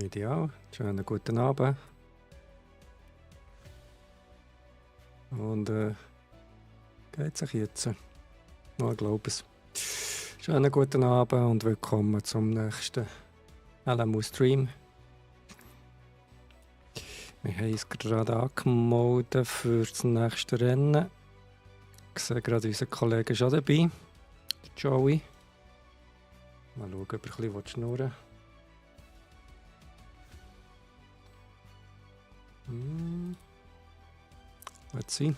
Ideal. Schönen guten Abend. Und geht sich jetzt? Ich glaube es. Schönen guten Abend und willkommen zum nächsten LMU-Stream. Wir haben uns gerade angemeldet für das nächste Rennen. Ich sehe gerade, unser Kollege ist auch dabei, der Joey. Mal schauen, ob er ein bisschen schnurren will. Let's see.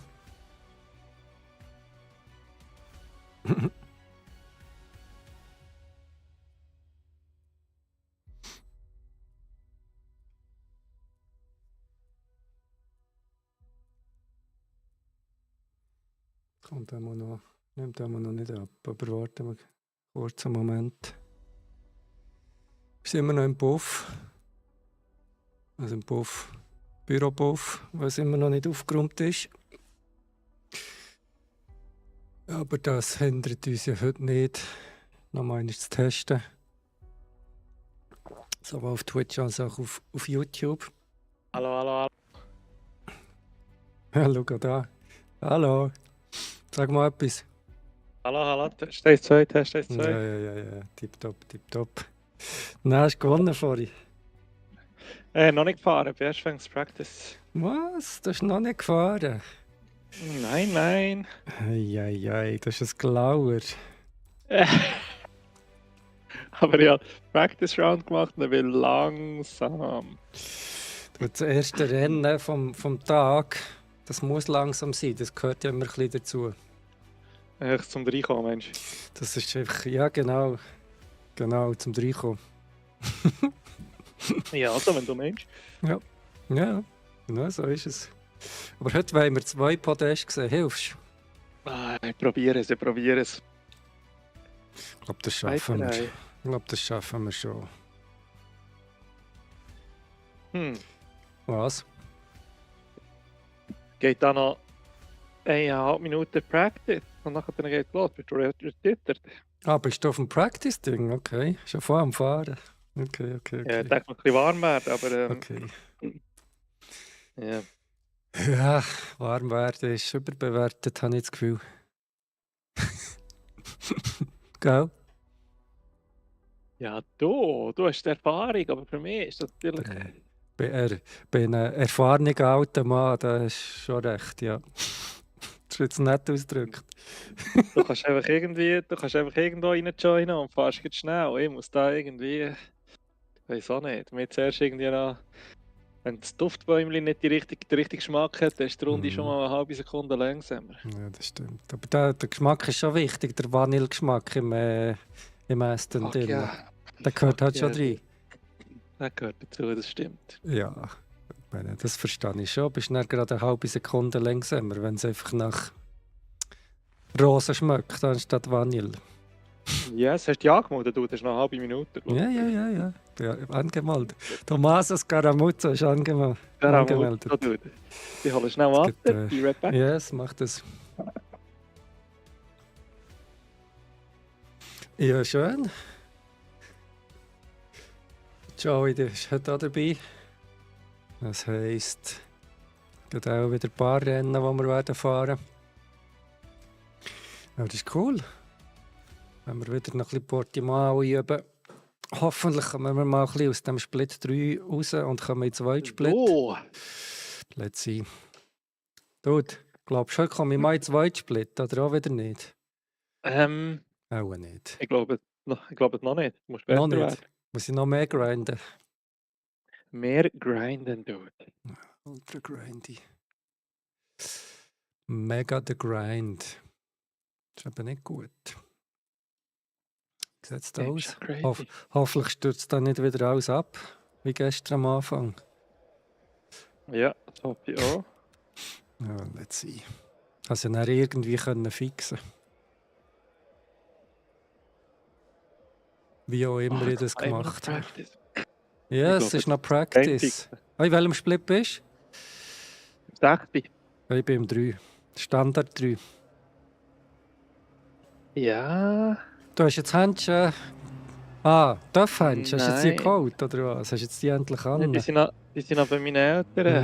Kommt immer noch, nimmt immer noch nicht ab, aber warten wir einen kurzen Moment. Wir sind immer noch im Puff. Also im Puff, Büropuff, was immer noch nicht aufgeräumt ist. Aber das hindert uns ja heute nicht, nochmal einmal zu testen. Sowohl auf Twitch als auch auf YouTube. Hallo, hallo, hallo. Ja, schau da. Hallo. Sag mal etwas. Hallo, hallo. Test 1, 2, Test 1, 2. Ja. Tipptopp, tipptopp. Na, hast du gewonnen vorhin? Noch nicht gefahren, bin erst wegen Practice. Was? Du hast noch nicht gefahren? Nein. Eieiei, das ist ein Glauer. Aber ja, Practice Round gemacht und dann bin langsam. Das erste Rennen vom Tag, das muss langsam sein, das gehört ja immer ein bisschen dazu. Echt zum Reinkommen, Mensch. Das ist einfach, ja genau, zum Reinkommen. Ja, also wenn du meinst. Ja, so ist es. Aber heute wollen wir 2 Podeste sehen, hilfst du? Ich probiere es. Ich glaube, das schaffen wir. Ich glaube, das schaffen wir schon. Was? Geht da noch 1,5 Minuten Practice und nachher geht es los. Bist du registriert? Ah, bist du auf dem Practice-Ding? Okay, schon vor am Fahren. Okay. Ja, ich denke, noch ein bisschen warm werden, aber... Okay. Ja. Ja, warm werden ist überbewertet, habe ich das Gefühl. Gell? Ja, du hast Erfahrung, aber für mich ist das natürlich... Bin ein erfahrener alter Mann, das ist schon recht, ja. Das ist jetzt nett ausgedrückt. Du kannst einfach irgendwo reinjoinen und fährst jetzt schnell. Ich muss da irgendwie... Ich weiß auch nicht. Mir zuerst irgendwie noch... Wenn das Duftbäumchen nicht den richtigen Geschmack hat, dann ist die Runde schon mal eine halbe Sekunde langsamer. Ja, das stimmt. Aber der Geschmack ist schon wichtig, der Vanillegeschmack im Essen drin. Ja. Der gehört halt schon rein. Der gehört dazu, das stimmt. Ja, ich meine, das verstehe ich schon. Bist nicht gerade eine halbe Sekunde langsamer, wenn es einfach nach Rose schmeckt, anstatt Vanille. Ja, yes, hast du ja angemeldet, du hast noch eine halbe Minute. Ja. Angemeldet. Tommaso Scaramuzzo ist angemeldet. Ich hole schnell ab, be right back. Yes, mach das. Ja, schön. Joey, der ist heute auch dabei. Das heisst, es gibt auch wieder ein paar Rennen, die wir werden fahren. Ja, das ist cool. Wenn wir wieder noch ein bisschen Portimao üben. Hoffentlich kommen wir mal ein bisschen aus dem Split 3 raus und kommen in den zweiten Split. Oh. Let's see. Dude, glaubst du, heute komme ich mal in den zweiten Split oder auch wieder nicht? Auch nicht. Ich glaube noch nicht. Du musst noch besser nicht. werden. Muss ich noch mehr grinden? Mehr grinden, dude. Ultra grindy. Mega der Grind. Das ist aber nicht gut. Wie sieht es da aus? Hoffentlich stürzt da nicht wieder alles ab, wie gestern am Anfang. Ja, das hoffe ich auch. Ja, let's see. Also dann irgendwie können fixen. Wie auch immer ich das gemacht habe. Ja, es ist noch Practice. In welchem Split bist du? 6. Ich bin im 3. Standard 3. Ja. Du hast jetzt Händchen Ah, Töpfhändsch, hast du jetzt die Nein. geholt, oder was? Hast du jetzt die endlich Ja, an? die sind noch bei meinen Eltern.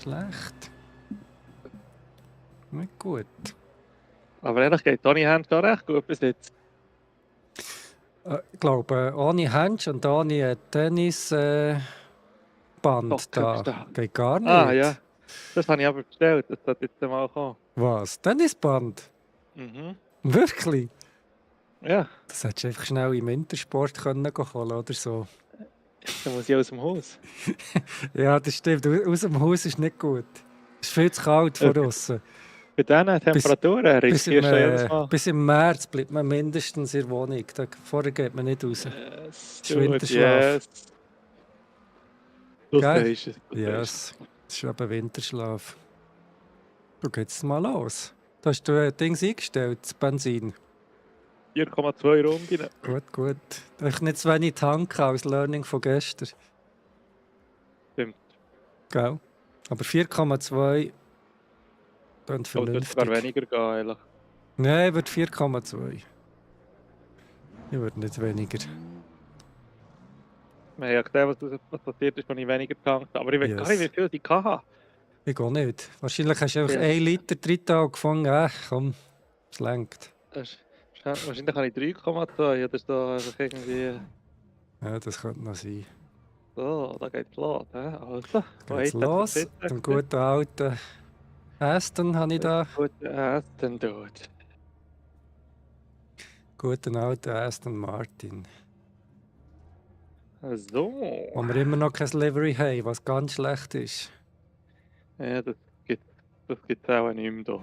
Schlecht. Nicht gut. Aber ehrlich geht Tony Hand gar recht gut bis jetzt. Ich glaube, ohne Händsch und ohne Tennis Band da Da. geht gar nicht. Ah ja, das habe ich aber bestellt. Das sollte jetzt mal kommen. Was? Tennisband? Mhm. Wirklich? Ja, Das hättest du einfach schnell im Wintersport können holen oder so. dann muss ich aus dem Haus. Ja, das stimmt. Aus dem Haus ist nicht gut. Es ist viel zu kalt von außen. Bei diesen Temperaturen Bis im, riskierst du jedes Mal. bis im März bleibt man mindestens in der Wohnung. Vorher geht man nicht raus. Yes, Das ist Winterschlaf. yes. Du Gell? sagst es. Du sagst es. Yes, das ist eben Winterschlaf. Du geht's mal los. Da hast du Dings eingestellt, das Benzin. 4,2 Runden. Gut, gut. Da habe ich nicht zu wenig tanken als Learning von gestern. Stimmt. Gell? Aber 4,2 klingt Aber es wird sogar vernünftig. weniger gehen, ehrlich. Nein, ich würde 4,2. Ich würde nicht weniger. Wir haben ja gesehen, was passiert ist, wenn ich weniger tankt. Aber ich weiß gar nicht, Yes. wie viel ich hatte. Ich gehe nicht. Wahrscheinlich hast du einfach Ja. 1 Liter 3 Tage gefangen. Komm, es lenkt. Wahrscheinlich habe ich 3,2. Oder ist da einfach irgendwie. Ja, das könnte noch sein. So, da geht's los. Also, Geht's los? Den guten alten Aston habe ich da. Guten Essen dort. Guten alten Aston Martin. So. Wo wir immer noch kein Livery haben, was ganz schlecht ist. Ja, das gibt's auch nicht mehr da.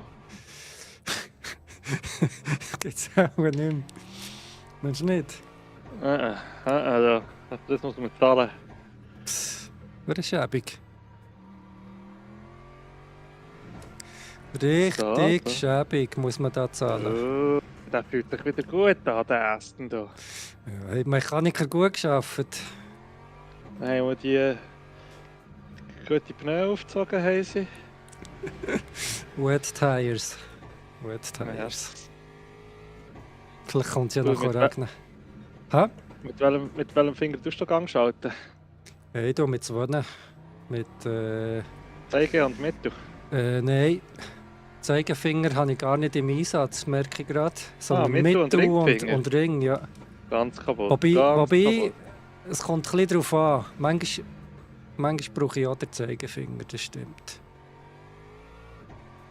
Gibt's auch nicht mehr. Meinst du nicht? Also, das muss man zahlen. Psst, wäre schäbig. Richtig So. schäbig muss man da zahlen. Oh, der fühlt sich wieder gut an, der Essen da. Ja, hat Mechaniker gut geschafft. Nein, wo die gute Pneu aufgezogen haben sie. Wet Tires. Wet Tires. Vielleicht kommt es ja Du, noch mit regnen. Hä? Mit welchem Finger tust du Gang schalten? Ja, ich tue mit zwei. Mit, Zeige und Mittel. nein. Zeigefinger habe ich gar nicht im Einsatz, merke ich gerade. Sondern Mittel und Mittel Ringfinger. und Ring, ja. Ganz kaputt. Wobei, ganz kaputt. es kommt ein bisschen darauf an. Manchmal brauche ich auch den Zeigefinger, das stimmt.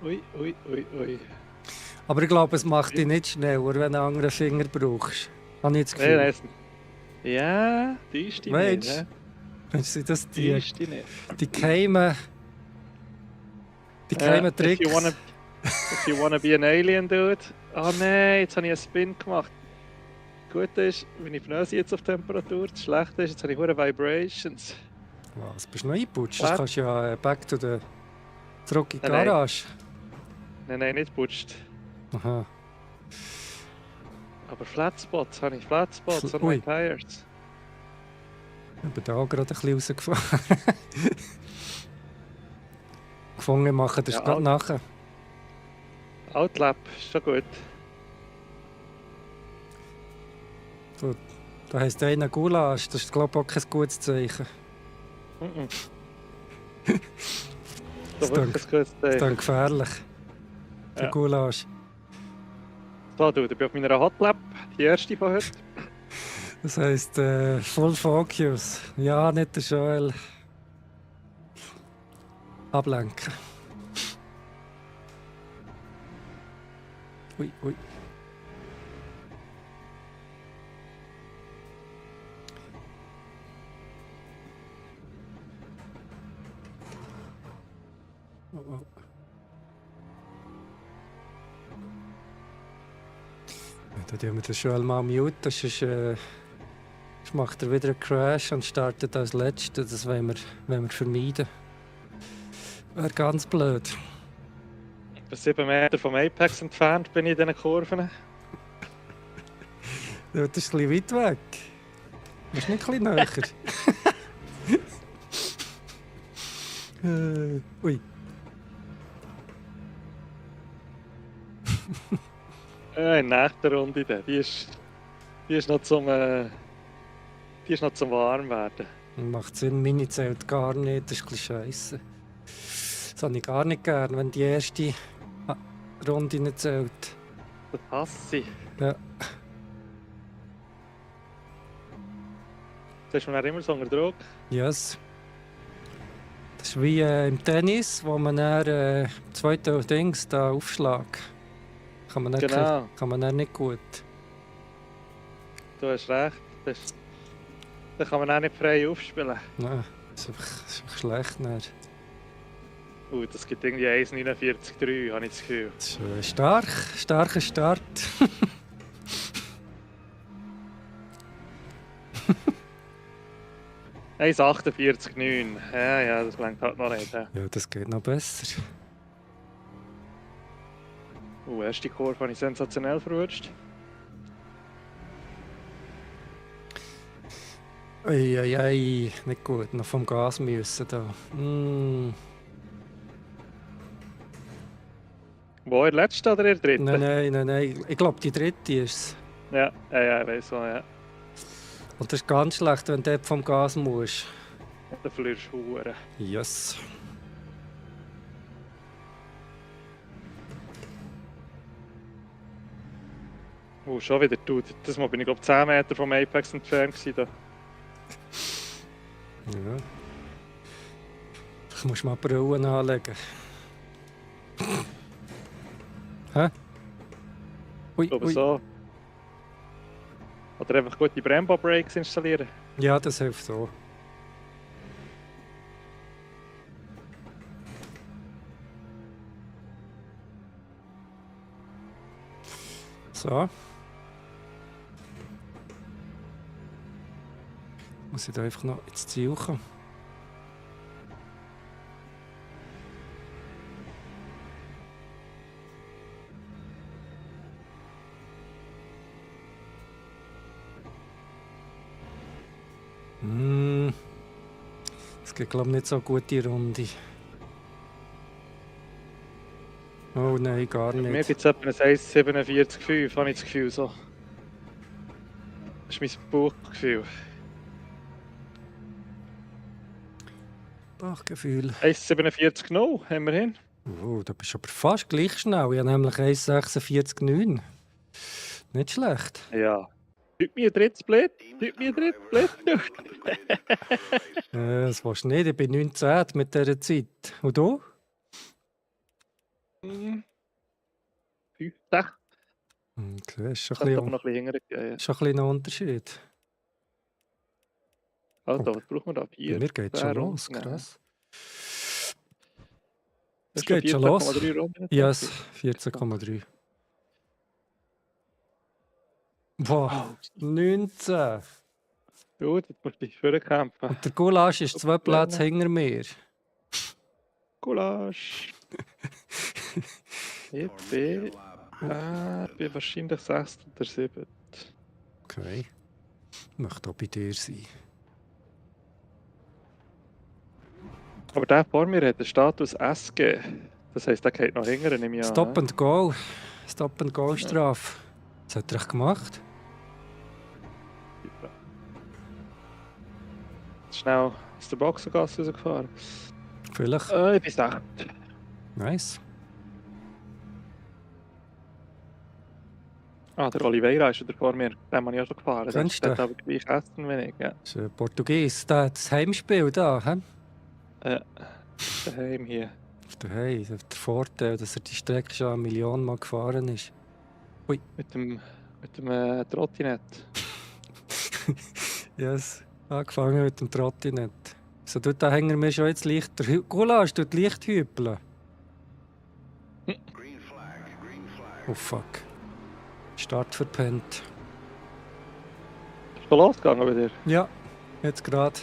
Ui. Aber ich glaube, es macht dich nicht schneller, wenn du einen anderen Finger brauchst. Habe ich das Gefühl. Nein. Ja, die ist die nicht. Weißt Ne? Sind das Die ist die nicht. die geheimen Tricks? If you wanna be an alien, dude. Ah nein, jetzt habe ich einen Spin gemacht. Das Gute ist, wenn ich Pneu jetzt auf Temperatur, das Schlechte ist, jetzt habe ich hure Vibrations. Was, bist du noch eingeputscht? Was? Das kannst du ja zurück in die Nein. Garage. Nein, nicht putscht. Aha. Aber Flatspots habe ich, Flatspots on Ui. my tires. Ich bin da auch gerade ein bisschen rausgefahren. Gefangen machen, das Ja, ist gerade nachher. Outlap, ist schon gut. Da heisst einer Gulasch, das ist glaube ich auch kein gutes Zeichen. Mhm. Das So wirklich ein gutes Das ist Zeichen. dann gefährlich. Der Ja. Gulasch. So, du, ich bin auf meiner Hotlap, die erste von heute. Das heisst Full Focus. Ja, nicht der Joel. Ablenken. Ui. Oh. Ja, da tun wir den Joel mal mute, sonst macht er wieder einen Crash und startet als Letzter. Das wollen wir vermeiden. Wäre ganz blöd. Ich bin 7 Meter vom Apex entfernt, bin ich in diesen Kurven. Ja, das ist ein bisschen weit weg. Das ist nicht ein bisschen näher. Ui. In der nächsten Runde, die ist Die ist noch zum, die ist noch zum Warmwerden. Macht Sinn, meine zählt gar nicht, das ist ein bisschen scheisse. Das habe ich gar nicht gern, wenn die erste Runde nicht zählt. Das hasse ich. Ja. Das ist man dann immer so unter Druck. Yes. Das ist wie im Tennis, wo man dann zweite Dings, da Aufschlag. Kann man dann, Genau. kann man dann nicht gut. Du hast recht. Da kann man auch nicht frei aufspielen. Nein, das ist einfach schlecht. Dann. Das gibt irgendwie 1,49,3, habe ich das Gefühl. Das ist starker Start. 1,48,9. Ja, das klingt halt noch nicht. Ja, das geht noch besser. Erste Kurve habe ich sensationell verwurscht. Eieiei, nicht gut. Noch vom Gas müssen da. Wo, der letzte oder der dritte? Nein. Ich glaube, die dritte ist es. Ja, ich weiß so, ja. Und das ist ganz schlecht, wenn du dort vom Gas musst. Da verlierst du Huren. Yes. Schon wieder du. Das Mal bin ich glaube 10 Meter vom Apex entfernt gewesen, da. Ja. Ich muss mal Brillen anlegen. Hä? Ui, Ich glaube ui. so. Oder einfach gute Brembo-Brakes installieren. Ja, das hilft so. So. Muss ich da einfach noch ins Ziel kommen? Es geht, glaube ich, nicht so eine gute Runde. Oh nein, gar Mir nicht. gibt es etwa ein 1,47,5, habe ich das Gefühl. So. Das ist mein Bauchgefühl. Bauchgefühl. 1,47,0 haben wir hin. Oh, da bist du aber fast gleich schnell. Ich habe nämlich 1,46,9. Nicht schlecht. Ja. Gib mir ein drittes Blät. Das willst du nicht. Ich bin 19 mit dieser Zeit. Und du? 5, 6. Okay, ist schon Das ein hat aber bisschen, noch ein bisschen hinterher. ist schon ein bisschen ein Unterschied. Also, was brauchen wir da? 4. Bei mir geht schon los, krass. Es Hast du geht schon los. 14,3 Runden? Yes, 14,3. Boah, 19. Gut, jetzt musst du dich vorkämpfen. Und der Gulasch ist 2 Plätze hinter mir. Gulasch. Ich bin wahrscheinlich 6. oder 7. Okay. Ich möchte auch bei dir sein. Aber der vor mir hat den Status SG. Das heisst, der geht noch hinterher, nehme ich an. Stop and Go. Stop and Go Strafe. Was hat er echt gemacht? Schnell aus der Boxengasse rausgefahren. Vielleicht. Ich bin 6. Nice. Der Oliveira ist wieder vor mir. Den habe ich auch schon gefahren. Kennst Der du? hat aber gleich Essen wie ich. Ja. Das ist ein Portugies. Da hat das Heimspiel da. He? Daheim hier. Hey, der Vorteil, dass er die Strecke schon 1 Million Mal gefahren ist. Mit dem Trottinett. Yes, angefangen mit dem Trottinett. So, dort hängen wir schon jetzt leicht. Der Gulasch tut leicht hüpeln. Oh fuck. Start verpennt. Ist schon losgegangen bei dir? Ja, jetzt gerade.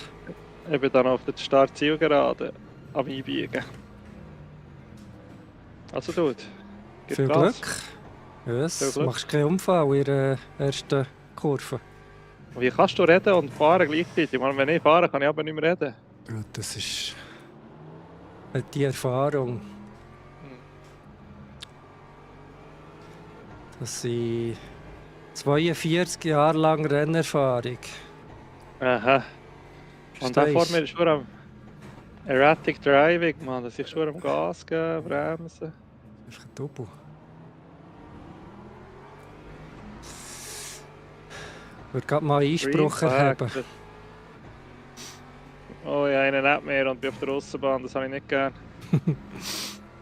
Ich bin dann auf der Startzielgerade am Einbiegen. Also Dude, gib Viel Gas. Glück. Yes, Viel Glück. machst keinen Unfall in der ersten Kurve. Wie kannst du reden und fahren gleichzeitig? Ich meine, wenn ich fahre, kann ich aber nicht mehr reden. Ja, das ist die Erfahrung, dass ich 42 Jahre lang Rennerfahrung. Aha. Und da vor Verstehst mir du? ist schon am Erratic Driving, Mann. Dass ich schon am Gas geben, bremsen. Einfach ein Double. Ich würde gerade mal einen Einspruch Green erheben. Flag. Oh ja, einen nicht mehr und bin auf der Aussenbahn, das habe ich nicht gern.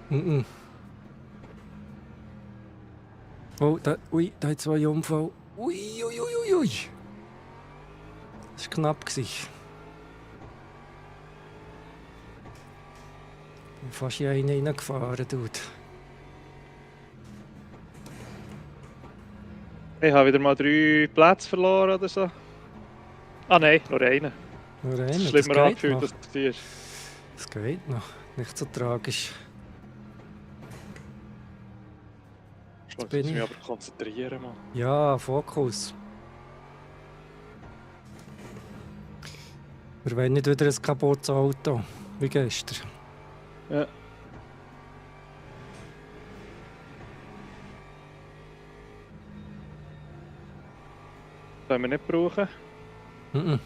Mhm. Oh, ui, da hat 2 Unfall. Ui, ui, ui, ui, ui. Das war knapp. Ich bin fast in einen reingefahren, Dude. Ich habe wieder mal 3 Plätze verloren oder so. Ah nein, nur einen. Nur Das ist einen, das schlimmer geht angefühlt, noch. als es war. Das geht noch. Nicht so tragisch. Ich bin muss ich. mich aber konzentrieren, Mann. Ja, Fokus. Wir wollen nicht wieder ein kaputtes Auto, wie gestern. Ja. Können wir nicht brauchen. Mhm.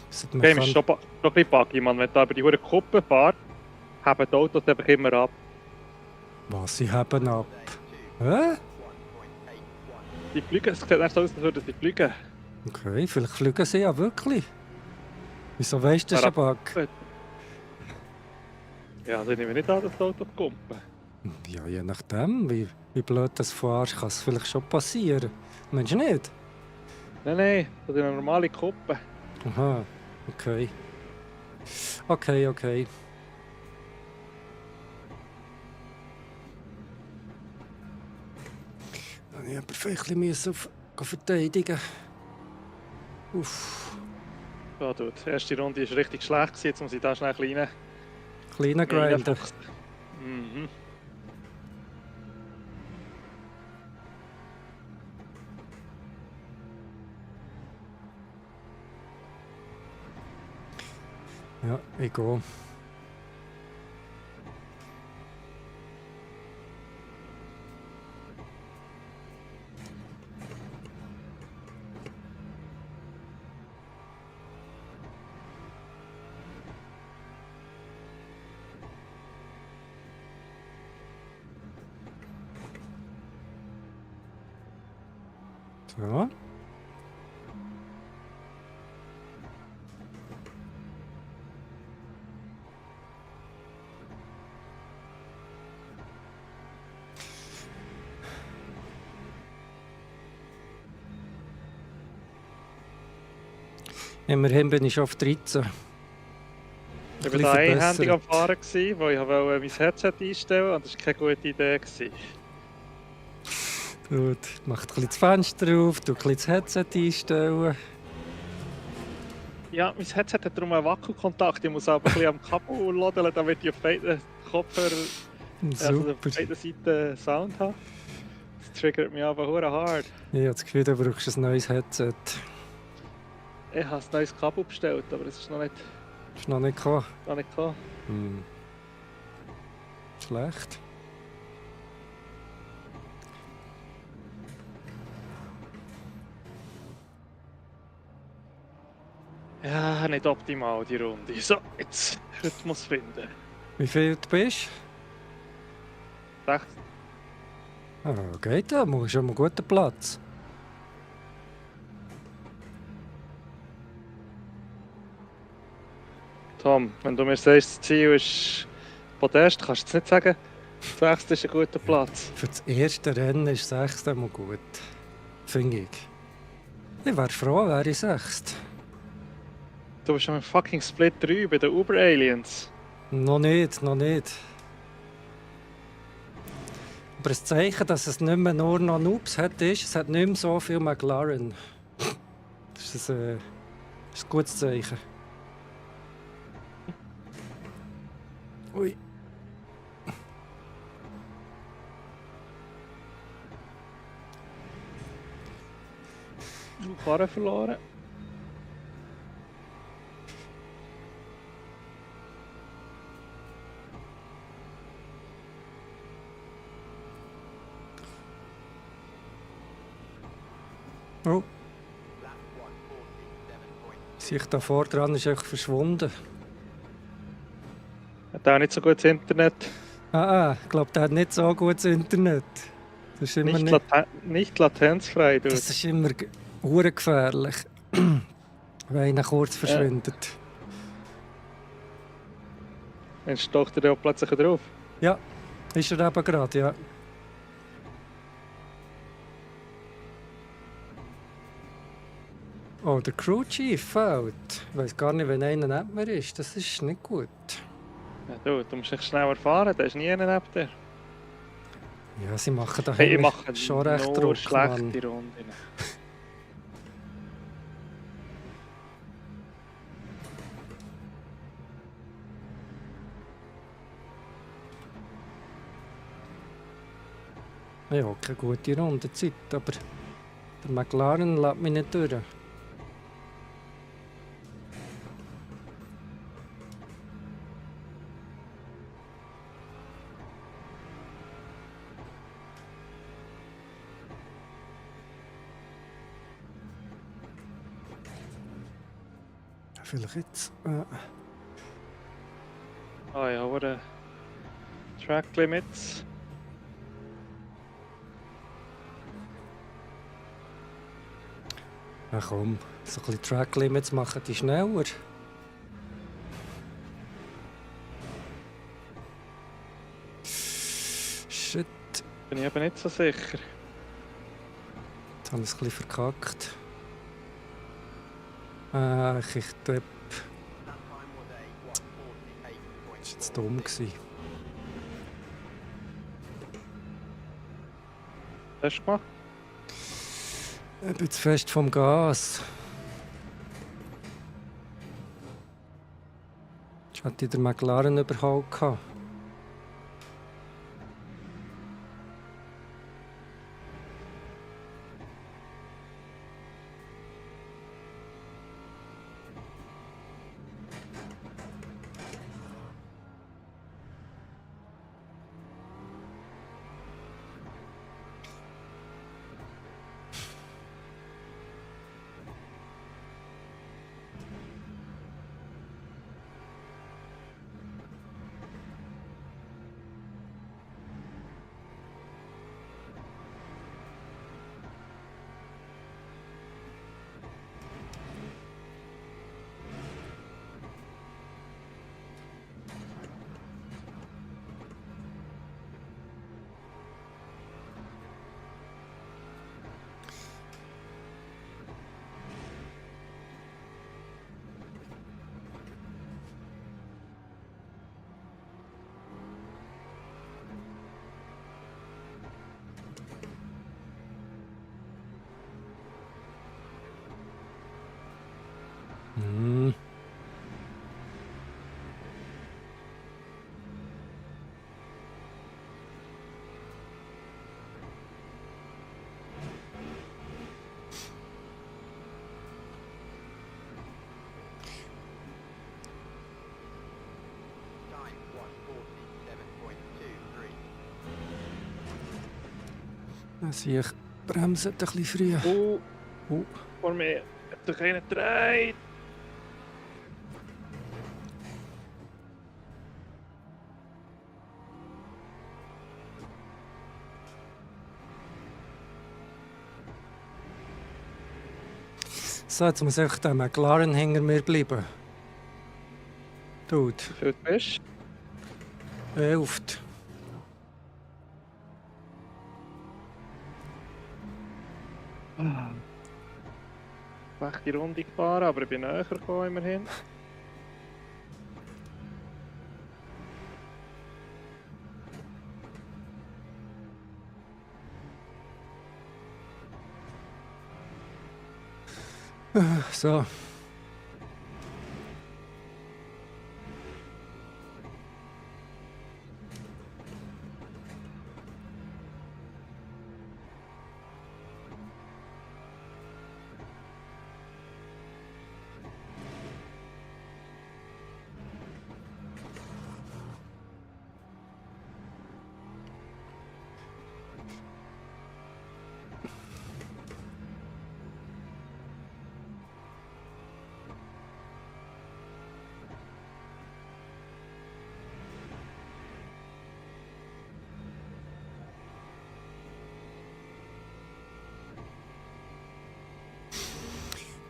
Das Game ist schon ein bisschen buggy, Mann. Wenn du da über die hure Kuppe fährst, haben die Autos einfach immer ab. Was, sie haben ab? Hä? Die fliegen, es sieht nicht so aus, als würden sie fliegen. Okay, vielleicht fliegen sie ja wirklich. Wieso weißt du, das ist ein Bug? Ja, also ich nehme nicht an, dass das Auto kumpen. Ja, je nachdem, wie blöd das fährst, kann es vielleicht schon passieren. Meinst du nicht? Nein, das ist eine normale Kuppe. Aha, okay. Okay. Ich aber vielleicht ein bisschen verteidigen. Uff. Ja, du, die erste Runde war richtig schlecht, jetzt muss ich da schnell ein Kleiner Grinder. Mhm. Ja, ich gehe. So. Immerhin bin ich schon auf 13. Ich war da einhändig am Fahren, wo ich wollte mein Headset einstellen wollte und das war keine gute Idee. Gut, mach ein bisschen das Fenster auf, du ein bisschen das Headset einstellen. Ja, mein Headset hat darum einen Wackelkontakt. Ich muss aber ein bisschen am Kabel laden, damit ich auf beiden Kopfhörer, also auf beiden Seiten Sound habe. Das triggert mich aber hure hart. Ich habe das Gefühl, du brauchst ein neues Headset. Ich habe ein neues Kabel bestellt, aber es ist noch nicht Ist noch nicht gekommen. Hm. Schlecht. Ja, nicht optimal die Runde. So, jetzt Rhythmus finden. Wie viel du bist? 6. Ah, geht ja, du hast schon mal einen guten Platz. Tom, wenn du mir sagst, das Ziel ist Podest, kannst du jetzt nicht sagen, 6. ist ein guter Platz. Für das erste Rennen ist 6. mal gut. Finde ich. Ich wäre froh, wäre ich 6. Du bist schon im fucking Split 3 bei den Uber Aliens. Noch nicht. Aber das Zeichen, dass es nicht mehr nur noch Noobs hat, ist, es hat nicht mehr so viel McLaren. Das ist ein gutes Zeichen. Ui. Karren verloren. Oh, sich da vor dran ist einfach verschwunden. Hat auch nicht so gutes Internet. Ich glaube, der hat nicht so gutes Internet. Das ist immer, Nicht latenzfrei, du. das ist immer hure gefährlich, wenn einer kurz verschwindet. Dann stocht er da plötzlich drauf. Ja, ist er eben gerade, ja. Oh, der Crew Chief fällt. Ich weiß gar nicht, wenn einer neben mir ist. Das ist nicht gut. Ja, du musst dich schneller fahren, da ist nie einer neben dir. Ja, sie machen da Hey, ich mache schon recht nur Druck, schlechte Mann. Runden. Ich habe keine gute Rundenzeit, aber der McLaren lässt mich nicht durch. Vielleicht jetzt. Ah ja, aber Track Limits. Ach komm, so ein bisschen Track Limits machen die schneller. Shit, Bin ich eben nicht so sicher. jetzt habe ich es ein bisschen verkackt. Ich glaube, das war jetzt dumm gewesen. Hast du gemacht? Ich bin zu fest vom Gas. Ich hatte den McLaren überholt gehabt. Hm. Also ich bremse ein bisschen früh. Vor mir hat doch einer gedreht. So, jetzt muss echt der McLaren hinter mir bleiben. Dude, Wie viel bist 11. du? Schlechte Runde gefahren, aber ich bin näher gekommen immerhin. So.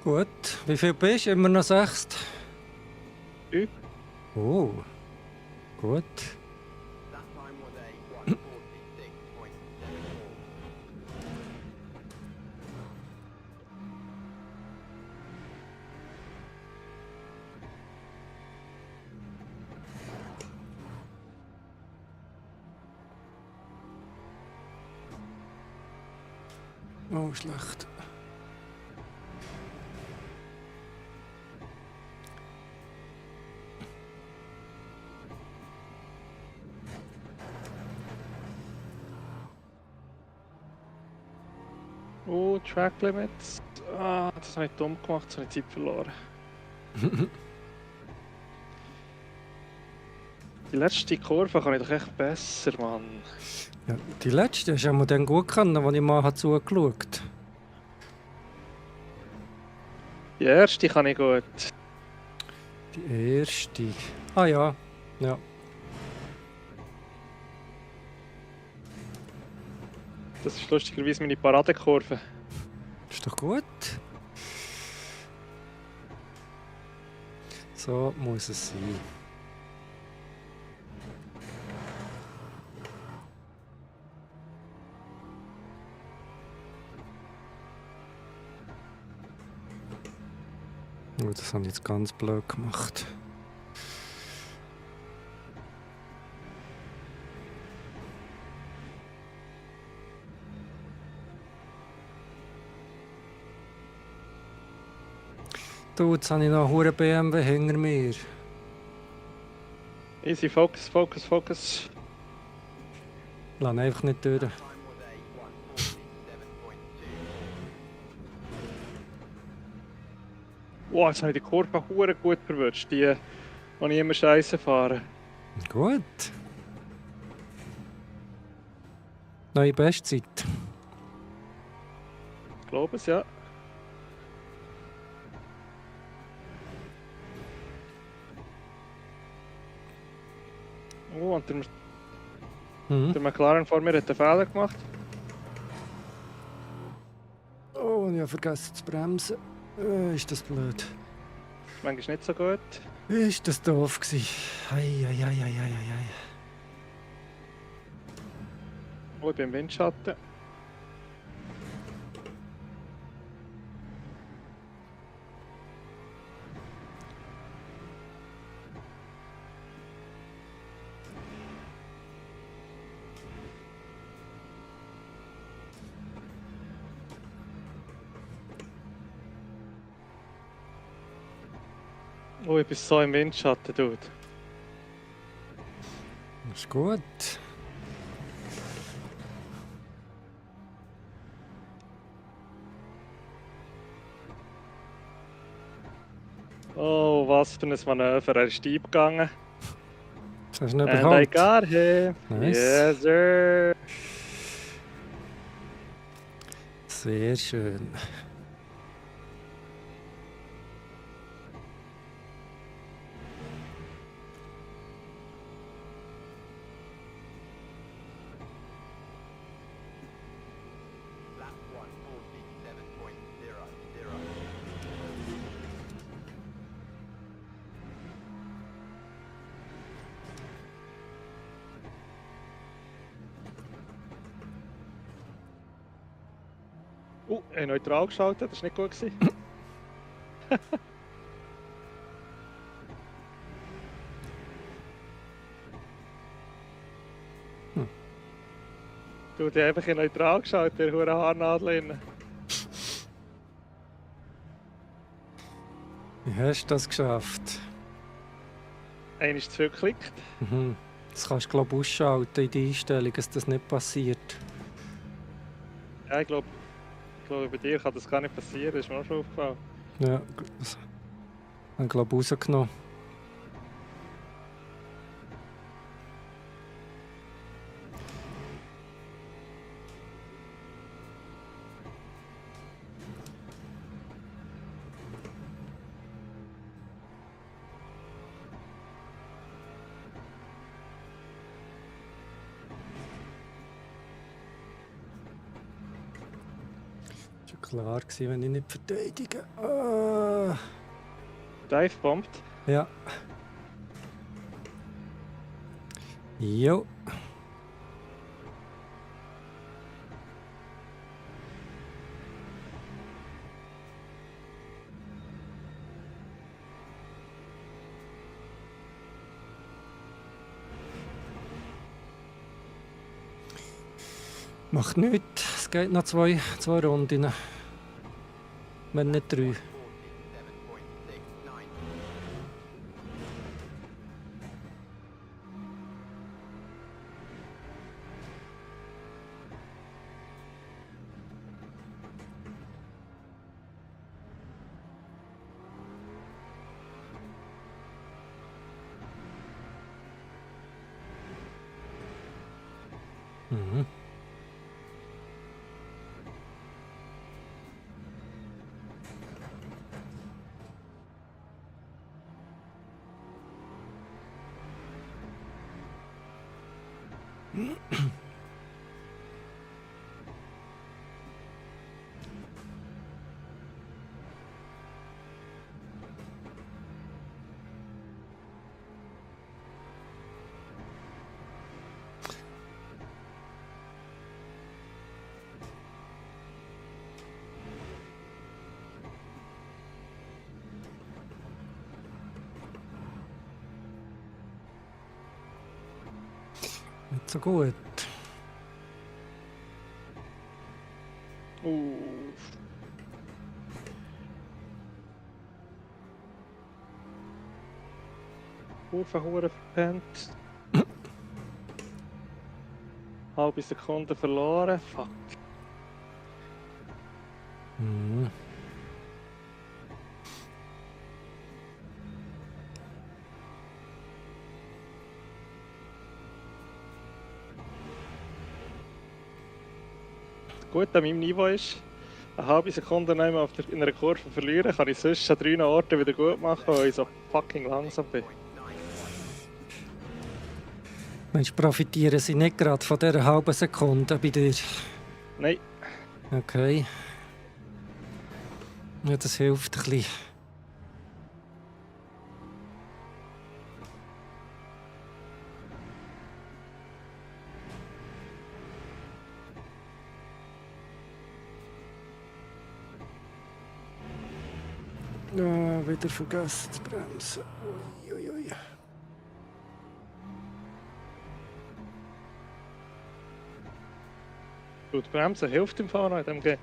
Gut. Wie viel bist du? Immer noch 6? 5. Oh, gut. That time was a 146.74. Oh, schlecht. Oh, Track Limits. Ah, das habe ich dumm gemacht, das habe ich Zeit verloren. Die letzte Kurve kann ich doch echt besser, Mann. Ja, die letzte hast du ja dann gut gekannt, als ich mal zugeschaut habe. Die erste kann ich gut. Die erste. Ah ja. Ja. Das ist lustigerweise meine Paradekurve. Ist doch gut. So muss es sein. Oh, das habe ich jetzt ganz blöd gemacht. Du, jetzt habe ich noch einen hohen BMW hinter mir. Easy, Focus, Focus, Focus. Lass ihn einfach nicht durch. That time was a 147.2. Wow, jetzt habe ich die Kurve hure gut verwünscht. Die, wo ich immer Scheiße fahre. Gut. Neue Bestzeit. Ich glaube es, ja. Oh, und der McLaren vor mir hat einen Fehler gemacht. Oh, ich habe vergessen zu bremsen. Ist das blöd. Manchmal nicht so gut. Ist das doof gewesen. Ei. Oh, ich bin im Windschatten. Oh, ich bin so im Windschatten, Dude. Ist gut. Oh, was für ein Manöver. Er ist steep gegangen. Das hast du nicht And I überholt. got him. Nice. Yes, sir. Sehr schön. Lap 147.00. Ich habe neutral geschaltet, das war nicht gut gewesen. Du, die einfach in neutral geschaltet, der hure Haarnadel drin. Wie hast du das geschafft? Einer ist zu viel geklickt. Mhm. Das kannst du, glaube ich, ausschalten in die Einstellung, dass das nicht passiert. Ja, ich glaube, bei dir kann das gar nicht passieren, das ist mir auch schon aufgefallen. Ja, das habe ich, glaube ich, rausgenommen. klar gewesen, wenn ich nicht verteidige. Ah, Dive bombt. ja. Jo. Macht nichts. Es geht noch zwei Runden. Wenn nicht 3. 147.69. Mhm. Nicht so gut. Hure verpennt. Halbe Sekunde verloren. Fuck. Mhm. Gut an meinem Niveau ist, eine halbe Sekunde nicht mehr in einer Kurve verlieren, kann ich sonst an 3 Orten wieder gut machen, weil ich so fucking langsam bin. Mensch, profitieren Sie nicht gerade von dieser halben Sekunde bei dir? Nein, Okay. Ja, das hilft ein bisschen. Wieder vergessen zu bremsen. Uiuiui. gut bremsen hilft im Fall noch in dem Game.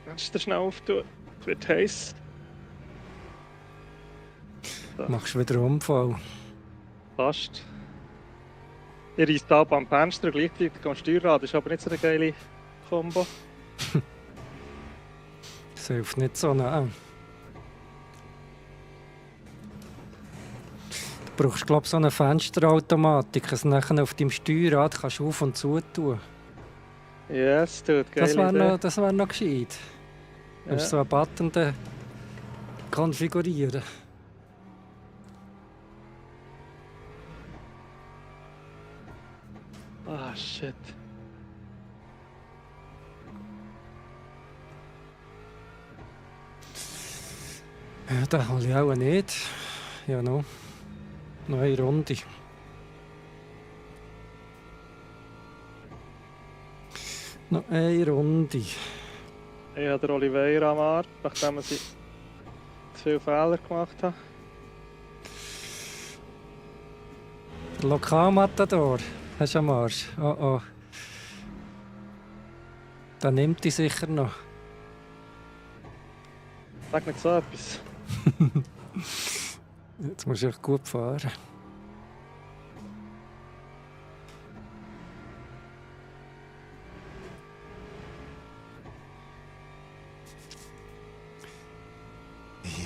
Kannst du schnell auftun? Es wird heiß. Machst du wieder einen Unfall? Fast. Ich reisse da am Fenster gleichzeitig am Steuerrad, ist aber nicht so eine geile Kombo. Das hilft nicht so, nein. Du brauchst, glaube ich, so eine Fensterautomatik, dass du nachher auf deinem Steuerrad kannst auf- und zu tun. Yes, tut geil. Das wär noch gescheit. Du kannst so einen Button da konfigurieren. Ah, shit. Ja, das hole ich auch nicht. Ja, noch eine Runde. Noch eine Runde. Ich habe den Oliveira am Arsch, nachdem ich zu viele Fehler gemacht habe. Der Lokalmatador. Hast du am Arsch? Oh oh. Der nimmt dich sicher noch. Sag nicht so etwas. Jetzt musst du echt gut fahren.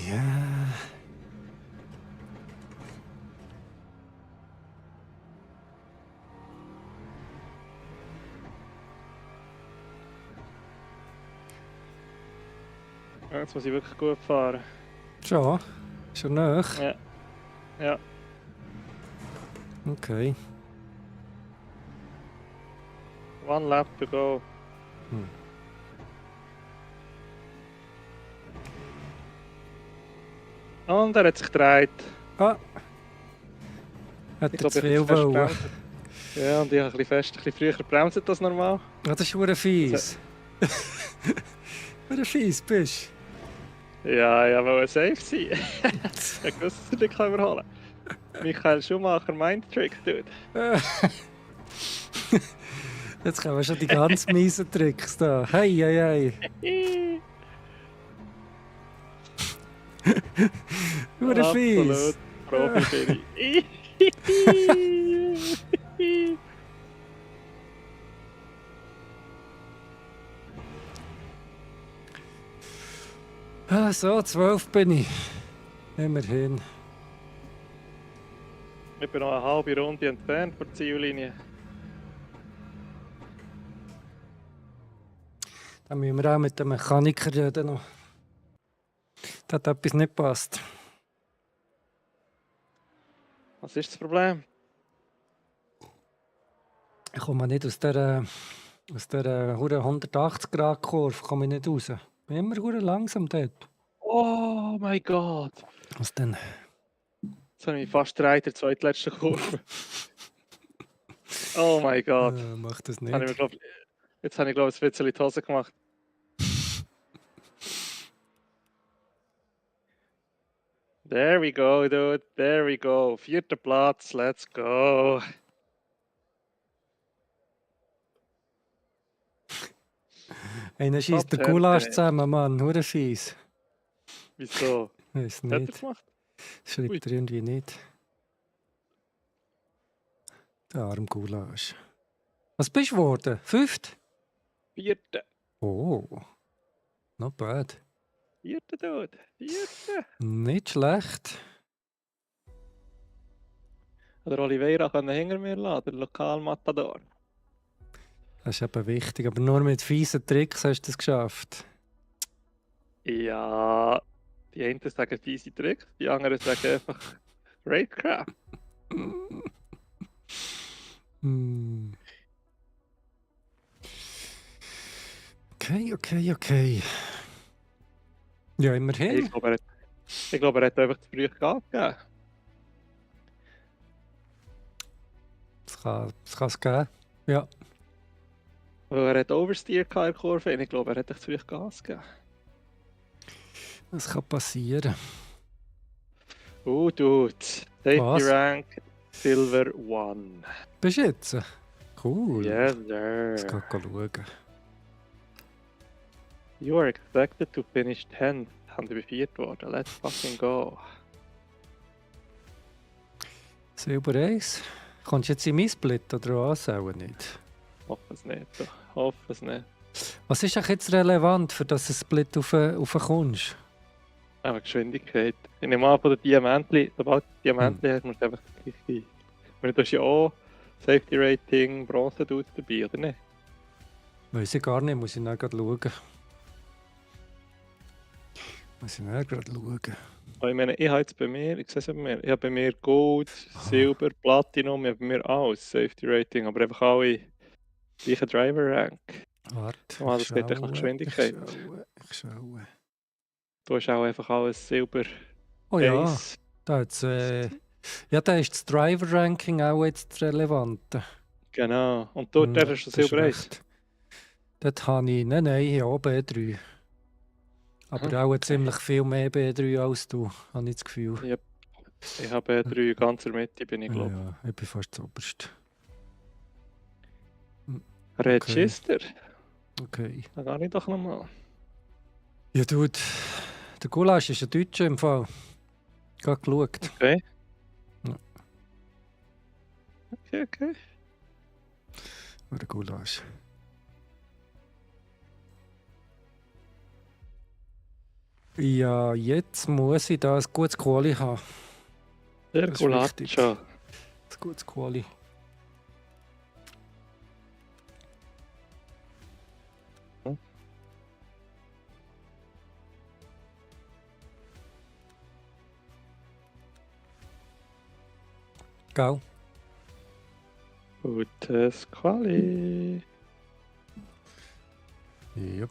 Ja. Ja, jetzt muss ich wirklich gut fahren. Schon? Schon näher? Ja. Ja. Okay. One lap to go. Und er hat sich gedreht. Ah! Hat Ich er glaube, zu ich viel habe fest wollen? gebremst. Ja, und ich habe ein bisschen früher gebremst als normal. Ah, das ist verdammt fies. Verdammt fies bist Ja, ich wollte safe sein. Ich wusste, dass er nicht überholen kann. Michael Schumacher, Mindtrick, Dude. du. Jetzt kommen schon die ganz miesen Tricks da. Hei, hei, hei. Verdammt Absolut fies. Profi, Ah, so, 12 bin ich. Immerhin. Ich bin noch eine halbe Runde entfernt von der Ziellinie. Da müssen wir auch mit dem Mechaniker reden noch. Da hat etwas nicht passt. Was ist das Problem? Ich komme nicht aus dieser 180-Grad-Kurve komme ich nicht raus. Ich bin immer verdammt langsam dort. Oh mein Gott. Was denn? Jetzt habe ich mich fast gedreht in der zweitletzten Kurve. Oh mein Gott. Mach das Jetzt habe ich, nicht. mir, glaub, jetzt habe ich glaube ich ein bisschen in die Hose gemacht. There we go, dude. There we go. 4. Platz. Let's go. Einer schießt den Top 10 Gulasch finish. zusammen, Mann. Hure fies. Wieso? Weiß Hat er nicht. gemacht? Schreibt Ui. er irgendwie nicht. Der arme Gulasch. Was bist du geworden? 5? 4. Oh. Not bad. 4. Dude. 4. Nicht schlecht. Der Oliveira kann hinter mir lassen, der Lokalmatador. Das ist eben wichtig. Aber nur mit fiesen Tricks hast du es geschafft. Ja, die einen sagen fiese Tricks, die anderen sagen einfach Great Crap. Hm. Okay. Ja, immerhin. Ich glaube, er hat einfach zu früh Gas gegeben. Das kann es geben. Ja. Weil er hat Oversteer gehabt in der Kurve und ich glaube, er hat echt zu früh Gas gegeben. Das kann passieren. Dude. Safety Was? Rank Silver 1. Bist du jetzt? Cool. Yes, Jetzt sir. kann ich schauen. You are expected to finish 10th. Haben die beviert worden. Let's fucking go. Silber 1. Kommst du jetzt in mein Split oder was? Auch nicht. Hoffe es nicht. Doch. Hoffe es nicht. Was ist eigentlich jetzt relevant, für dass du Split kommst? Aber Geschwindigkeit. Ich nehme an, von der Diamantli, sobald du Diamantli hast, musst du einfach richtig. Du hast ja auch Safety Rating, Bronze Dudes dabei, oder nicht? Weiß ich gar nicht, muss ich dann gerade schauen. Muss ich dann gerade schauen. Aber ich meine, ich habe jetzt bei mir, ich sehe es bei mir, ich habe bei mir Gold, Silber, Platinum, ich habe bei mir alles Safety Rating, aber einfach alle gleichen Driver Rank. Warte. Das geht echt nach Geschwindigkeit. Ich schaue. Du hast auch einfach alles Silber. Oh ja, Ace. da hat's, ja, da ist das Driver-Ranking auch jetzt das Relevante. Genau. Und dort hast du das ist Silber Ace. recht. Dort habe ich, nein, ja, B3. Aber Aha, auch okay. ziemlich viel mehr B3 als du, habe ich das Gefühl. Yep. Ich habe 3 ganz in der Mitte, bin ich glaube. Ja, ich bin fast zuoberst. Register? Okay. Da gehe ich doch nochmal. Ja, Dude, der Gulasch ist ein Deutscher im Fall. Gerade geschaut. Okay. Ja. Okay. Der Gulasch. Ja, jetzt muss ich da ein gutes Quali haben. Der Das ist wichtig. Gulatscha. Ein gutes Quali. Gell? Gutes Quali. Jupp.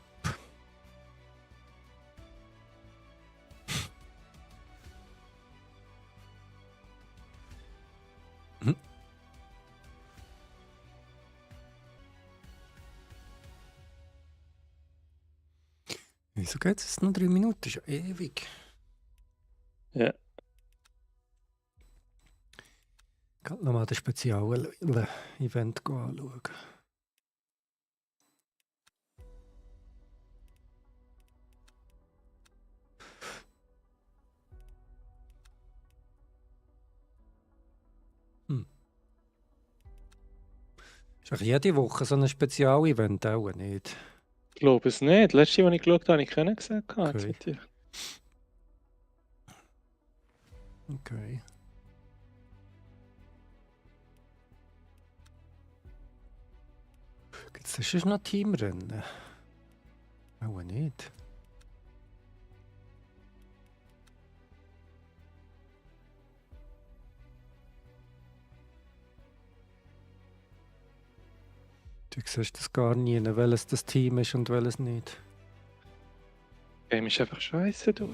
Wieso geht es noch 3 Minuten? Das ist ja ewig. Ja. Ich kann nochmal das Spezial-Event anschauen. Ist auch jede Woche so ein Spezial-Event auch nicht? Ich glaube es nicht. Letztes Mal, als ich geschaut habe, habe ich keinen gesehen. Okay. Jetzt hat Okay. Gibt es sonst noch Teamrennen? Auch nicht. Du siehst das gar nie, welches das Team ist und welches nicht. Game ist einfach scheiße, du.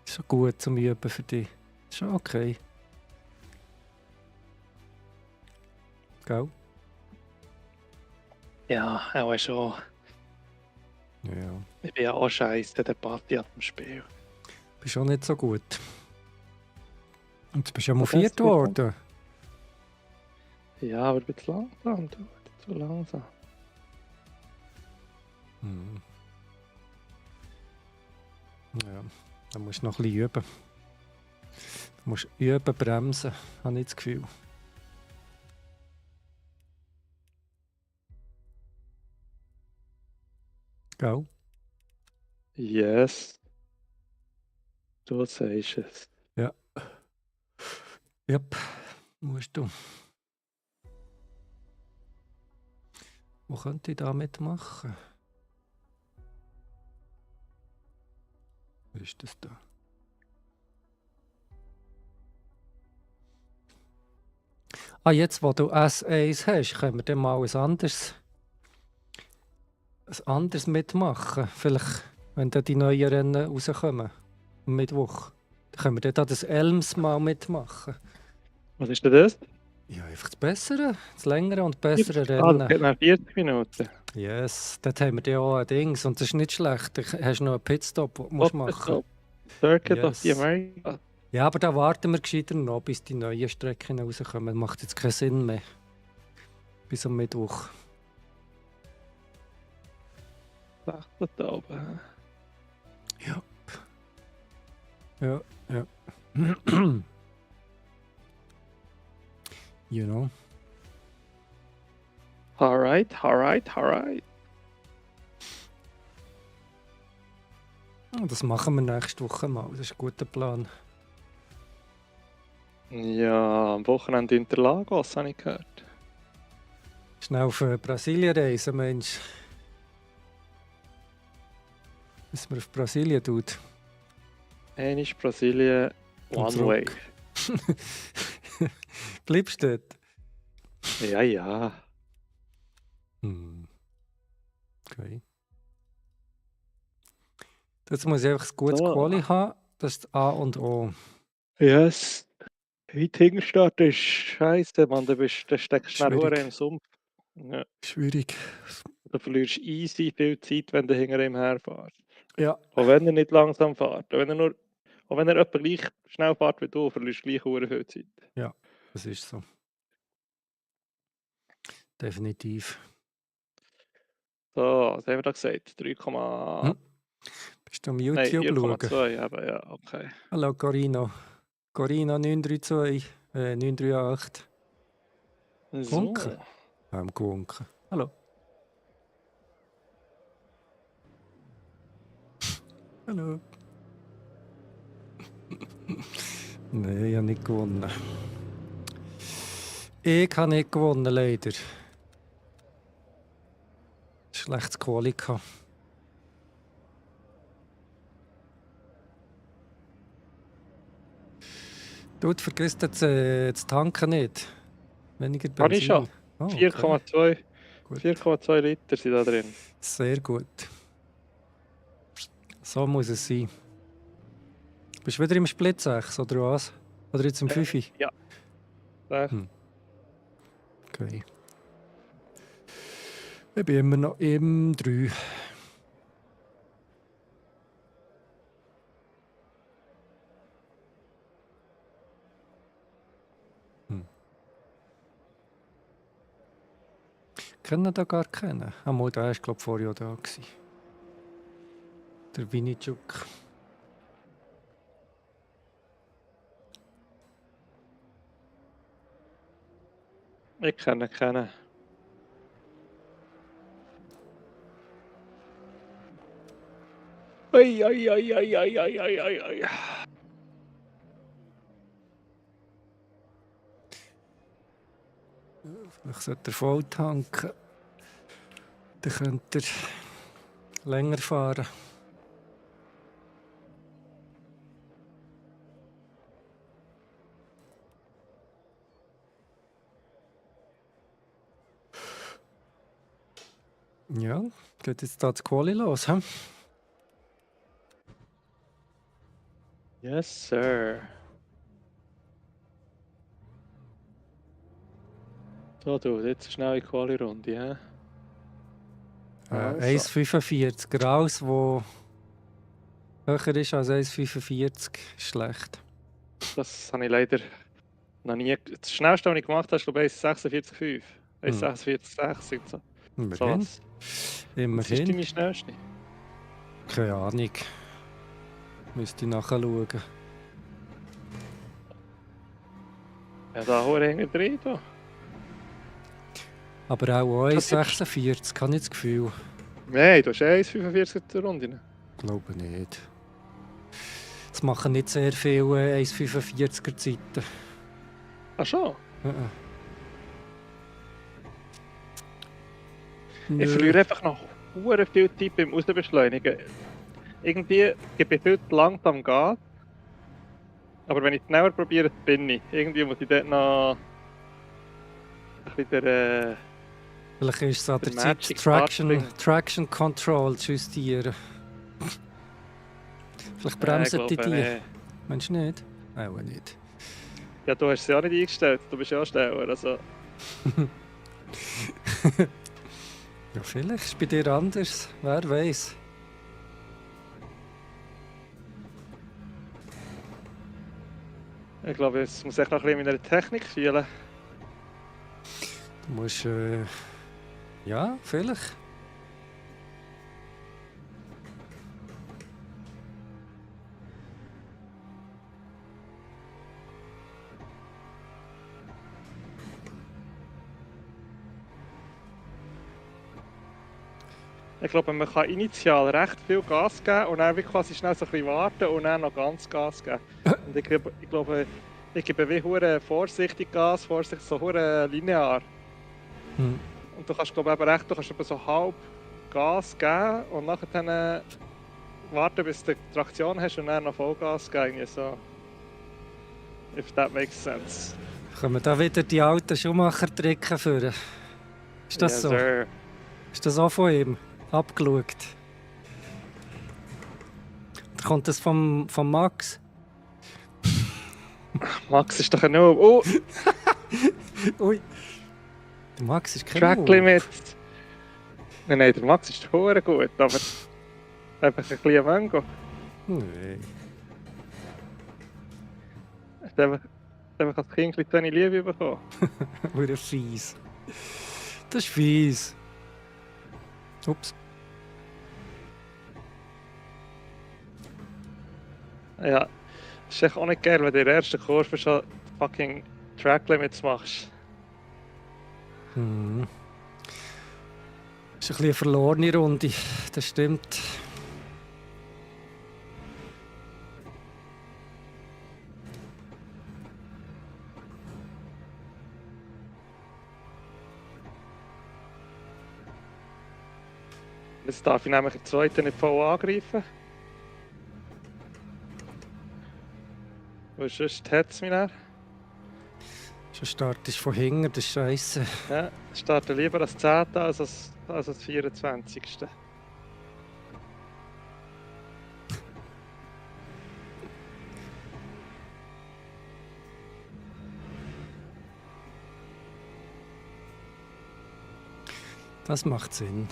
Ist schon gut zum Üben für dich. Ist schon okay. Gell? Ja, auch schon. Ja. Ich bin ja auch scheiße, der Party ab dem Spiel. Bist auch nicht so gut. Und jetzt bist du ja Was motiviert hast du worden. Ja, aber ein bisschen langsam, du. Zu langsam. Hm. Ja, da musst du noch ein bisschen üben. Du musst üben, bremsen, habe ich das Gefühl. Gell? Yes. Du sagst es. Yep, musst du. Wo könnte ich da mitmachen? Wo ist das da? Ah, jetzt, wo du S1 hast, können wir dann mal ein anderes mitmachen. Vielleicht, wenn dann die neuen Rennen rauskommen. Am Mittwoch. Dann können wir dann das Elms mal mitmachen. Was ist denn das? Ja, einfach das Bessere, das längere und bessere Ah, das Rennen. geht nach 40 Minuten. Yes, dort haben wir dann auch ein Dings. Und das ist nicht schlecht. Da hast du noch einen Pitstop, den du machen musst. Circuit of the Yes. America. Ja, aber da warten wir gescheiter noch, bis die neuen Strecken rauskommen. Macht jetzt keinen Sinn mehr. Bis am Mittwoch. Sagt das da oben. Ja. Ja, ja. You know. Alright, alright, alright. Das machen wir nächste Woche mal. Das ist ein guter Plan. Ja, am Wochenende Interlagos, habe ich gehört. Schnell auf Brasilien reisen, Mensch. Dass man auf Brasilien tut. Ein ist Brasilien, Und one zurück. way. Bleibst du dort? Ja, ja. Hm. Okay. Jetzt muss ich einfach ein gutes So. Quali haben. Das ist das A und O. Yes. Heute hinstarten ist scheiße, man. Da steckst du schnell Schwierig. hure im Sumpf. Ja. Schwierig. Du verlierst easy viel Zeit, wenn du hinter ihm herfährst. Ja. Auch wenn er nicht langsam fährt. Auch wenn er etwa gleich schnell fährt wie du, verlierst du gleich hure viel Zeit. Das ist so. Definitiv. So, was haben wir da gesagt? 3, Hm? Bist du am nein, YouTube schauen? 4,2, aber ja, okay. Hallo Corino. Corina 932, 938. So. Gewunken? Am gewunken. Hallo. Hallo. Nein, ich habe nicht gewonnen. Ich habe nicht gewonnen, leider. Schlechtes Quali gehabt. Du vergisst jetzt das Tanken nicht. Weniger Benzin. Habe ich schon. Oh, okay. 4,2 Gut. 4,2 Liter sind da drin. Sehr gut. So muss es sein. Bist du wieder im Split 6 oder was? Oder jetzt im 5? Ja. Da. Okay. Ich bin immer noch im 3. Kennen da gar keinen. Einmal, der war glaube ich vorher auch da. Gewesen. Der Winnichuk. Ich kenne keinen. Ui, ui, ui, ui, ui, ui, ui, ui, ui. Vielleicht sollte er voll tanken. Dann könnte er länger fahren. Ja, geht jetzt da das Quali los, hä? Yes, sir. So, du, jetzt schnell in die Quali-Runde, hä? Also. 1,45 raus, wo höher ist als 1,45, ist schlecht. Das habe ich leider noch nie. Das schnellste, was ich gemacht habe, ist glaube ich 1,46,5. 1,46,6 und so. Immerhin. Was ist Immerhin. deine schnellste? Keine Ahnung. Müsste ich nachschauen. Ja, da hure hinten drin. Da. Aber auch Das ist- 1,46, habe ich das Gefühl. Nein, du hast 1,45 in der Runde. Glaube nicht. Es machen nicht sehr viele 1,45er Zeiten. Ach schon? Nö. Ich verliere einfach noch hure viel Zeit beim Ausbeschleunigen. Irgendwie gebe ich viel zu langsam Gas. Aber wenn ich es schneller probiere, bin ich. Irgendwie muss ich dort noch ein bisschen Vielleicht ist es an der Der Zeit, Magic Traction, Part Traction Control zu justieren. Vielleicht bremsen die die. Meinst du nicht? Auch nicht. Ja, du hast sie auch nicht eingestellt. Du bist ja auch schneller. Also, Ja, vielleicht ist es bei dir anders. Wer weiß. ich glaube, es muss echt noch ein bisschen in meiner Technik fühlen. Du musst. Ja, vielleicht. Ich glaube, man kann initial recht viel Gas geben und dann wie quasi schnell so ein bisschen warten und dann noch ganz Gas geben. Und ich glaube, ich gebe wie hure vorsichtig Gas, vorsichtig so hure linear. Hm. Und du kannst glaube ich eben recht, du kannst eben so halb Gas geben und nachher dann warten, bis du die Traktion hast und dann noch Vollgas geben. Irgendwie so. If that makes sense. Kommen da wieder die alten Schuhmacher-Tricks führen? Ist das Yes, so? Sir. Ist das auch von ihm? Abgeschaut? Oder kommt das vom Max? Max ist doch ein Noob. Oh, Ui. Der Max ist kein Track Noob. Limit. Nein, der Max ist hure gut, aber einfach ein bisschen Mango. Nein. Er hat einfach als Kind ein bisschen Liebe bekommen. Hure fies. Das ist fies. Ups. Ja, das ist echt auch nicht geil, wenn du in der ersten Kurve schon fucking Track Limits machst. Hm. Ist ein bisschen eine verlorene Runde. Das stimmt. Jetzt darf ich nämlich den zweiten nicht voll angreifen. Weil sonst hat es mich dann. Schon startest von hinten, das ist scheisse. Ja, ich starte lieber als 10. als das 24. Das macht Sinn.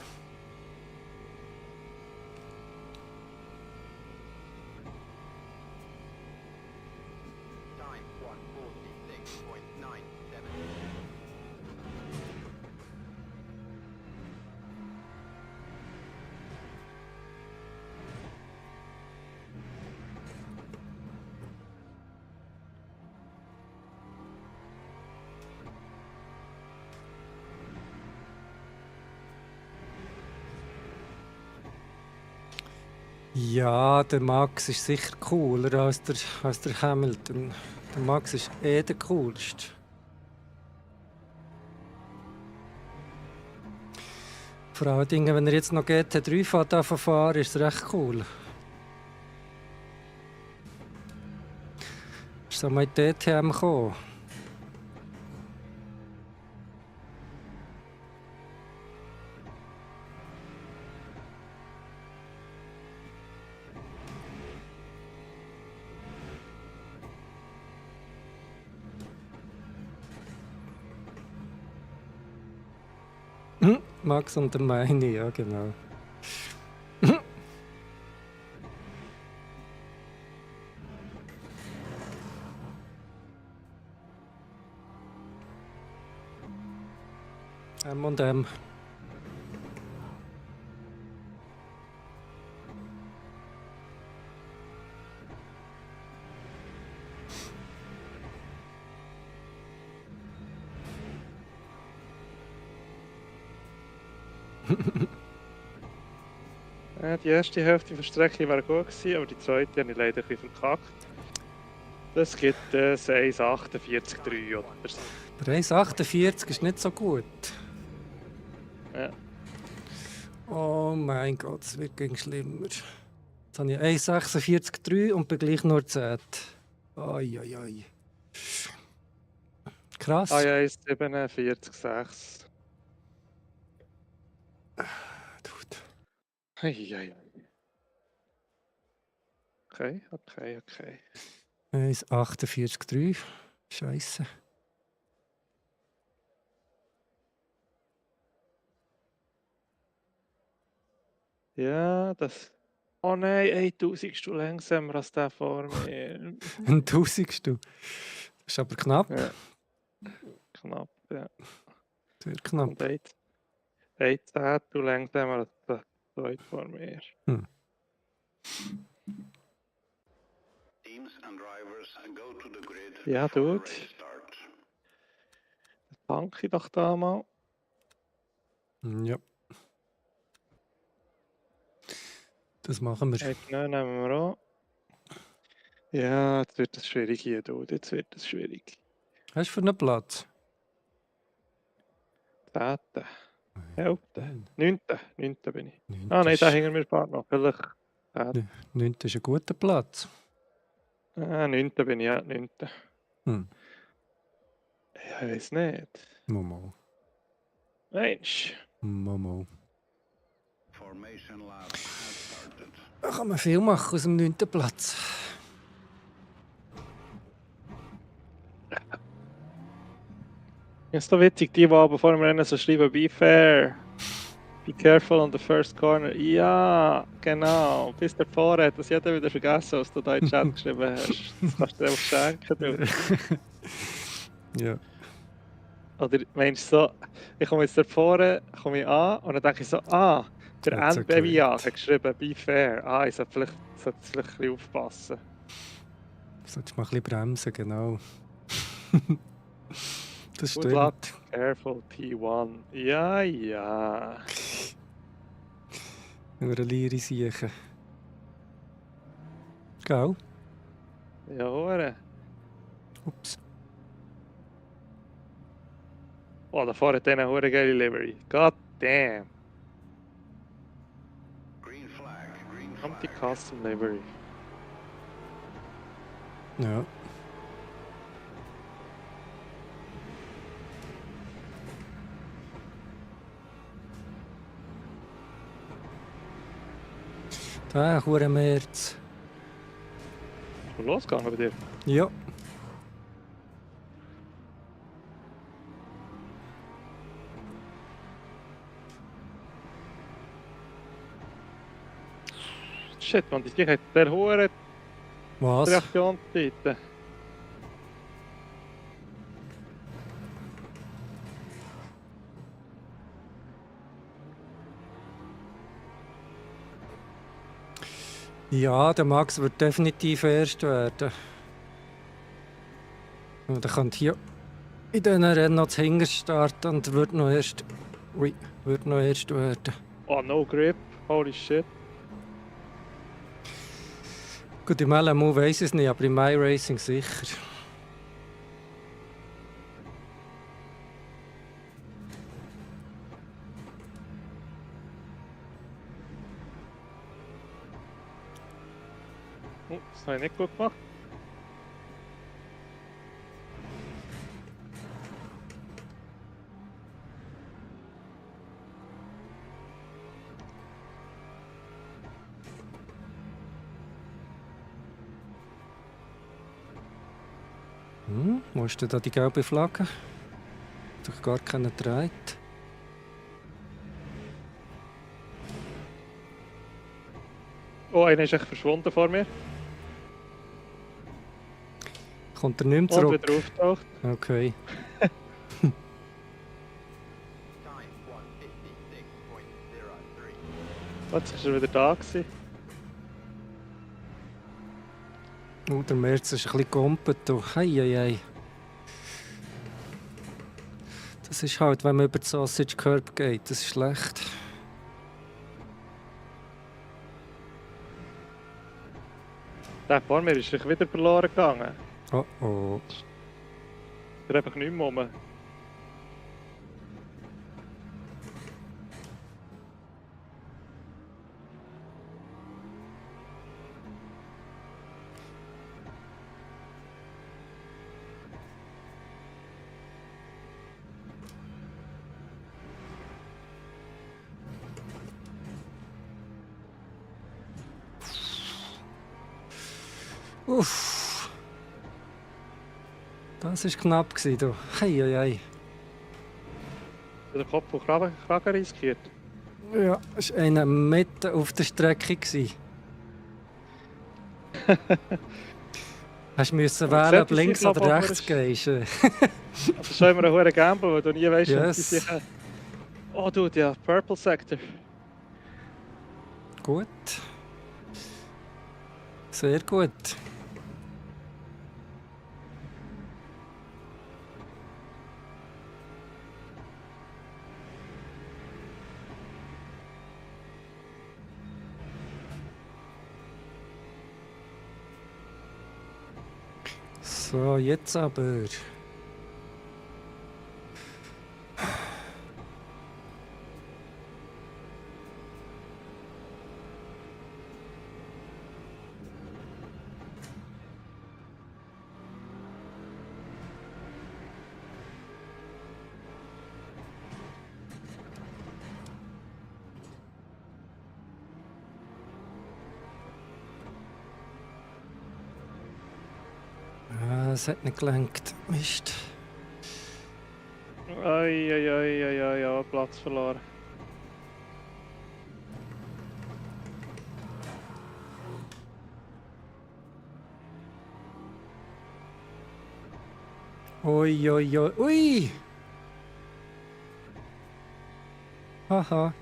Time 146.97. Ja, der Max ist sicher cooler als der Hamilton. Der Max ist der coolste. Vor allen Dingen, wenn er jetzt noch GT3 fährt, fahren, ist es recht cool. Ist so mal in die DTM gekommen. Max und der Meini, ja genau. M&M. Die erste Hälfte der Strecke war gut gewesen, aber die zweite habe ich leider ein bisschen verkackt. Das gibt ein 1,48,3 oder so. Aber 1,48 ist nicht so gut. Ja. Oh mein Gott, es wird gegen schlimmer. Jetzt habe ich 1,46,3 und bin gleich nur 10. Ai. Krass. Ah ja, 1,47,6. Dude. Eieiei. Okay. 1,48,3. Scheiße. Ja, das. Oh nein, 1000 langsamer als der vor mir. Ein Tausendstel. Das ist aber knapp. Ja. Knapp, ja. Sehr knapp. Und 1 Zehntel langsamer als der zweite vor mir. Teams and drivers go to the grid Ja, for Dude. race start. Danke doch da mal. Ja. Das machen wir. Nein, nehmen wir auch. Ja, jetzt wird es schwierig hier, Dude. Jetzt wird es schwierig. Hast du für einen Platz? 10. 11. 9. 9. bin ich. Neunter Ah nein, da ist- hängen wir bald noch. Vielleicht. 9. ist ein guter Platz. 9. bin ich, ja. 9. Hm. Ich weiß nicht. Momo. Mensch. Momo. Formation lap has started. Da kann man viel machen aus dem 9. Platz. Ist doch witzig, die aber vor dem Rennen so schreiben, be fair. Be careful on the first corner. Ja, genau. Bis der vorher hat das jeder wieder vergessen, was du da in den Chat geschrieben hast. Das kannst du dir einfach schenken. Du. Ja. Oder meinst du so, ich komme jetzt da vorne, komme ich an und dann denke ich so, der Hat's Endbaby erklärt. hat geschrieben, be fair. Ich sollte vielleicht ein bisschen aufpassen. Solltest mal ein bisschen bremsen, genau. Das Good luck. stimmt. Careful T1. Ja. Wenn wir eine Liere siechen. Gell? Ja, hure. Ups. Oh, da vorne hat eine hure geile Livery. God damn. Green flag, green Kommt die flag. Custom Livery. Ja. Da, hure März. Ist schon losgegangen bei dir? Ja. Shit, man, die hat der hure Was? Reaktionszeit. Ja, der Max wird definitiv erst werden. Und er könnte hier in diesen Rennen noch zuhinterst starten und wird noch erst werden. Oh, no grip. Holy shit. Gut, im LMU weiss ich es nicht, aber im iRacing sicher. Oh, das habe ich nicht gut gemacht. Wo ist denn da die gelbe Flagge? Doch gar keine trägt. Oh, einer ist echt verschwunden vor mir. Kommt er nicht mehr Und zurück? wieder auftaucht. Okay. Time 156.03. Jetzt ist er wieder da gewesen. Der Merz ist ein bisschen gumpet. Heieiei. Das ist halt, wenn man über die Sausage Curb geht. Das ist schlecht. Der vor mir ist sich wieder verloren gegangen. Oh oh. Er hat einfach nicht mehr rum. Uff. Das war knapp, du. Heieiei. Der Kopf und Kragen riskiert. Ja, es war einer mitten auf der Strecke. gewesen. Hast du müssen Aber wählen, ob sieht links sich oder noch, rechts aber gehst. Das ist schon immer ein hoher Gamble, weil du nie weißt, ob Yes. die sich... Oh, Dude, ja, Purple Sector. Gut. Sehr gut. So, jetzt aber. Es hat nicht gelenkt. Mist. Ja, Platz verloren. Ui, ui, ui. Ui! Haha.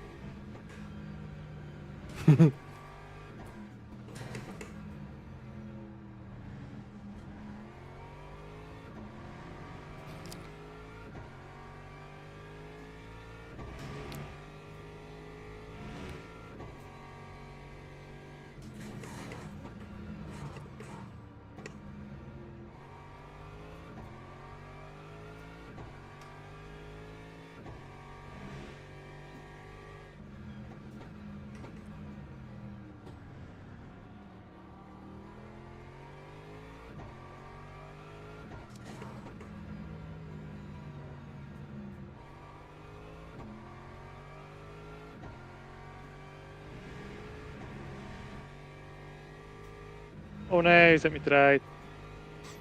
Oh nein, es hat mich gedreht.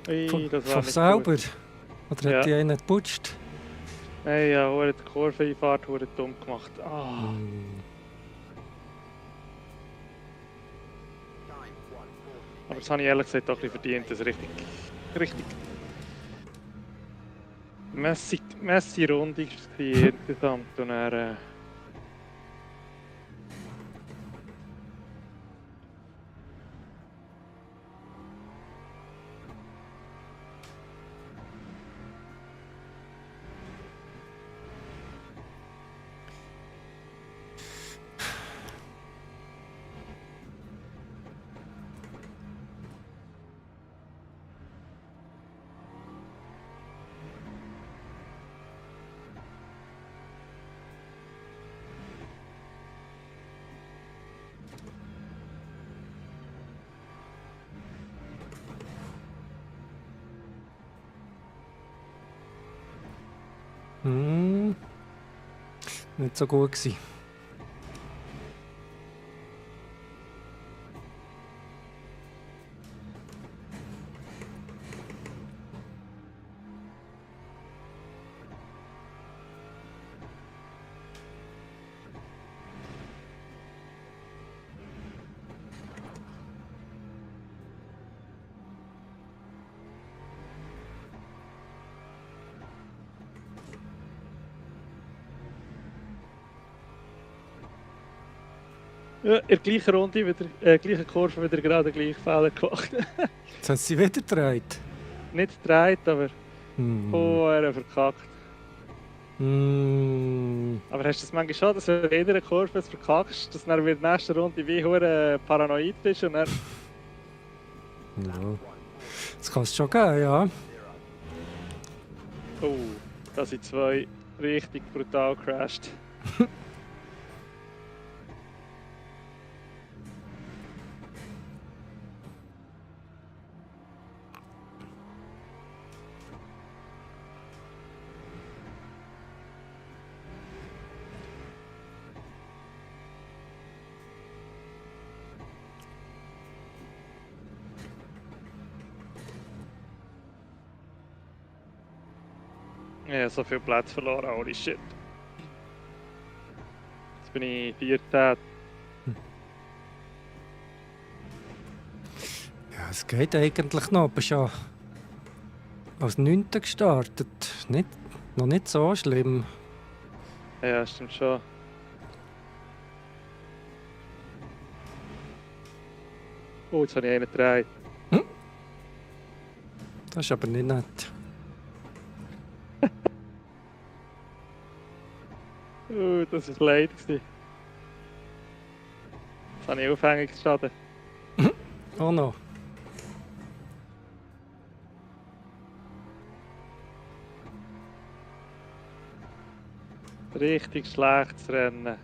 Ui, Von das war nicht selber? gut. Oder hat Ja. die einen geputscht? Nein, ja, die Kurveneinfahrt wurde dumm gemacht. Ah. Hm. Time 140. Aber das habe ich ehrlich gesagt auch ein bisschen verdient, das richtig messy Runde war insgesamt. Und er, Nicht so gut gewesen. Ja, in der gleichen Runde, wieder, gleichen Kurve wieder gerade den gleichen Fehler gemacht. Jetzt hat sie wieder gedreht. Nicht gedreht, aber Hm. er verkackt. Hm. Aber hast du das manchmal schon, dass du in jeder Kurve es verkackst, dass du dann wieder in der nächsten Runde wie hure paranoid bist und dann... Ja. Das kann es schon geben, ja. Oh, da sind zwei richtig brutal crashed. Ja, so viel Platz verloren, holy shit. Jetzt bin ich 14. Ja, es geht eigentlich noch. Du bist ja als 9. gestartet. Noch nicht so schlimm. Ja, stimmt schon. Oh, jetzt habe ich einen gedreht. Das ist aber nicht nett. Das war leid. Jetzt habe ich Aufhängungsschaden. Oh noch. Richtig schlechtes Rennen.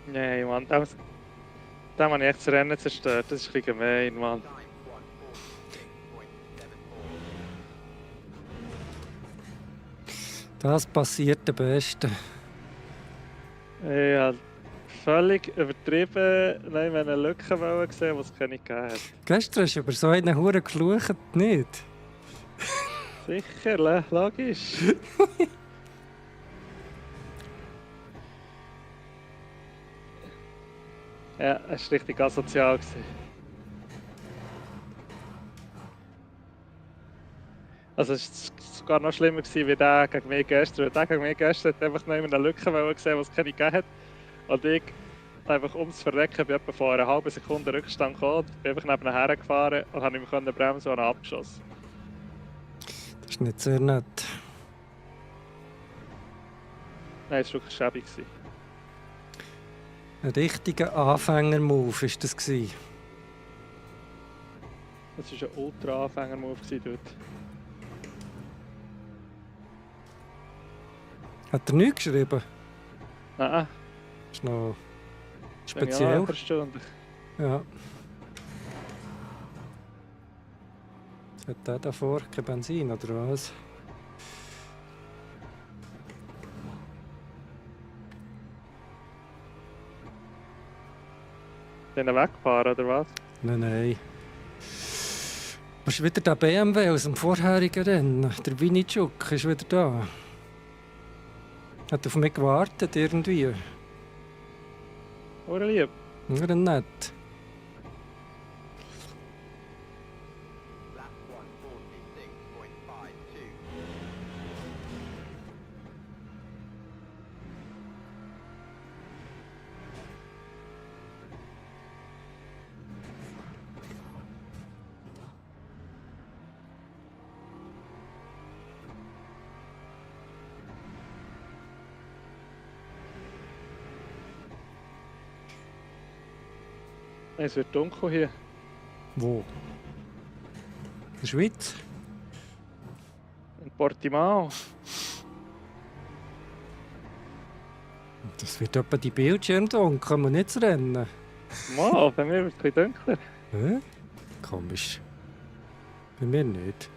Nein, Mann, dem habe ich echt das Rennen zerstört. Das ist ein bisschen gemein, Mann. Das passiert der Beste. Ich habe völlig übertrieben. Nein, wir haben eine Lücke gesehen, die es keine gegeben hat. Gestern hast du über so einen Huren geflucht, nicht? Sicher, logisch. Ja, es war richtig asozial. Also es war sogar noch schlimmer wie der gegen mich gestern. Der gegen mich gestern hat einfach noch immer eine Lücke gesehen, die es keine gegeben hat. Und ich einfach ums Verrecken bin etwa vor einer halben Sekunde Rückstand gekommen. Bin einfach neben ihn hergefahren und habe ihm bremsen und abgeschossen. Das ist nicht sehr nett. Nein, es war wirklich schäbig. Ein richtiger Anfänger-Move war das gewesen. Das war ein Ultra-Anfänger-Move dort. Hat er nichts geschrieben? Nein, Das ist noch ja, speziell. verstanden. Ja. Jetzt hat der davor kein Benzin, oder was? Den weggefahren, oder was? Nein. Was ist wieder der BMW aus dem vorherigen Rennen? Der Winitschuk ist wieder da. Hat auf mich gewartet irgendwie. Oder lieb. Ja, nett. Es wird dunkel hier. Wo? In der Schweiz? Portimao. Das wird etwa die Bildschirme dunkel, kann man nicht rennen. Mal, bei mir wird es ein bisschen dunkler. Hä? Komisch. Bei mir nicht.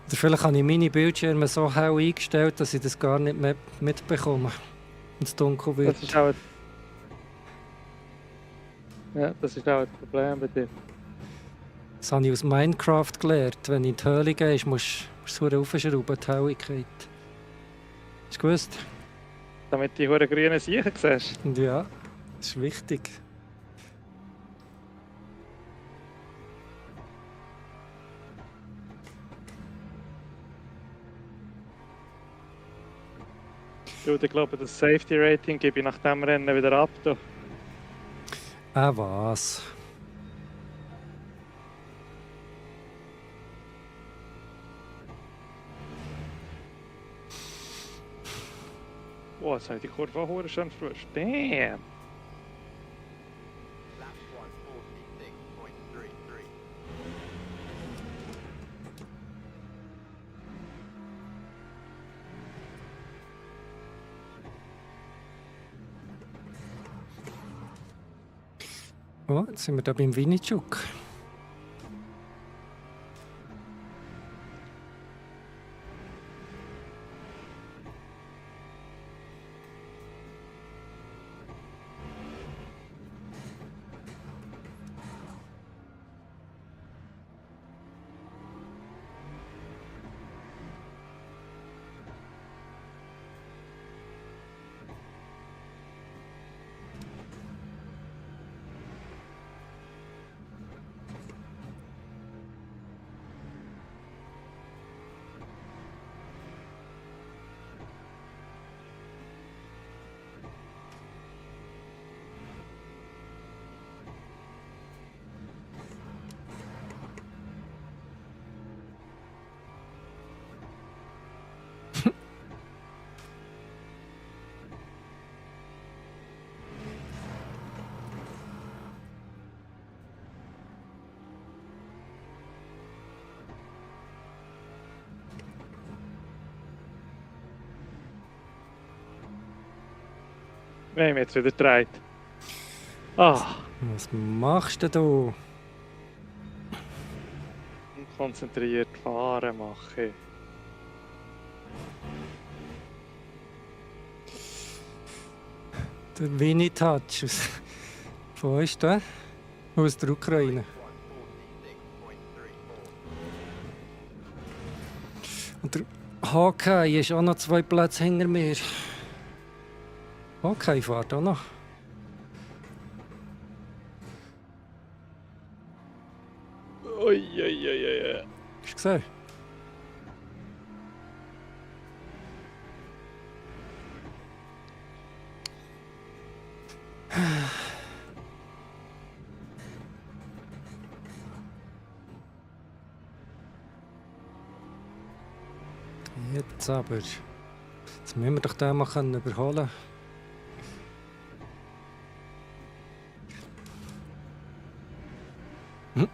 Oder vielleicht habe ich meine Bildschirme so hell eingestellt, dass ich das gar nicht mehr mitbekomme, wenn es dunkel wird. Das ist auch das ist auch ein Problem bei dir. Das habe ich aus Minecraft gelernt. Wenn du in die Höhle gehst, musst du es verdammt raufschrauben, die Helligkeit. Hast du gewusst? Damit du die hure grünen Siechen siehst. Und ja, das ist wichtig. Du, ich glaube, das Safety Rating gebe ich nach dem Rennen wieder ab. Du. Was? Oh, jetzt habe ich die Kurve auch hure schön frisch. Damn! Lap 146.33. Oh, jetzt sind wir da beim Winnichuk. Wir haben jetzt wieder gedreht. Ah, Was machst denn du? konzentriert fahren mache ich. Der Winnie-Touch. Von wo ist der? Aus der Ukraine. 146.34. Und der Hawkeye ist auch noch 2 Plätze hinter mir. Hawkeye fährt auch noch. Uiuiuiui. Hast du gesehen? Jetzt aber. Jetzt müssen wir doch den mal überholen. Hm?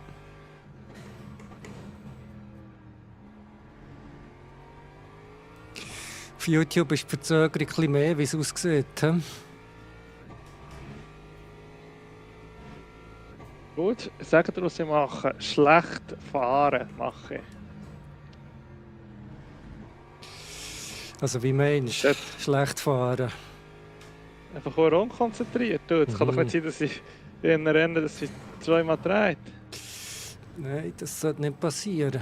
Auf YouTube ist die Verzögerung ein bisschen mehr, wie es aussieht. Hm? Gut, sagt dir, was ich mache. Schlecht fahren mache ich. Also wie meinst du? Dort Schlecht fahren. einfach nur unkonzentriert. Du, es kann doch nicht sein, dass ich in einem Rennen dass ich zweimal dreht. Nein, das sollte nicht passieren.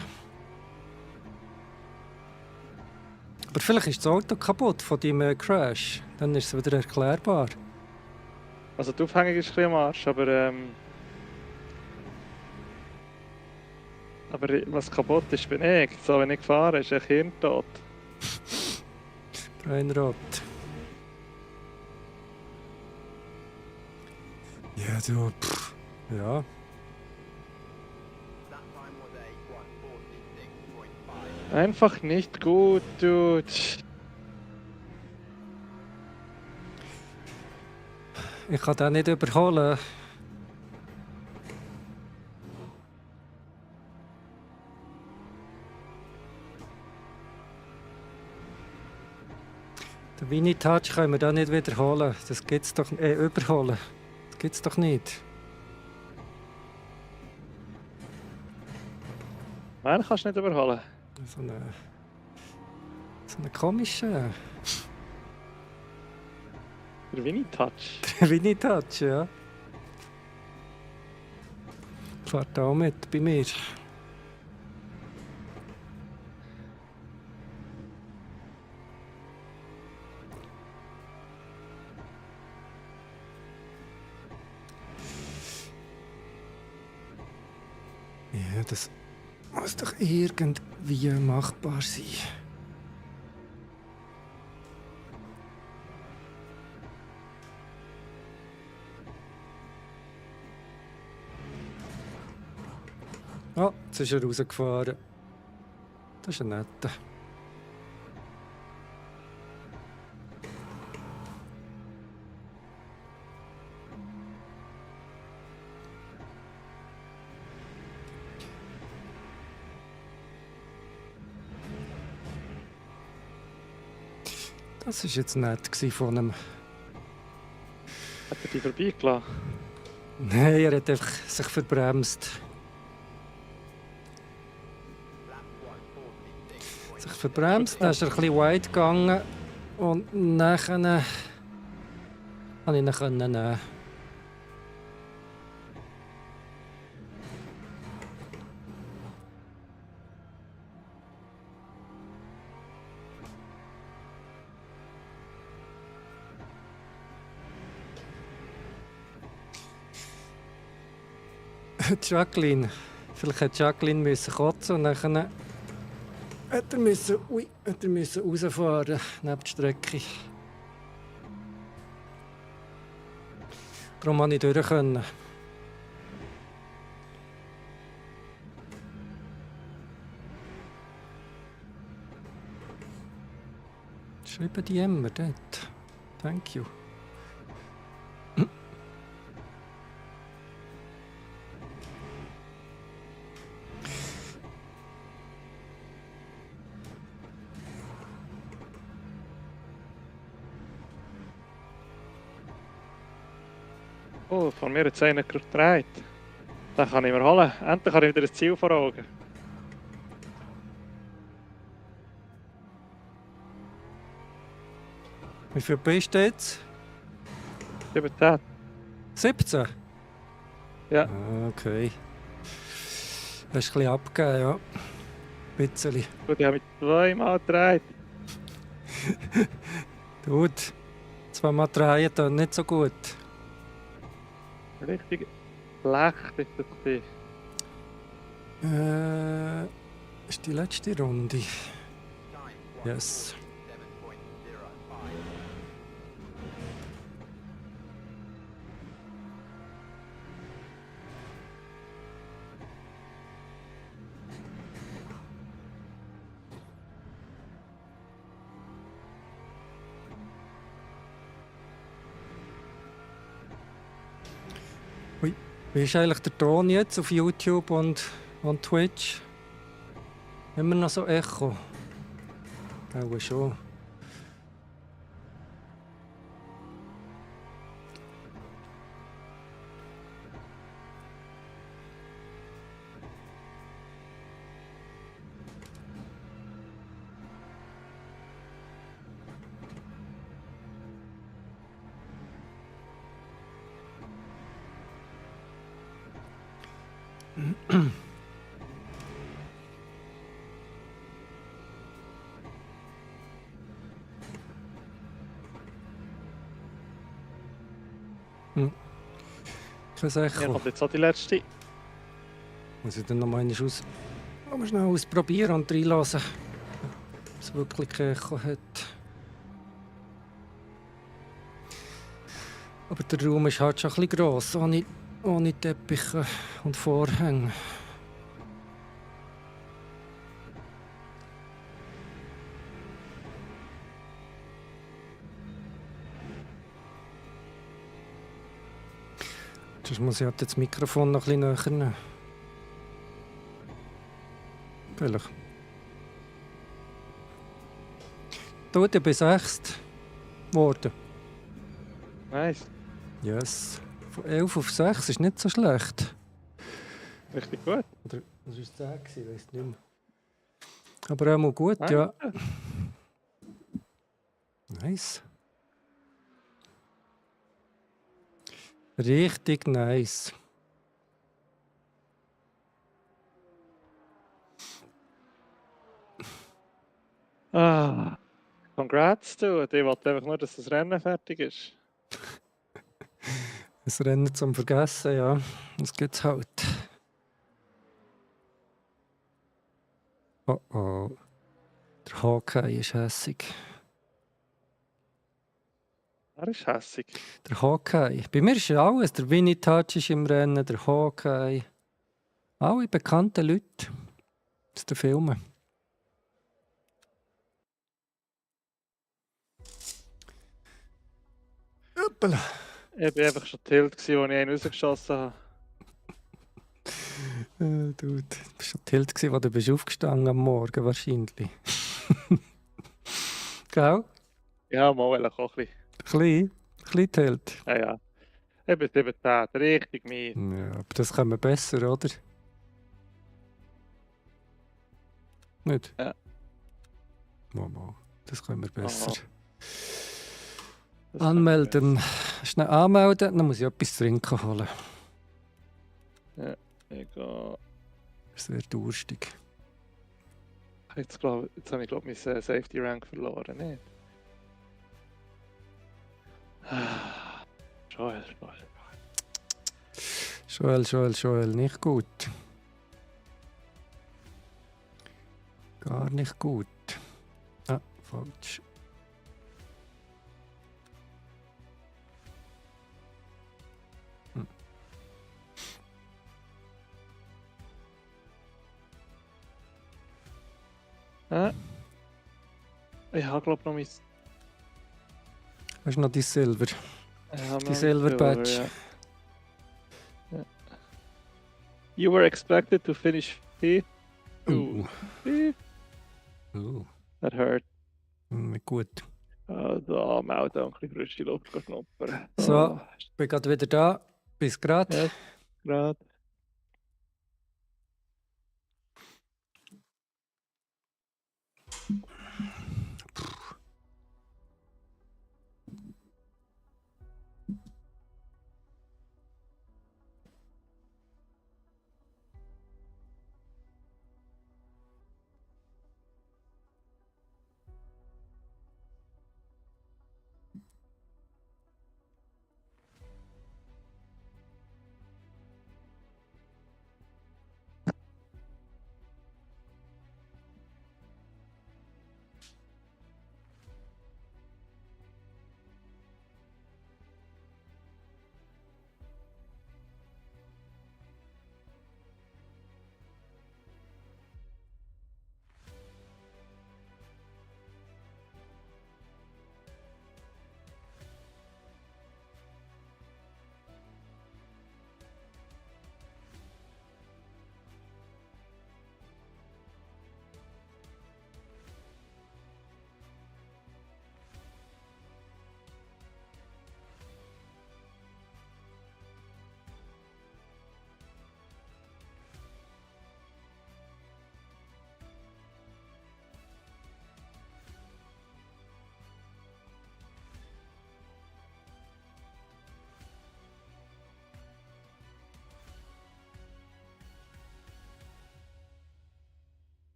Aber vielleicht ist das Auto kaputt von deinem Crash. Dann ist es wieder erklärbar. Also die Aufhängung ist ein bisschen am Arsch, aber was kaputt ist, bin ich. So, wenn ich fahre, ist ein Hirntod. Breinrot. Ja, du. Pff, ja. That time was a 146.5. Einfach nicht gut, Dude. Ich kann den nicht überholen. Den Winnie-Touch können wir da nicht wiederholen. Das gibt's doch überholen. Das gibt's doch nicht. Nein, kannst du nicht überholen. So eine komische Der Winnie-Touch. Winnie-Touch, ja. Fährt auch mit bei mir. Ja, das muss doch irgendwie machbar sein. Oh, jetzt ist er rausgefahren. Das ist ein netter. Das war jetzt nett von ihm. Hat er dich vorbeigelassen? Nein, er hat einfach sich verbremst. Sich verbremst, dann ist er ein bisschen weit gegangen und nachher konnte ich ihn nehmen. Jacqueline. Vielleicht hat Jacqueline müssen kotzen und dann hat er müssen rausfahren neben der Strecke. Darum konnte ich durch. Schreiben die immer dort. Thank you. Oh, von mir hat es einer gedreht. Den kann ich mir holen. Endlich habe ich wieder ein Ziel vor Augen. Wie viel bist du jetzt? 17. 17? Ja. Ah, okay. Hast ein bisschen abgegeben, ja. Ein bisschen. Gut, ich habe mich zweimal gedreht. Gut. Zweimal drehen dann nicht so gut. Richtig schlecht ist das gewesen. Ist die letzte Runde. Yes. Wie ist eigentlich der Ton jetzt auf YouTube und Twitch? Immer noch so Echo? Auch schon. Kein Ja, Echo. kommt jetzt auch die letzte. Muss ich dann noch mal schnell ausprobieren und reinlassen, ob es wirklich kein Echo hat. Aber der Raum ist halt schon ein bisschen gross, ohne Teppiche und Vorhänge. Sonst muss ich halt das Mikrofon noch ein bisschen näher nehmen. Vielleicht. Tut, ich bin 6. geworden. Nice. Yes. Von 11 auf 6 ist nicht so schlecht. Richtig gut. Oder was war es 10 gewesen? Ich weiß nicht mehr. Aber auch mal gut, ja. Nice. Richtig nice. Ah, congrats, du. Ich wollte einfach nur, dass das Rennen fertig ist. Ein Rennen zum Vergessen, ja. Das gibt's halt. Oh oh. Der Hawkeye ist hässig. Er ist hässig. Der Hawkeye. Bei mir ist alles. Der Winnie Touch ist im Rennen, der Hawkeye. Alle bekannten Leute aus den Filmen. Hoppala. Ich war einfach schon tilt, als ich einen rausgeschossen habe. Dude, du bist schon tilt gewesen, als du bist aufgestanden am Morgen wahrscheinlich. Gell? Ja, mal auch ein bisschen. Klein tilt. Ja, ja. Ich bin 17, richtig mies. Ja, aber das können wir besser, oder? Nicht? Ja. Mal. Das können wir besser. Das Anmelden. Schnell anmelden, dann muss ich etwas zu trinken holen. Ich gehe. Sehr durstig. Jetzt habe ich, mein Safety Rank verloren, nicht? Joel. Joel, nicht gut. Gar nicht gut. Ah, falsch. Ich habe, glaube ich, noch mein. Hast du noch die Silber? Die Silver Badge. Ja. You were expected to finish fifth. Fifth? That hurt. Nicht gut. Da melden und ein bisschen frische Luft schnuppern. So, ich bin gerade wieder da. Bis gerade. Ja, gerade.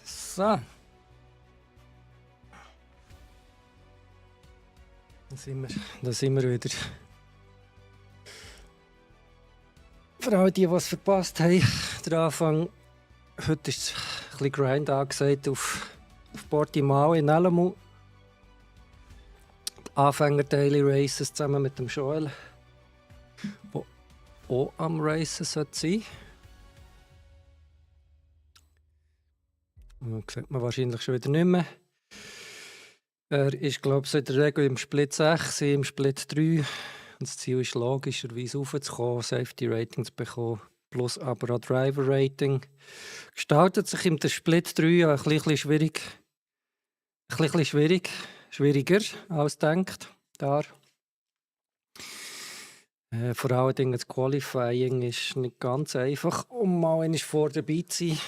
So. Da sind wir wieder. Für all die, die es verpasst haben, der Anfang. Heute ist ein bisschen Grind angesagt auf Portimao in Alamo. Die Anfänger-Daily Races zusammen mit dem Joel, der auch am Racen sollte sein. Das sieht man wahrscheinlich schon wieder nicht mehr. Er ist, glaube ich, so in der Regel im Split 6, im Split 3. Und das Ziel ist logischerweise raufzukommen, Safety Rating zu bekommen, plus aber auch Driver Rating. Gestaltet sich im Split 3 ein bisschen schwierig. Schwieriger als gedacht. Vor allen Dingen das Qualifying ist nicht ganz einfach, um mal einmal vor dabei zu sein.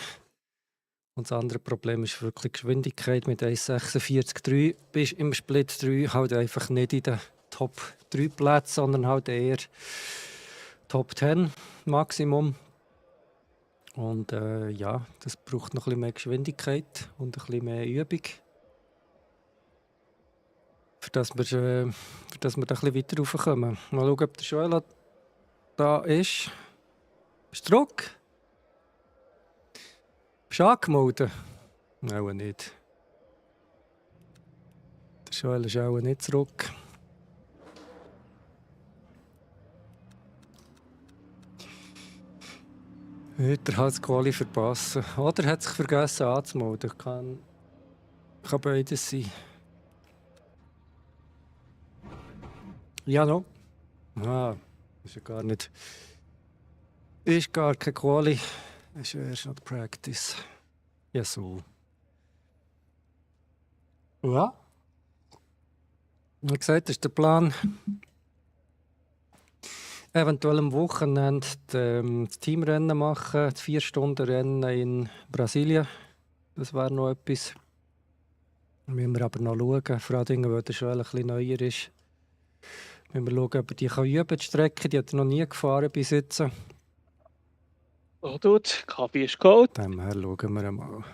Und das andere Problem ist wirklich die Geschwindigkeit. Mit 1,46,3 bist du im Split 3 halt einfach nicht in den Top 3 Plätzen, sondern halt eher Top 10 Maximum. Und ja, das braucht noch ein bisschen mehr Geschwindigkeit und ein bisschen mehr Übung. Für das wir da ein bisschen weiter raufkommen. Mal schauen, ob der Joel da ist. Bist du zurück? Bist du angemeldet? Nein, nicht. Der Joel ist auch nicht zurück. Heute hat das Quali verpassen. Oder hat sich vergessen anzumelden. Kann beides sein. Ja, noch. Ah, ist ja gar nicht. Ist gar kein Quali. Ist ja erst noch die Practice. Ja, so. Ja. Wie gesagt, das ist der Plan. Eventuell am Wochenende das Teamrennen machen, das 4-Stunden-Rennen in Brasilien. Das wäre noch etwas. Müssen wir aber noch schauen. Vor allem, weil der schon ein bisschen neuer ist. Müssen wir schauen, ob er die üben kann, die Strecke. Die hat er noch nie gefahren bis jetzt. Oh, tut, Kaffee ist kalt. Dem her schauen wir mal.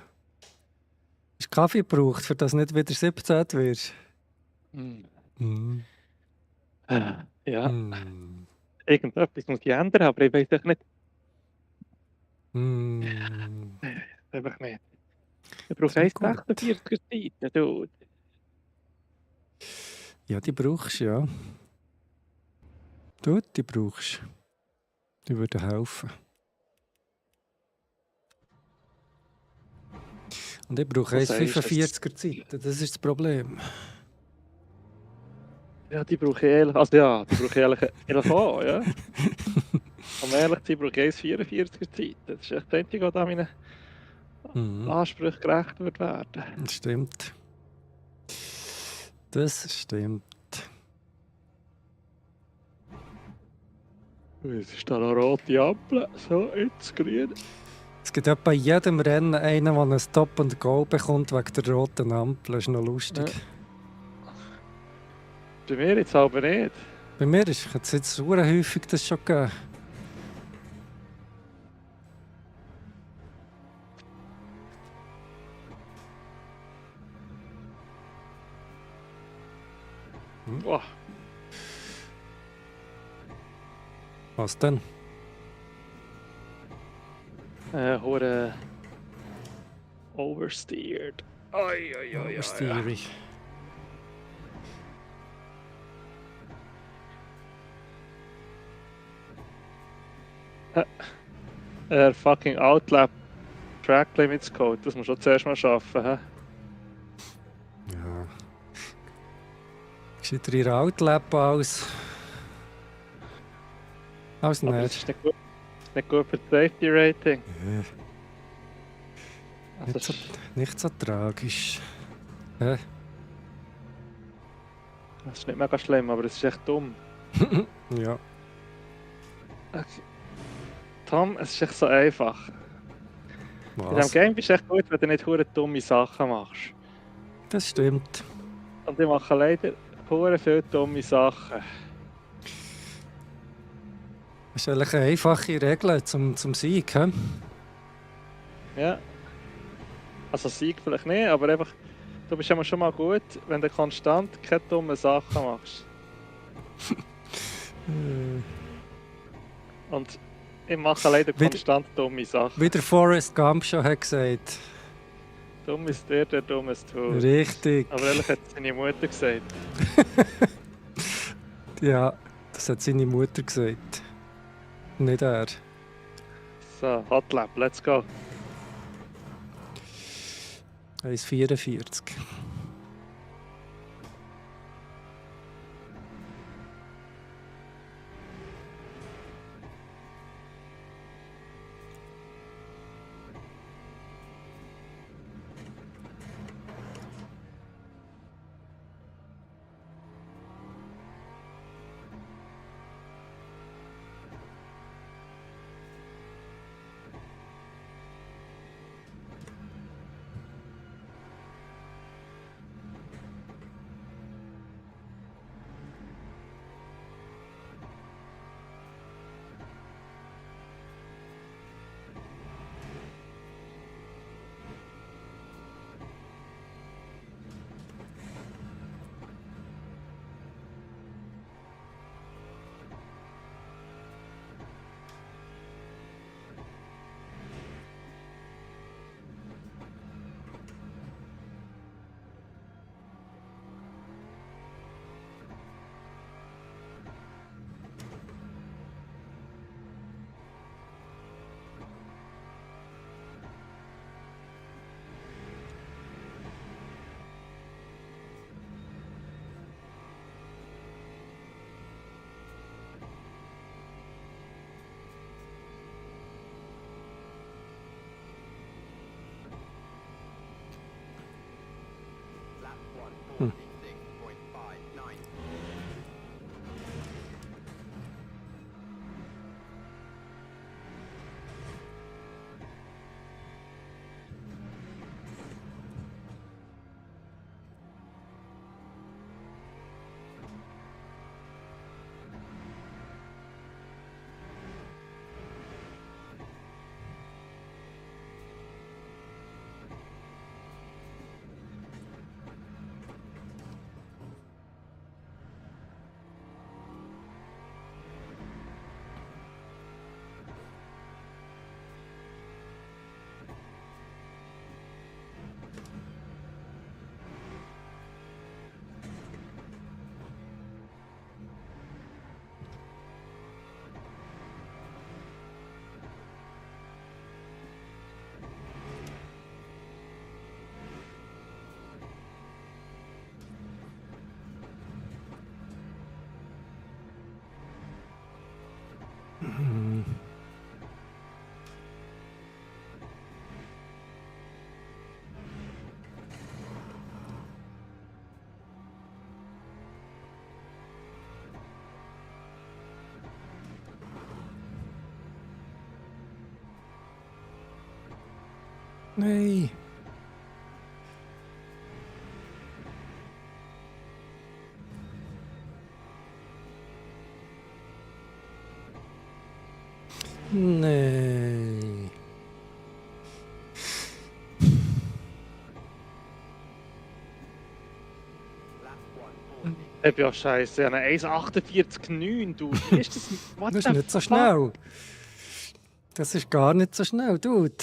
Hast du Kaffee gebraucht, für das nicht wieder 17 wirst? Mm. Ja, Mm. irgendetwas muss ich ändern, aber ich weiß es nicht. Mm. Einfach nicht. Ich brauche Sehr gut. 1,46er Zeit, du. Ja, die brauchst du, ja. Du, die brauchst du. Die würden helfen. Und ich brauche Was sagst du? 1,45er Zeit. Das ist das Problem. Ja, die brauche ich ehrlich. Also ja, die brauche ich ehrlich auch, ja. Um ehrlich zu sein, brauche ich 1,44er Zeit. Das ist echt das Einzige, was an meinen Mhm. Ansprüchen gerecht wird werden. Das stimmt. Das stimmt. Es ist da noch eine rote Ampel. So, jetzt grün. Es gibt etwa bei jedem Rennen einen, der ein Stop and Go bekommt wegen der roten Ampel. Das ist noch lustig. Ja. Bei mir jetzt aber nicht. Bei mir ist es jetzt sehr häufig das schon gegeben. Boah, Was denn? hure oversteered. Oi, oi, oi, oi. Oversteering. Fucking Outlap Track Limits Code, das muss schon zuerst mal schaffen. Hä? Ja. Sieht ihr Outlap aus? Als Aber das nicht. ist nicht gut für das Safety Rating. Ja, Also, nicht, so, nicht so tragisch. Hä? das ist nicht mega schlimm, aber es ist echt dumm. Ja. Okay. Tom, es ist echt so einfach. In diesem Was? Game bist du echt gut, wenn du nicht hure dumme Sachen machst. Das stimmt. Und ich mache leider hure viele dumme Sachen. Das ist eigentlich eine einfache Regel zum Sieg. He? Ja. Also Sieg vielleicht nicht, aber einfach, du bist immer schon mal gut, wenn du konstant keine dummen Sachen machst. Und ich mache leider Wieder- konstant dumme Sachen. Wie der Forrest Gump schon hat gesagt. Dumm ist der Dummes tut. Richtig. Aber ehrlich hat seine Mutter gesagt. Ja, das hat seine Mutter gesagt. Nicht er. So, Hotlap, let's go. 1,44. Lap 146.59. Nein. Nein. Lap 140. Ich bin ja scheiße, ich habe eine 1,48,9, du. Wie ist das? What Das the ist nicht so fuck? schnell. Das ist gar nicht so schnell, Dude.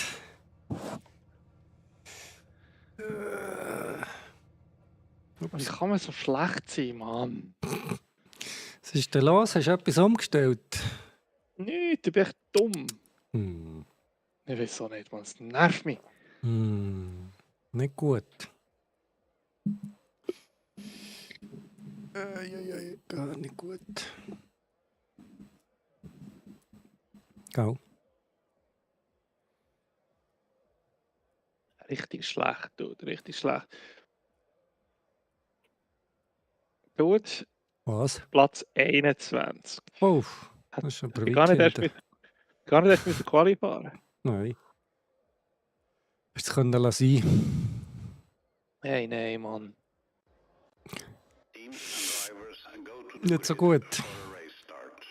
Wie kann man so schlecht sein, Mann? Was ist denn los? Hast du etwas umgestellt? Nicht, ich bin echt dumm. Hm. Ich weiß auch nicht, man. Es nervt mich. Nicht gut. Gar nicht gut. Gell? Richtig schlecht, dude. Richtig schlecht. Dude, Was? Platz 21. Oh, das ist aber Ich gar weit nicht erst hinten. mit der Quali fahren. Nein. Hast du können lassen. Hey, nein, Mann. Teams and drivers go to the Nicht so grid gut. for a race start.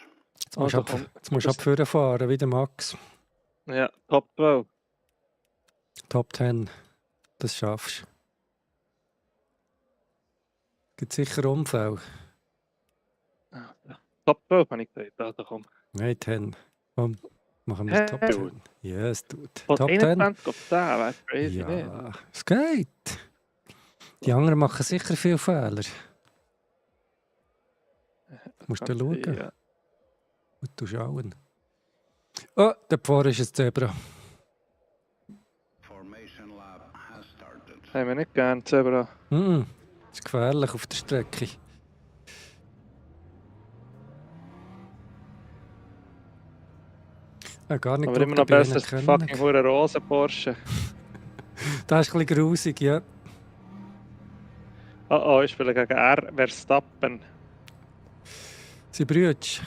Jetzt musst Also du komm, jetzt musst du das- ab vorne fahren, wie der Max. Ja, Top 12. Top 10. das schaffst du. Gibt sicher Unfälle. Ah, ja. Top 12 habe ich gesagt. Also komm. Nein, 10. Komm, machen wir das Top Hey, 10. Yes, dude. von Top 10? 21 auf 10, wäre crazy, nicht? Ja, es geht. Die anderen machen sicher viele Fehler. Musst du Kann sein, schauen. ja. Musst du schauen. Oh, da vorne ist ein Zebra. Formation lap has started. Haben wir nicht gern, Zebra. Das ist gefährlich auf der Strecke. Gar nicht Aber gut, immer noch ob ich ihn besser als der erkennen fucking hure Rosen Porsche. Das ist ein bisschen grusig, ja. Oh, ich spiele gegen R. Verstappen. Sie brütsch.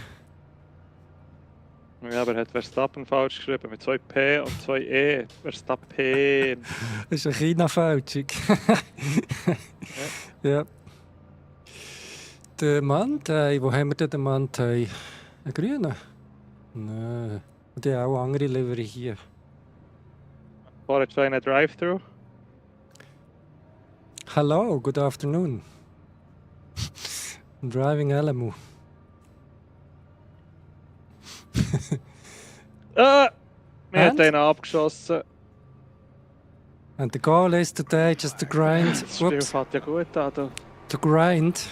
Ja, aber er hat Verstappen falsch geschrieben. Mit 2 P und 2 E. Verstappen. Das ist eine China-Fälschung. Ja. Der Mantai, wo haben wir denn den Mantai? Einen grünen? Nein. Und die haben auch andere Livery hier. Vorher schon eine Drive-Thru. Hello, good afternoon. I'm driving Alamo. Ah! Mir hat And? einen abgeschossen. And the goal is today just to grind. Das Spiel Whoops. fängt ja gut an. Du. To grind.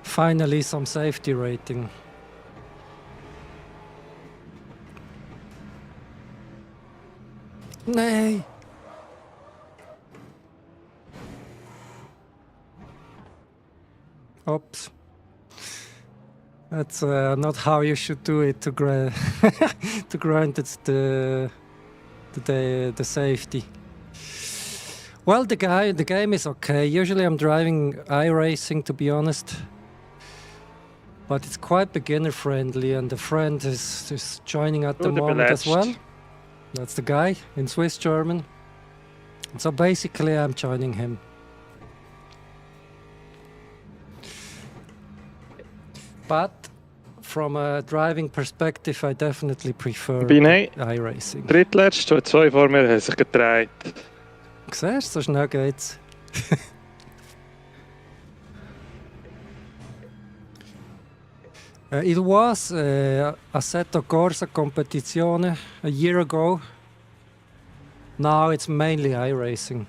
Finally some safety rating. Nein! Oops. That's not how you should do it to grind. To grind it's the safety. Well, the game is okay. Usually I'm driving iRacing, to be honest. But it's quite beginner friendly, and the friend is joining at the Oder moment as well. belässt. That's the guy in Swiss German. So basically I'm joining him. But from a driving perspective, I definitely prefer Bin ich iRacing. drittletzt, und 2 vor mir haben sich gedreht. Siehst du, so schnell geht's. It was Assetto Corsa Competizione a year ago. Now it's mainly iRacing.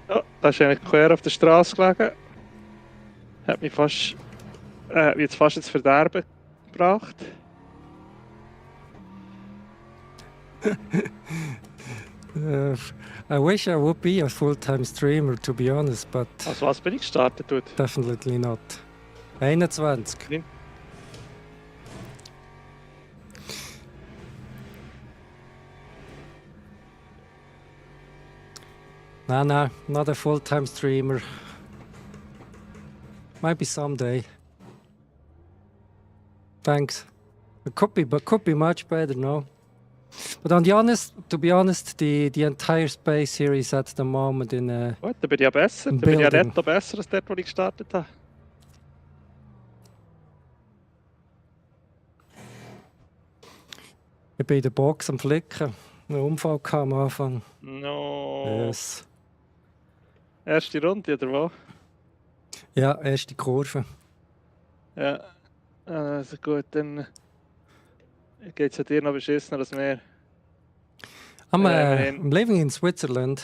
Oh, da ist eigentlich quer auf der Straße gelegen. Hat mich fast, jetzt fast ins Verderben gebracht. I wish I would be a full-time streamer, to be honest, but Also was bin ich gestartet? Tut? definitely not. 21. Nein. No, not a full-time streamer. Maybe someday. Thanks. It could be much better, no? But to be honest, the entire space here is at the moment in a Gut, dann bin ich ja besser. Ein Dann bin ich ja Building. netto besser als dort, wo ich gestartet habe. ich bin in der Box am Flicken. Einen Unfall kam am Anfang. No. Yes. Erste Runde, oder wo? Ja, erste Kurve. Ja. Also gut, dann geht es ja dir noch beschissener als mir. Immerhin. I'm living in Switzerland.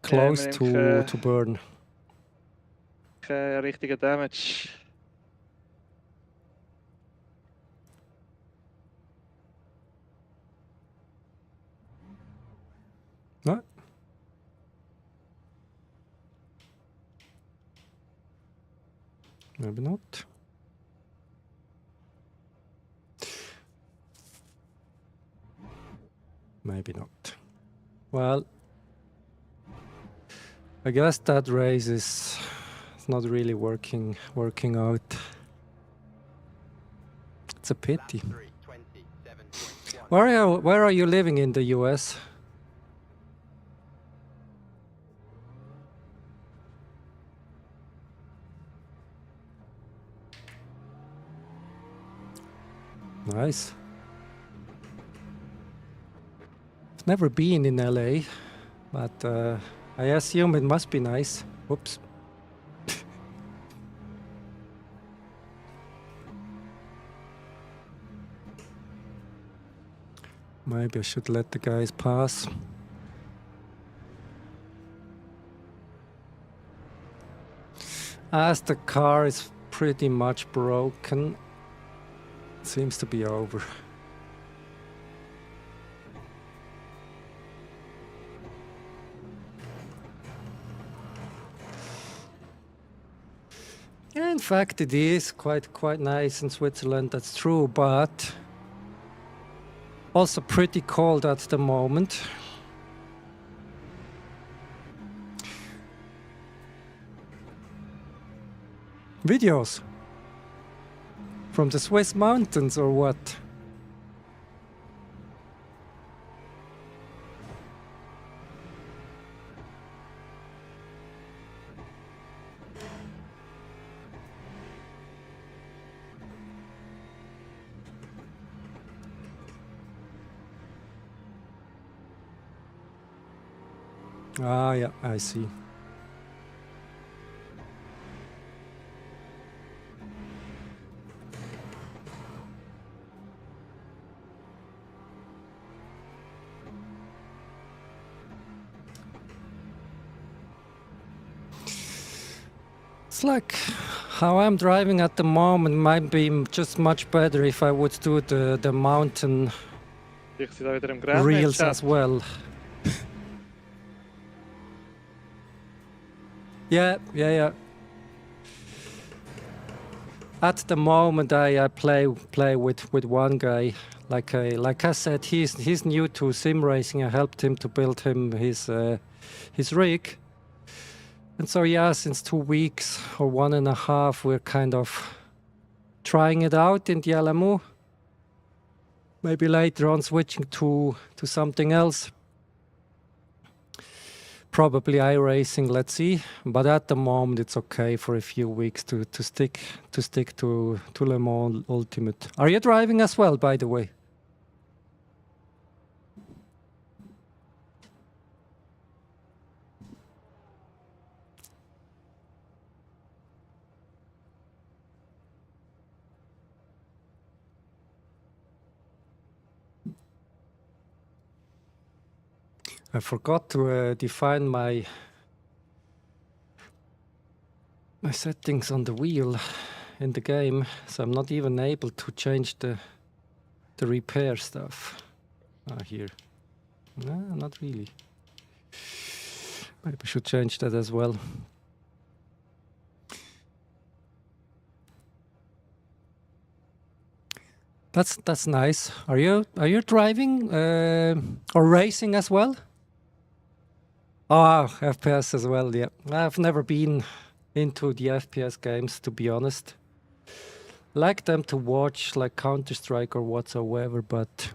Close immerhin, to Bern. Kein richtiger Damage. No? Maybe not. Maybe not. Well, I guess that race is not really working out. It's a pity. Lap 3, 27.1. Where are you living in the US? Nice. I've never been in LA, but I assume it must be nice. Whoops. Maybe I should let the guys pass. As the car is pretty much broken, seems to be over. Yeah, in fact, it is quite nice in Switzerland. That's true, but also pretty cold at the moment. Videos from the Swiss mountains or what? Ah, yeah, I see. It's like how I'm driving at the moment might be just much better if I would do the mountain Ich sind da wieder im Grenzen. reels as well. Yeah. At the moment, I play with one guy. Like I said, he's new to sim racing. I helped him to build him his rig. And so yeah, since 2 weeks or 1.5, we're kind of trying it out in the LMU. Maybe later on switching to something else. Probably iRacing, let's see. But at the moment, it's okay for a few weeks to stick to Le Mans Ultimate. Are you driving as well, by the way? I forgot to define my settings on the wheel in the game, so I'm not even able to change the repair stuff. Here. No, not really. Maybe I should change that as well. That's nice. Are you driving or racing as well? Oh, FPS as well, yeah. I've never been into the FPS games, to be honest. Like them to watch, like Counter-Strike or whatsoever, but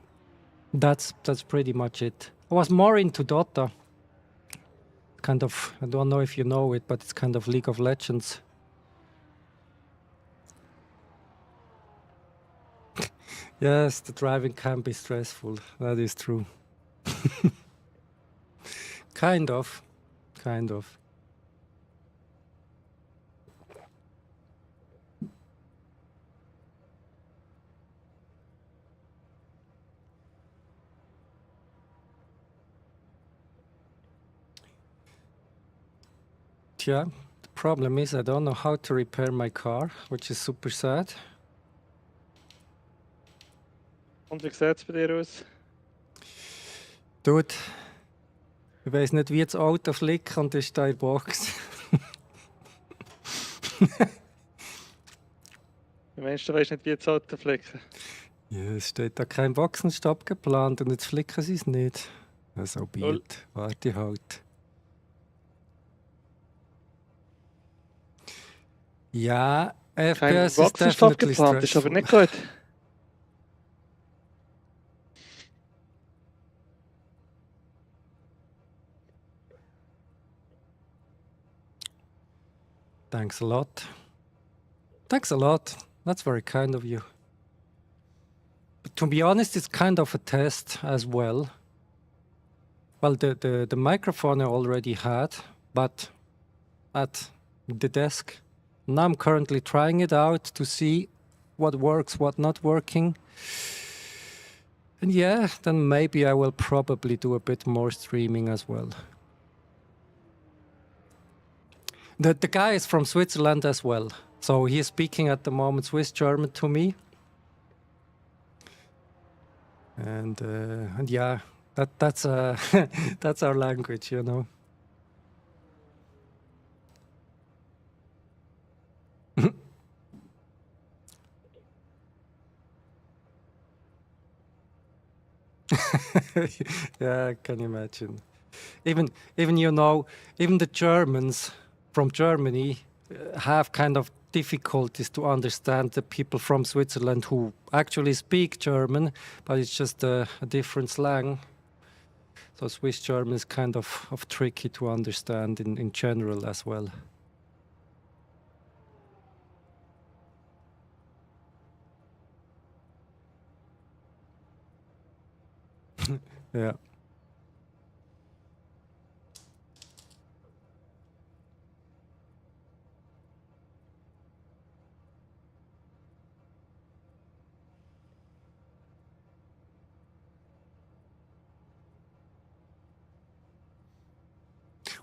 that's pretty much it. I was more into Dota. Kind of, I don't know if you know it, but it's kind of League of Legends. Yes, the driving can be stressful. That is true. Kind of. Yeah, the problem is I don't know how to repair my car, which is super sad. Und wie sieht es bei dir aus? Dude, ich weiß nicht, wie das Auto fliegt und ist da in der Box. Die Menschen weiss nicht, wie das Auto flicken. Ja, es steht da kein Boxenstopp geplant und jetzt flicken sie es nicht. Also biet, warte halt. Ja, Kein FPS ist Boxenstopp definitely geplant, ist aber stressful. nicht gut. Thanks a lot. Thanks a lot. That's very kind of you. But to be honest, it's kind of a test as well. Well, the microphone I already had, but at the desk. Now I'm currently trying it out to see what works, what not working. And yeah, then maybe I will probably do a bit more streaming as well. The guy is from Switzerland as well. So he is speaking at the moment Swiss German to me. And yeah, that's that's our language, you know. Yeah, I can imagine. Even you know, even the Germans from Germany have kind of difficulties to understand the people from Switzerland who actually speak German, but it's just a different slang. So Swiss German is kind of tricky to understand in general as well. Yeah.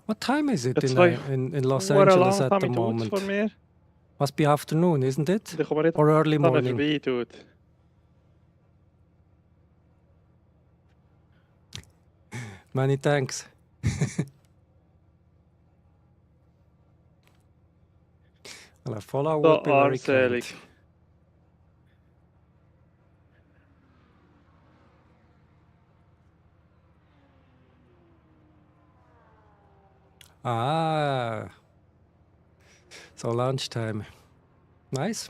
What time is it Jetzt in Los Hure Angeles at langsam the mit Dudes moment? vor mir. Must be afternoon, isn't it? Und ich komme nicht Or early an morning? vorbei, Dude. Many thanks. Well, a follow So would be very armselig. kind. Ah, so lunchtime. Nice.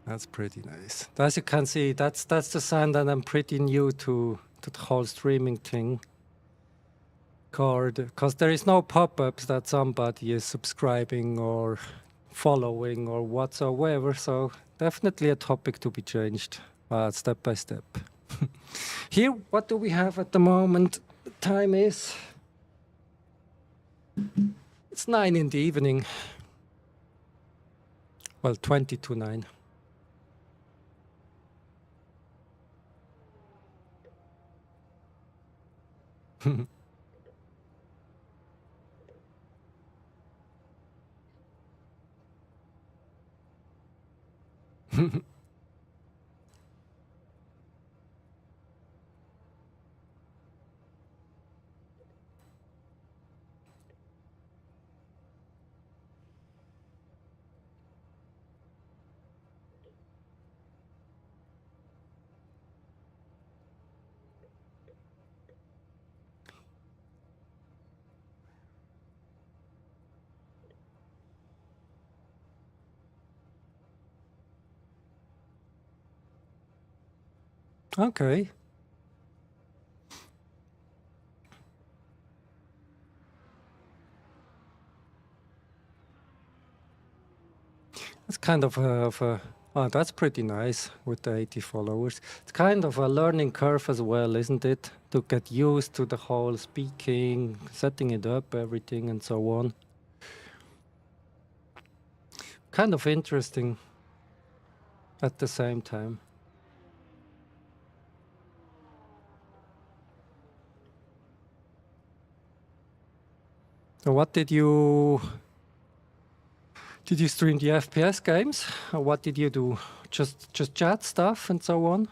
That's pretty nice. As you can see, that's the sign that I'm pretty new to the whole streaming thing. Because there is no pop-ups that somebody is subscribing or following or whatsoever. So definitely a topic to be changed step by step. Here, what do we have at the moment? The time is it's 9 in the evening. Well, 20 to 9. Okay. It's kind of oh, that's pretty nice with the 80 followers. It's kind of a learning curve as well, isn't it? To get used to the whole speaking, setting it up, everything, and so on. Kind of interesting at the same time. So what did you stream the FPS games? Or what did you do? Just chat stuff and so on?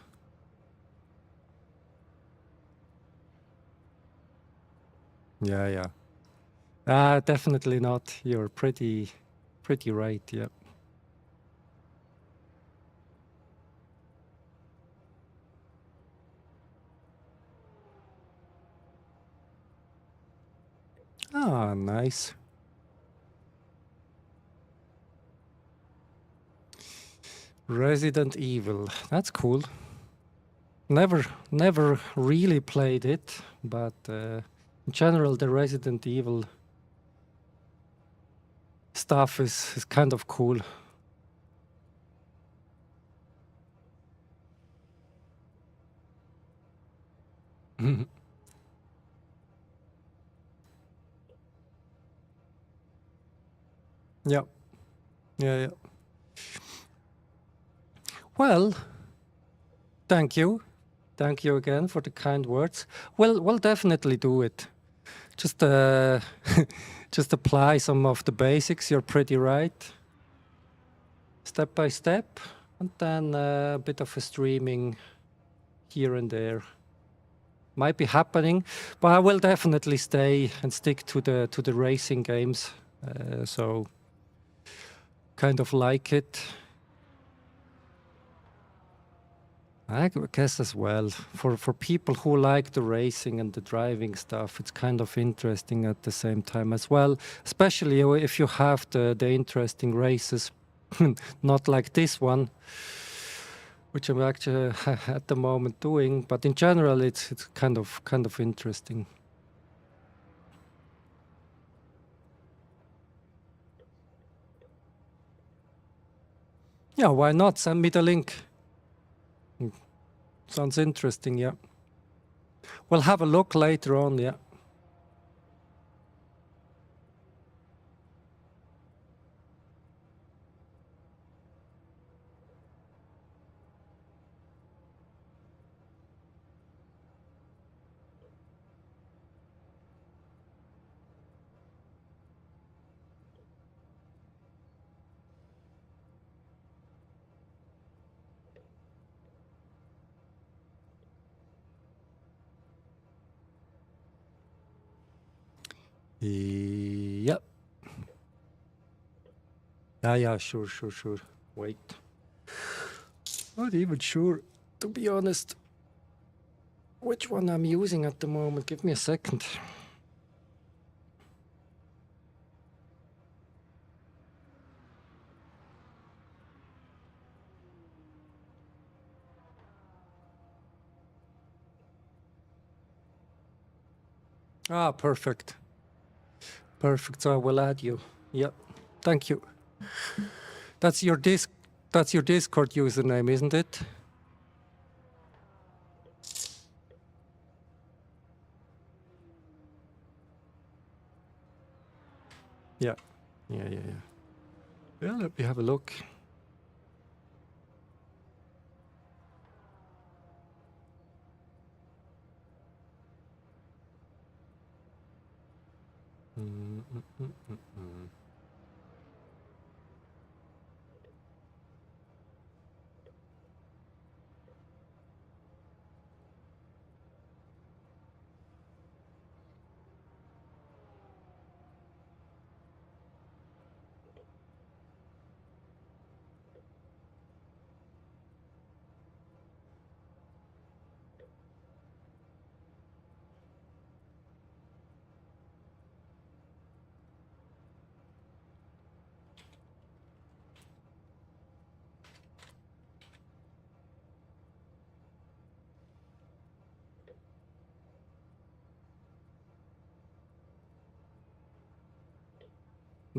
Yeah. Definitely not. You're pretty right, yeah. Ah, nice. Resident Evil. That's cool. Never really played it, but in general, the Resident Evil stuff is kind of cool. Yeah, yeah. Well, thank you. Thank you again for the kind words. We'll definitely do it. Just just apply some of the basics. You're pretty right. Step by step, and then a bit of a streaming here and there might be happening, but I will definitely stay and stick to the racing games. So kind of like it. I guess as well for people who like the racing and the driving stuff, it's kind of interesting at the same time as well. Especially if you have the interesting races, not like this one, which I'm actually at the moment doing. But in general, it's kind of interesting. Yeah, why not? Send me the link. Sounds interesting, yeah. We'll have a look later on, yeah. Yep. Yeah, sure. Wait. Not even sure, to be honest, which one I'm using at the moment. Give me a second. Ah, perfect. Perfect. So I will add you. Yep. Thank you. That's your Discord username, isn't it? Yeah. Yeah, let me have a look.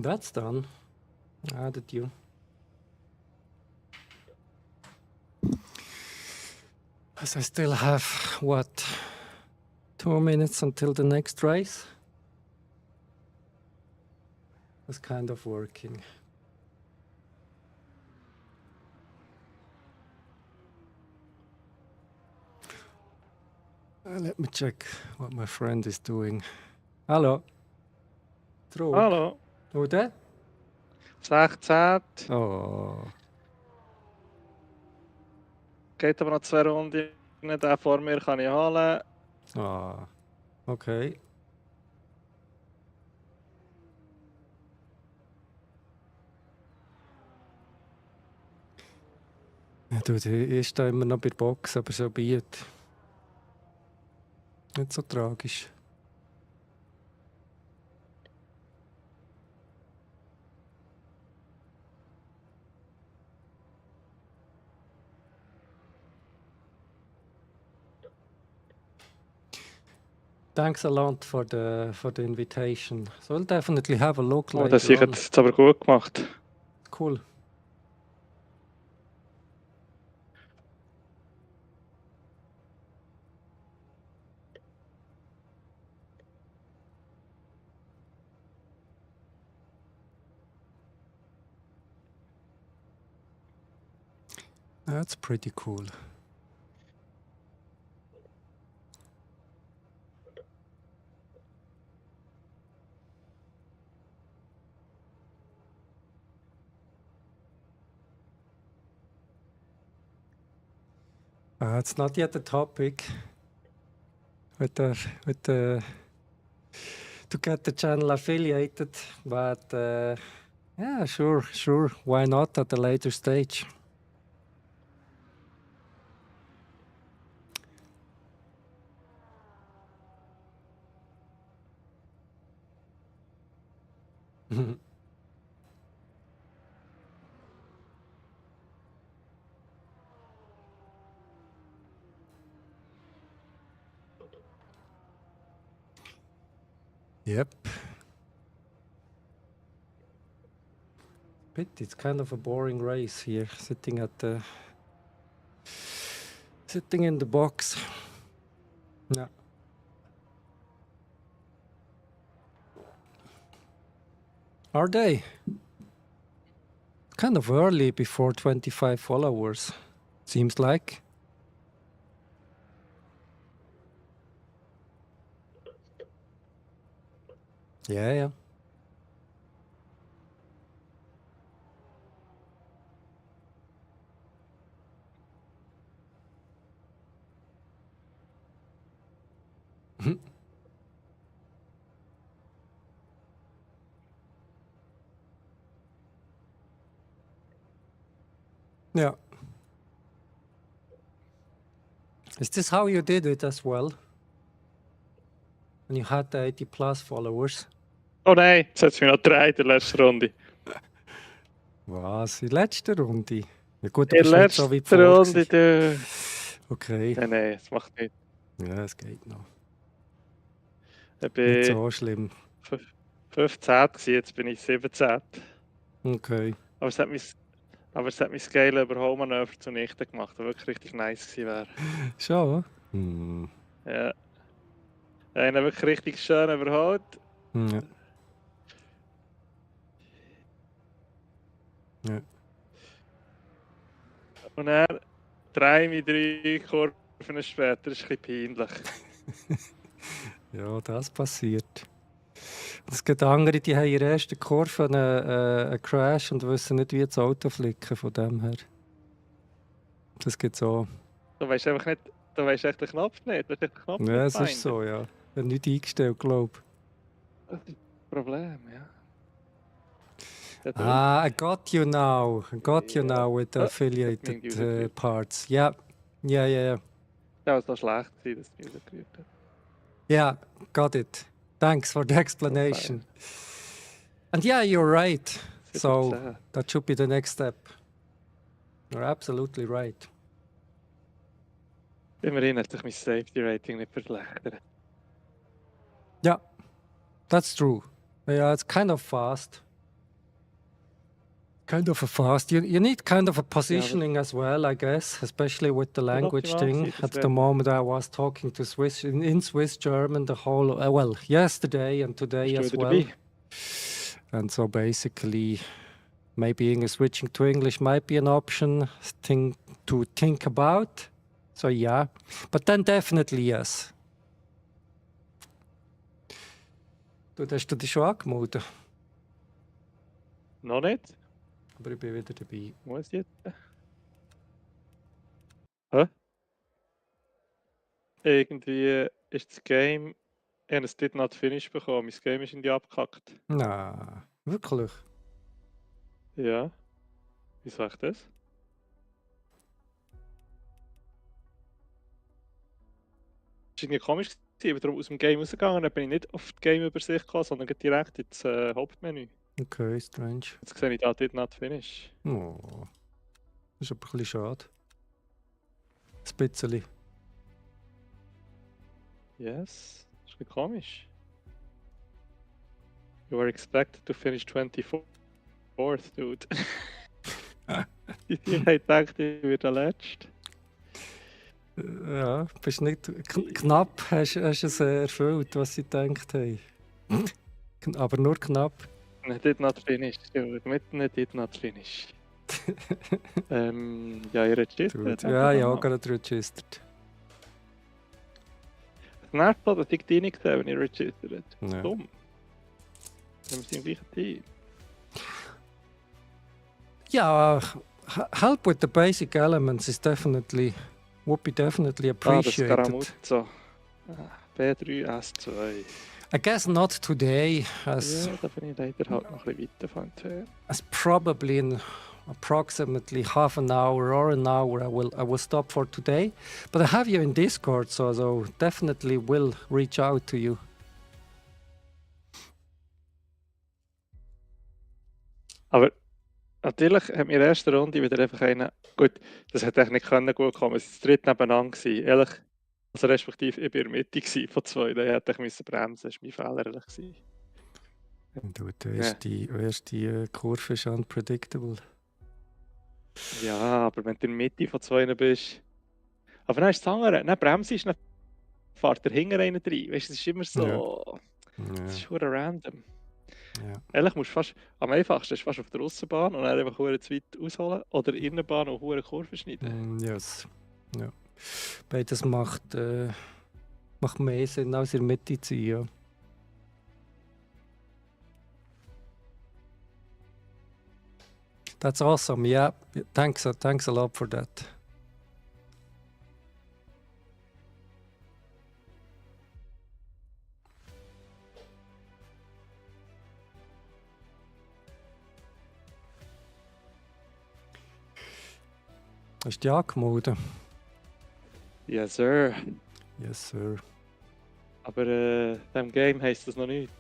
That's done. I added you. As I still have, what, 2 minutes until the next race? It's kind of working. Let me check what my friend is doing. Hallo. Trug. Hallo. Hoe dat? 16. Oh. Geht aber noch 2 Runden. Den vor mir kann ich holen. Ah. Okay. Ja, du, die ist da immer noch bei der Box, aber so biet. Nicht so tragisch. thanks a lot for the invitation. So I'll definitely have a look Oh, das later habe on. ich jetzt aber gut gemacht. Cool. That's pretty cool. It's not yet a topic with the to get the channel affiliated, but yeah, sure, why not at a later stage? Yep. It's kind of a boring race here, sitting in the box. Yeah. Are they? Kind of early before 25 followers, seems like. Yeah. Yeah. Is this how you did it as well? When you had the 80 plus followers? Oh nein, jetzt hat es mich noch gedreht in der letzten Runde. Was? In der letzten Runde? Ja gut, du In bist der nicht so weit letzten vor Runde, gewesen. du. Okay. Nein, das macht nicht. Ja, es geht noch. Ich Nicht bin so schlimm. 15 gewesen, jetzt bin ich 17. Okay. Aber es hat mein Scale Überholmanöver zunichte gemacht, was wirklich richtig nice gewesen wäre. Schon? Hm. Ja. Einer wirklich richtig schön überholt. Ja. Und dann 3 Kurven später, ist ein bisschen peinlich. Ja, das passiert. Es gibt andere, die haben in der ersten Kurve einen Crash und wissen nicht, wie das Auto flicken, von dem her. Das gibt es auch. Du weißt einfach nicht, du weißt echt den Knopf nicht. Du hast echt den Knopf Ja, nicht es ist so, ja. Ich habe nicht eingestellt, glaube ich. Das ist das Problem, ja. I got you now. I got you now with the Oh, affiliated das hat mich rausgerührt. parts. Yeah. Ja, es war schlecht gewesen, dass es mich rausgerührt hat. Yeah, got it. Thanks for the explanation. And yeah, you're right. So 17. that should be the next step. You're absolutely right. Immerhin hat sich mein Safety Rating nicht verschlechtert. Yeah, that's true. Yeah, it's kind of fast. Kind of a fast. You need kind of a positioning as well, I guess, especially with the language optimal thing. gewesen, das At the Rennen. moment, I was talking to Swiss in Swiss German the whole well yesterday and today Bist as du wieder well. dabei? And so basically, maybe switching to English might be an option thing to think about. So yeah, but then definitely yes. Hast du dich schon angemeldet? Noch nicht? Aber ich bin wieder dabei. Muss ich jetzt? Hä? Irgendwie ist das Game. Ich habe es did not finish bekommen. Mein Game ist in die abgekackt. Na, wirklich? Ja. Wieso echt das? Das war irgendwie komisch. Ich bin darum aus dem Game rausgegangen, dann bin ich nicht auf die Game-Übersicht gekommen, sondern direkt ins Hauptmenü. Okay, strange. Jetzt sehe ich da did not finish. Oh, das ist aber ein bisschen schade. Ein bisschen. Yes. Das ist bisschen komisch. You are expected to finish 24th, dude. Ich hätte gedacht, ich werde der Letzte. Ja, bist nicht knapp hast du es erfüllt, was sie gedacht haben. Aber nur knapp. Nicht did not finish, dude. Nicht did not finish. Ja, ihr registert. Ja, ja, gerade registert. Es nervt so, dass ich die nicht gesehen, wenn ihr registert. Ja. Dumm. Wir sind im gleichen Team. Yeah, help with the basic elements is definitely would be definitely Das appreciated. Caramuzzo. B3S2. I guess not today, as Ja, da bin ich leider halt noch ein bisschen weiter von entfernt. as probably in approximately half an hour or an hour I will stop for today. But I have you in Discord, so definitely will reach out to you. Aber natürlich hat mir in der ersten Runde wieder einfach einen. Gut, das hätte eigentlich nicht können gut kommen. Es war das dritte nebeneinander. Gewesen. Ehrlich, also respektive, ich war in der Mitte gewesen von zwei. Da hätte ich müssen bremsen. Das war mein Fehler, ehrlich gewesen. Du, die erste Kurve ist unpredictable. Ja, aber wenn du in der Mitte von zwei bist. Aber dann ist das andere. Dann bremst du, dann fährt der hinten rein rein. Weißt du, es ist immer so. Es ist schon random. Ja. Ehrlich, musst du fast, am einfachsten ist fast auf der Aussenbahn und dann einfach verdammt zu weit ausholen oder in der Innenbahn und eine Kurve schneiden. Yes. Ja. Beides macht mehr Sinn, als in der Mitte zu sein. Ja. That's awesome. Yeah, thanks a lot for that. Hast du dich angemeldet? Yes, sir. Yes, sir. Aber dem Game heisst das noch nicht.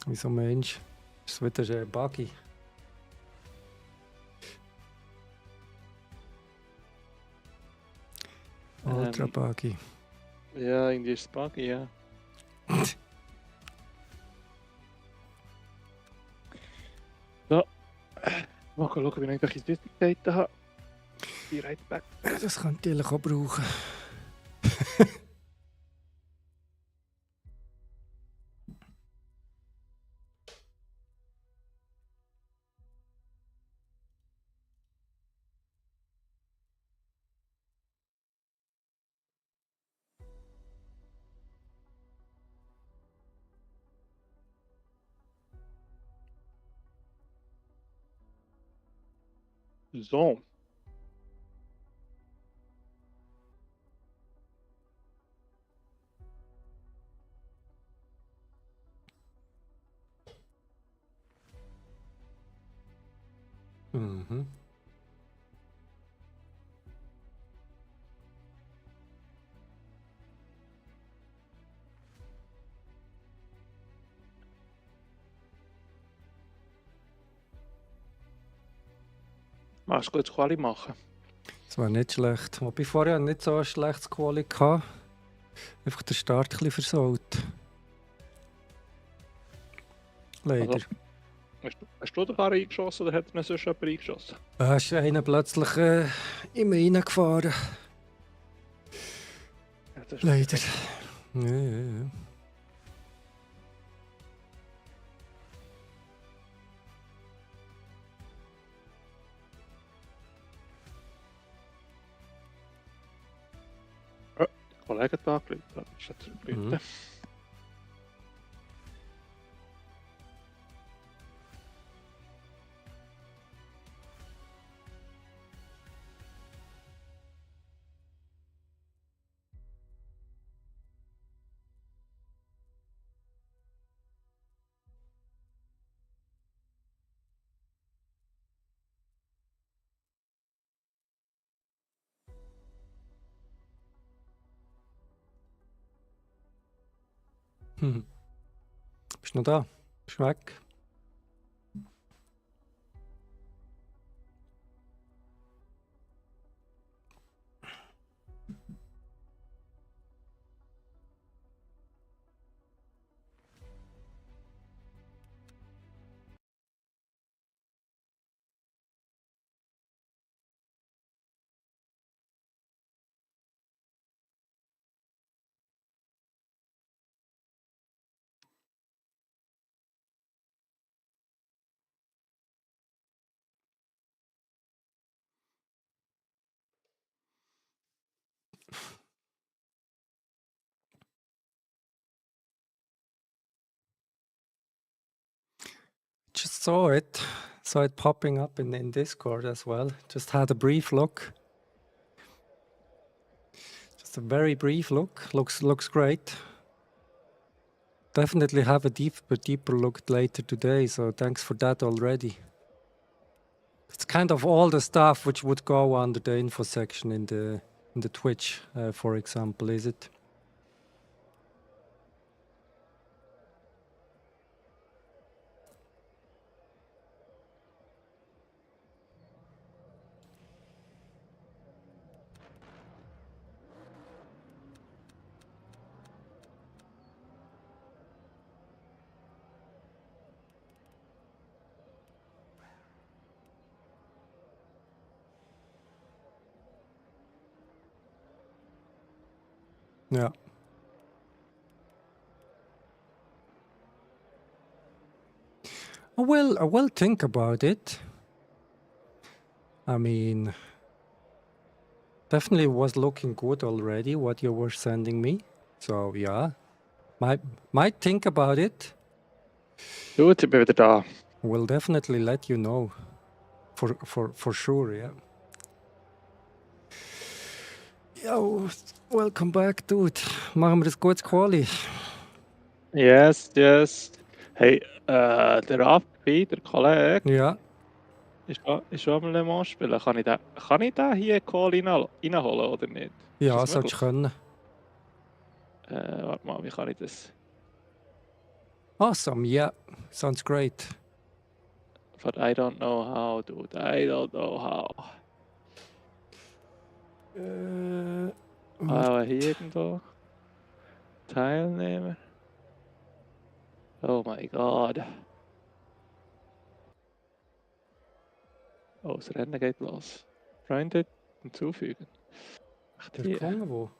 Wieso Mensch? Ist es wieder buggy? Ultra buggy. Ja, irgendwie ist es buggy, ja. So. Mal schauen, wie ich irgendwelche Süßigkeiten habe. Be right back. Das könnte ich auch brauchen. So. Mhm. Machst du gut Quali machen? Das war nicht schlecht. Wobei vorher nicht so ein schlechtes Quali hatte. Einfach der Start ein bisschen versaut. Leider. Also, hast du den Karren eingeschossen oder hat ihn sonst jemand eingeschossen? Da ist einer plötzlich immer reingefahren. Ja, das ist Leider. Ja. Kollegen da angerufen. Das ist jetzt zurückgerufen. Mhm. Hm. Bist du noch da? Bist du weg? just saw it popping up in Discord as well. Just had a brief look. Just a very brief look. Looks great. Definitely have a deeper look later today. So thanks for that already. It's kind of all the stuff which would go under the info section in the Twitch, for example, is it? Yeah. I will think about it. I mean, definitely was looking good already what you were sending me. So yeah, might think about it. Gut, ich bin wieder da. Will definitely let you know. For sure, yeah. Yo, welcome back, dude. Machen wir das gutes Quali. Yes. Hey, der Raffi, der Kollege, Ja, ist schon mal Le Mans spielen. Kann ich den hier in Call reinholen oder nicht? ja, das solltest können. Warte mal, wie kann ich das? Awesome, yeah. Sounds great. But I don't know how, dude. I don't know how. Hier irgendwo. Teilnehmer. Oh my god. Oh, das Rennen geht los. Freunde hinzufügen. Echt Der hier. Kunde wo?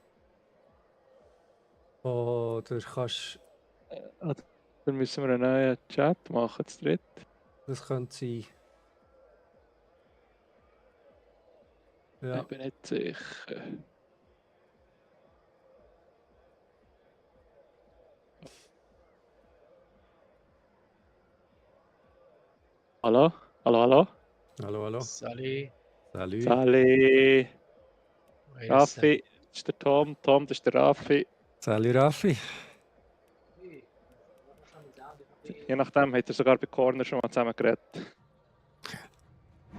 Oder kannst... Dann müssen wir einen neuen Chat machen, zu dritt. Das könnte sein. Ja. Ich bin nicht sicher. Hallo? Hallo? Hallo. Sally. Salut. Sali, Wer ist Raffi, das ist der Tom, das ist der Raffi. Salut Raffi. Je nachdem hat er sogar bei Corner schon mal zusammen geredet.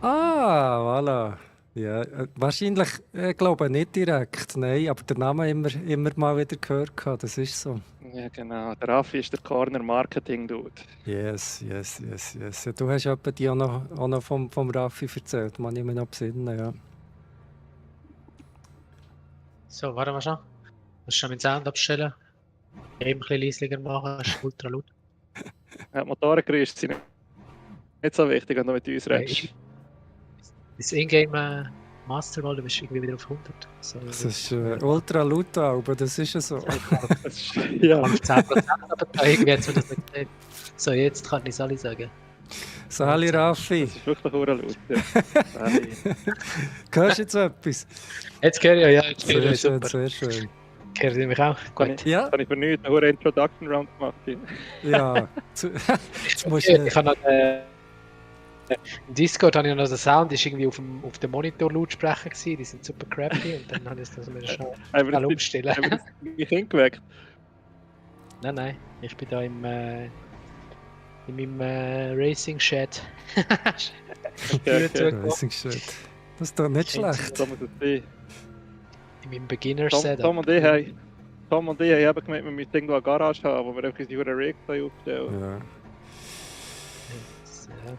Ah, voilà. Ja, wahrscheinlich, glaube nicht direkt, nein, aber den Namen immer mal wieder gehört gehabt, das ist so. Ja genau, der Raffi ist der Corner Marketing Dude. Yes. Ja, du hast etwa die auch noch vom Raffi erzählt, man ich mich noch besinnen, ja. So, warte mal schon. Musst schon meinen Sound abstellen. Eben ein bisschen leislicher machen, ist ultra laut. Ja, Motorengeräusche sind nicht so wichtig, wenn du mit uns redest. Das Ingame Master, du bist irgendwie wieder auf 100. So, Das ist ultra laut, aber das ist ja so. Das ist, ja, 10%, aber da irgendwie hat es mir das nicht gesehen. So, jetzt kann ich es alle sagen. Sali Raffi, das ist wirklich sehr laut. Ja. Sali. hörst du jetzt etwas? Jetzt höre ich, ja, jetzt höre Sehr ich, schön, super. sehr schön. Hört ihr mich auch? Gut. Ja, Kann ich für nichts eine Introduction Round gemacht? ja. Jetzt musst du... Ich habe noch im Discord habe ich noch den Sound, ist irgendwie auf dem Monitor-Lautsprecher gewesen, die sind super crappy und dann habe ich das mir schon Haben wir schnell das umstellen. haben wir das nicht hingeweckt? Nein, ich bin da in meinem Racing-Chat. Okay. Racing Shit. Das ist doch nicht schlecht. So muss es sein. In meinem Beginner-Setup. Tom und ich haben eben gemeint, wir müssen irgendwo eine Garage haben, wo wir einfach unsere Rigs aufstellen. Ja. Ja.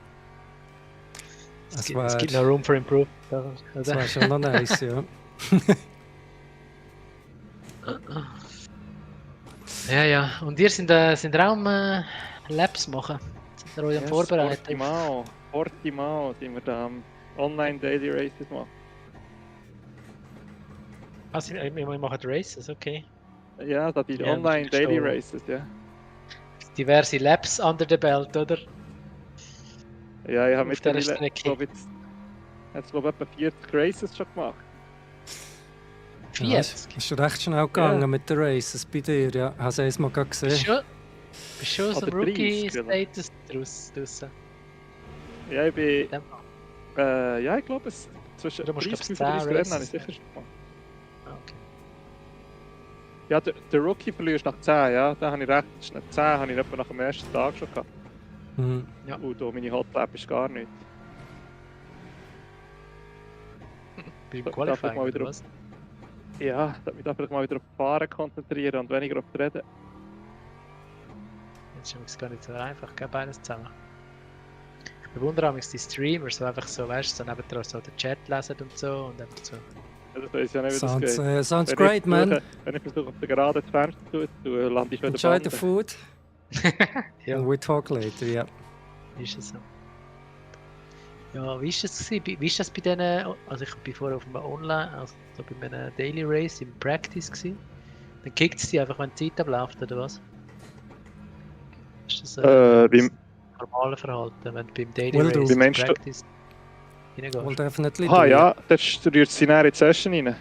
Es Es gibt noch Room for Improvement. Das wäre schon noch nice, ja. Ja. Und ihr sind ihr auch am Labs machen? Sind ihr euch am Vorbereiten? Portimao sind wir da am Online Daily Races machen. Also, wir machen Races, okay. Ja, das die Ja, Online das ist Daily so. Races, ja. Diverse Labs under the belt, oder? Ja, ich habe Auf dieser mittlerweile, Strecke. glaube ich, etwa 40 Races schon gemacht. Ja, es 40? ist schon recht schnell gegangen Ja. mit den Races bei dir, ja. Hast du es mal Bist gesehen? du schon aus dem Oder 30, Rookie-Status draussen? Ja, ich bin... In dem Fall. Ja, ich glaube, es zwischen Du musst, 30 und glaub ich, 35 Rennen habe ich sicher schon gemacht. Ah, okay. Ja, der Rookie verlierst nach 10, ja. Da habe ich recht schnell. 10 habe ich etwa nach dem ersten Tag schon gehabt. Mhm. Ja. Und da meine Hotlap ist gar nicht. Beim Darf ich Qualifying mal wieder oder auf- was? Ja, da mich einfach mal wieder auf die Fahren konzentrieren und weniger auf das Reden. Jetzt ist es gar nicht so einfach, gell, beides zusammen. Ich bewundere mich die Streamer, so einfach so, weißt du, so nebendran so den Chat lesen und so und einfach so. Das weiss ja nicht, wie das geht. Sounds Wenn great, ich man. versuche- Wenn ich versuche, auf der Geraden das Fenster zu tun, lande ich schon in der Enjoy the Bande. food Ja, and we talk later, ja. ist es so. Ja, wie ist das gewesen? Wie ist das bei denen, also ich bin vorher auf einem Online, also bei einem Daily Race im Practice gewesen. Dann kickt es die einfach, wenn die Zeit abläuft, oder was? Ist das beim- das normale Verhalten, wenn du beim Daily Will do. Race Wie ins meinst du? Practice We'll reingehst? definitely Ah do, ja, das rührt sie näher in die Session rein. Nein,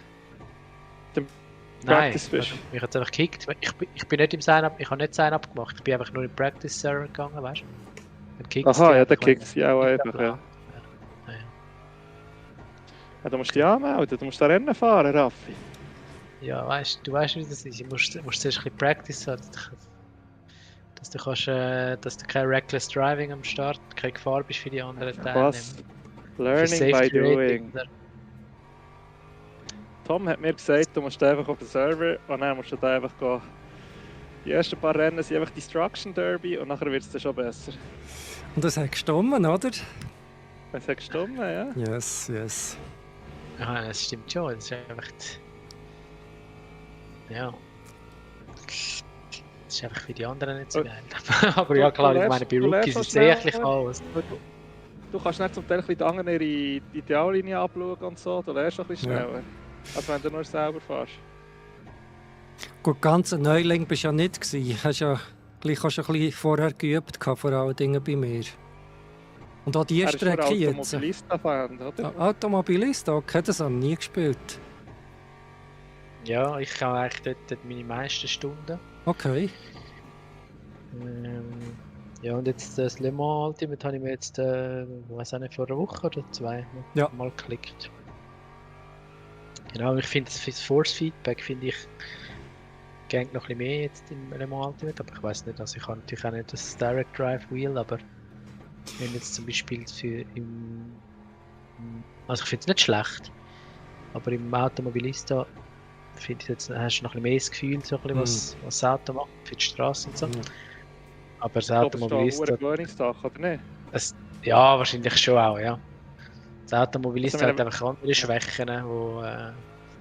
Practice Fish. also, mich hat es einfach gekickt. Ich bin nicht im Sign-up, ich habe nicht Sign-up gemacht, ich bin einfach nur im Practice-Server gegangen, weißt du? Dann kickt's Aha, die ja, dann einfach, wenn kickt sie auch die einfach, ja. abläuft. Ja, ja. Ja, du musst dich anmelden, du musst da Rennen fahren, Raffi. Ja, du weißt, wie das ist. Du musst zuerst ein bisschen Practice haben, dass du kannst, dass du kein Reckless Driving am Start, keine Gefahr bist für die anderen Teilnehmer. Was? Für Learning by Safety Rating, doing. oder? Tom hat mir gesagt, du musst einfach auf den Server und dann musst du da einfach gehen. Die ersten paar Rennen sind einfach Destruction Derby und nachher wird es dann schon besser. Und das hat gestimmt, oder? Es hat gestimmt, ja. Yes, yes. Ja, das stimmt schon. Das ist einfach. Ja. Das ist einfach für die anderen nicht so geil. Aber ja, klar, ich meine, bei du lernst Rookies so ist es sehr schnell, alles. Du kannst nicht zum Teil ein bisschen die anderen ihre Ideallinie anschauen und so, du lernst ein bisschen Ja. schneller. Als wenn du nur selber fährst. Gut, ganz ein Neuling bist du ja nicht gewesen. Hast ja gleich auch schon ein bisschen vorher geübt, vor allen Dingen bei mir. Und auch die Er ist nur Strecke jetzt. Automobilist-Fan, oder? Automobilist, okay, das habe ich nie gespielt. Ja, ich habe eigentlich dort meine meisten Stunden. Okay. Ja, und jetzt das Le Mans Ultimate habe ich mir jetzt, weiß auch nicht, vor einer Woche oder zwei Ja. mal geklickt. Genau, ich finde das Force Feedback finde ich geht noch ein bisschen mehr jetzt im Le Mans Ultimate, aber ich weiß nicht, also ich habe natürlich auch nicht das Direct Drive Wheel, aber wenn jetzt zum Beispiel also ich finde es nicht schlecht, aber im Automobilista finde ich jetzt, hast du noch ein bisschen mehr das Gefühl, so ein bisschen, was das Auto macht für die Straße und so. Ja. Aber das Ich glaube, es ist da Automobilista, eine Gewöhnungssache, oder nicht? ja, wahrscheinlich schon auch, ja. Das Automobilista Also, hat einfach andere Schwächen, wo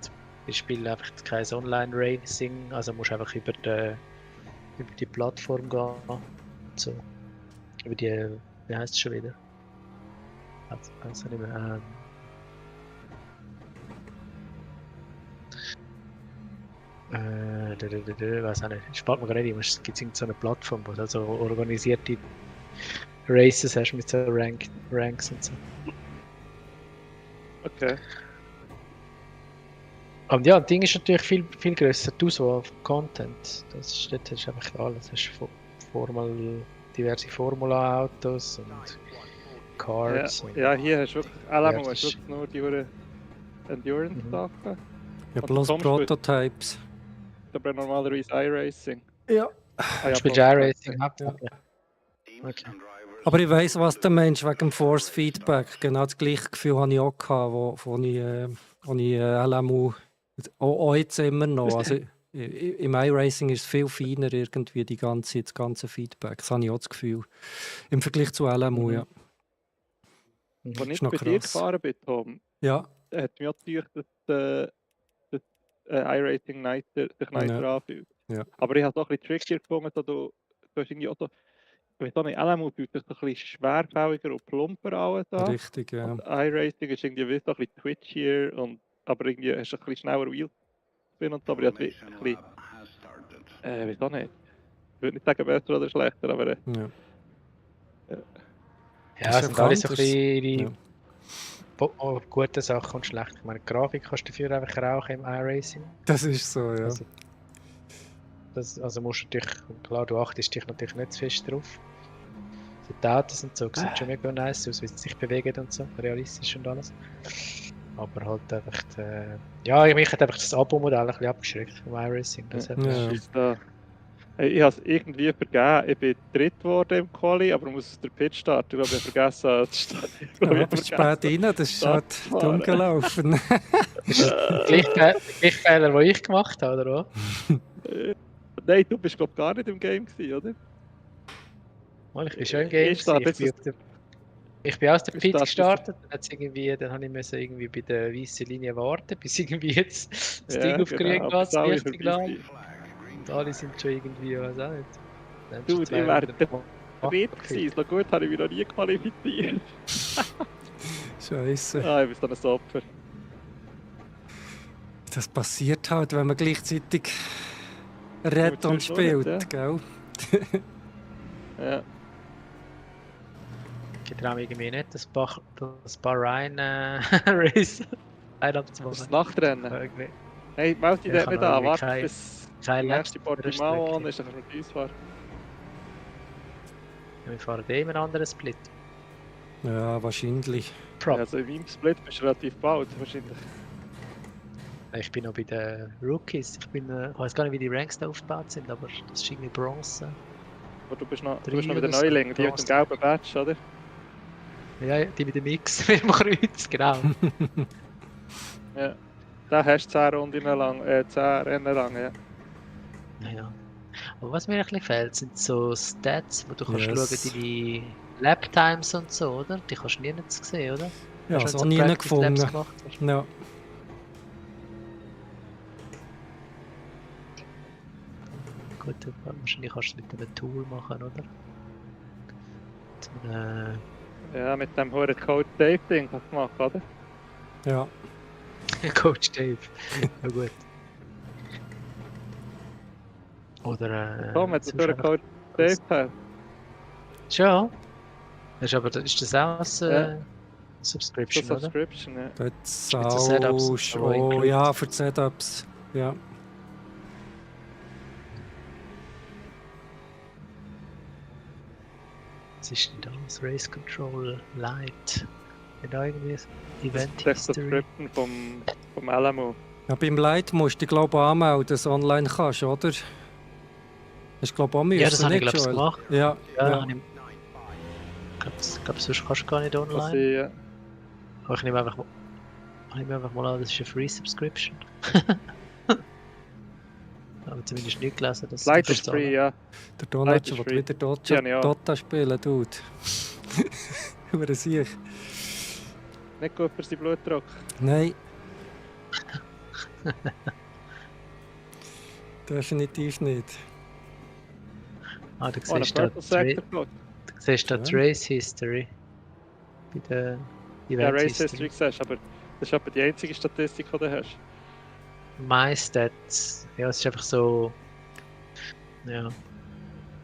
zum Beispiel einfach kein Online-Racing, also musst einfach über die Plattform gehen. So. Über die, wie heißt es schon wieder? Also nicht mehr, weiß auch nicht, spart mir gerade nicht, es gibt so eine Plattform, wo du also organisierte Races hast mit so Ranks und so. Okay. Und ja, das Ding ist natürlich viel, viel grösser, die Auswahl von Content. Dort hast du einfach alles. Du hast diverse Formula-Autos und Cards. und Ja, hier hast du wirklich, LMO Ja, hast das du wirklich nur die Endurance-Sachen. Ja, Und bloß Tom spielt- Prototypes. Aber normalerweise iRacing. Ja. Ah, ja, Spielst du iRacing hauptsächlich? Okay. Aber ich weiss, was der Mensch wegen dem Force Feedback. Genau das gleiche Gefühl hatte ich auch, wo ich LMU auch jetzt immer noch. Also, im iRacing ist es viel feiner, irgendwie das ganze Feedback. Das habe ich auch das Gefühl. Im Vergleich zu LMU, ja. Als Ist ich noch bei dir krass. gefahren bin, Tom, Ja, hat mich auch gedacht, dass das iRacing sich nicer anfühlt. Ja. Aber ich habe es auch ein bisschen trickier gefunden, dass du hast irgendwie auch so, ich weiß auch nicht, LMU fühlt sich so ein bisschen schwerfälliger und plumper an. Da. richtig, ja. Und iRacing ist irgendwie wie so ein bisschen twitchier, aber irgendwie hast du ein bisschen schneller Wheelspin und so, aber ich habe es ein bisschen, weiß auch nicht. Ich würde nicht sagen besser oder schlechter, aber Ja. Ja, Ist es sind alle so ein einfach bisschen Ja. ihre gute Sachen und schlecht. Ich meine, die Grafik kannst du dafür einfach rauchen im iRacing. Das ist so, ja. Also musst du natürlich, klar, du achtest dich natürlich nicht zu fest drauf. Die Autos und so sieht schon mega nice aus, wie sie sich bewegen und so, realistisch und alles. Aber halt einfach, ja, mich hat einfach das Abo-Modell ein bisschen abgeschreckt vom iRacing. Das hat Ja. Ist da. Hey, ich habe es irgendwie vergeben. Ich bin dritt geworden im Quali, aber muss aus der Pit starten. Ich glaube, ich habe vergessen zu starten. Ich Ja, glaube, ich aber habe spät vergessen. rein, das ist halt Start fahren. dumm gelaufen. Das ist der gleiche Fehler, den ich gemacht habe, oder was? Nein, du bist glaube gar nicht im Game gewesen, oder? Mal, ich bin schon im Game. Ich starte gewesen. jetzt Ich bin aus der Ich Pit starte gestartet, dann habe ich müssen irgendwie bei der weißen Linie warten, bis irgendwie jetzt das Ding auf grün aber geht, es alle richtig vorbei lang. gewesen. Und alle sind schon irgendwie, was auch nicht. Dann haben Du, schon ich zwei wäre Runden der gemacht. Dritt gewesen. So gut habe ich mich noch nie qualifiziert. Scheiße. Ah, ich bin so ein Opfer. Das passiert halt, wenn man gleichzeitig redet Ja, und schon nicht, spielt, gell? Ja. Ich traue mich irgendwie nicht, das Bahrain Race Das ist Nachtrennen. Irgendwie. Hey, melde dich Ja, dort kann nicht man an. irgendwie Warte, kein- bis kein der nächste Laps auf der Portimao Strecke. an ist, dann kannst du mit uns fahren. Wir fahren immer einen anderen Split. Ja, wahrscheinlich. Prop. Also in meinem Split bist du relativ bald, wahrscheinlich. Ich bin noch bei den Rookies. Ich weiß gar nicht, wie die Ranks da aufgebaut sind, aber das ist irgendwie Bronze. Aber du bist noch Drei mit den oder so. Neulingen, die mit dem gelben Badge, oder? Ja, die mit dem Mix mit dem Kreuz, genau. Ja. Da hast du 10 Runden lang, 10 Rennen lang, ja. Ja. Aber was mir ein bisschen fehlt, sind so Stats, wo du kannst Yes. schauen, deine Lap-Times und so, oder? Die kannst du nirgends sehen, oder? Ja, Hast du so nicht nie Practice Laps gefunden. gemacht hast? Ja. Gut, wahrscheinlich kannst du es mit einem Tool machen, oder? Mit einem, Ja, mit dem hohen Code Dave Ding kannst du machen, oder? Ja. Coach Dave. Ja gut. Oder Komm, hat sonst den hohen einfach- Code Dave gehabt. Schon? Ist das auch ein Ja. Subscription, So oder? Subscription, ja. Dort Mit so Setups auch und so schon. included. Ja, für die Setups. Ja. Was ist denn das? Race Control Lite. Hat da irgendwie Das Event ist die History? Subscription vom Alamo. Ja, beim Light musst du dich, glaube ich, anmelden, dass du online kannst, oder? Hast du, glaube ich, auch Ja, das müssen, habe ich, nicht, glaube ich, Joel? gemacht. Ja, Ja, ja. habe ich. Ich glaube, sonst kannst du gar nicht Was online. ich, Aber ich nehme einfach mal an, das ist eine Free Subscription. Aber zumindest nicht gelesen, dass Light du ist free, ja. Der Donald Light ist will free. wieder Ja, ja. Dota spielen, Dude. Über sich. Nicht gut für seinen Blutdruck. Nein. Definitiv nicht. Ah, du Oh, ein siehst da Purple Sector Block. die Schön. Race History. Bei der Ja, Event Race History. History siehst aber das ist aber die einzige Statistik, die du hast. My Stats. Ja, es ist einfach so. Ja.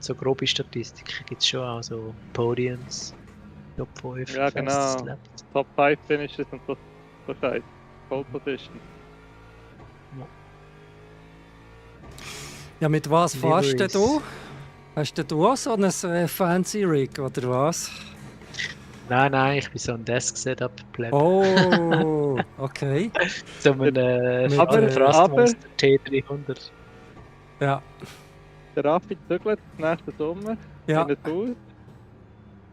So grobe Statistiken gibt es schon auch. So Podiums, Top 5, Ja, Fastest genau. Laps. Top 5 Finishes und so Zeit. Pole Position. Ja, mit was fährst Liveries. du? Hast du auch so ein fancy Rig, oder was? Nein, ich bin so ein Desk-Setup-Pleb. Oh, okay. So ein Mit, Thrustmaster T300. Ja, Der Raffi zügelt nächsten Sommer ja. in den Tour.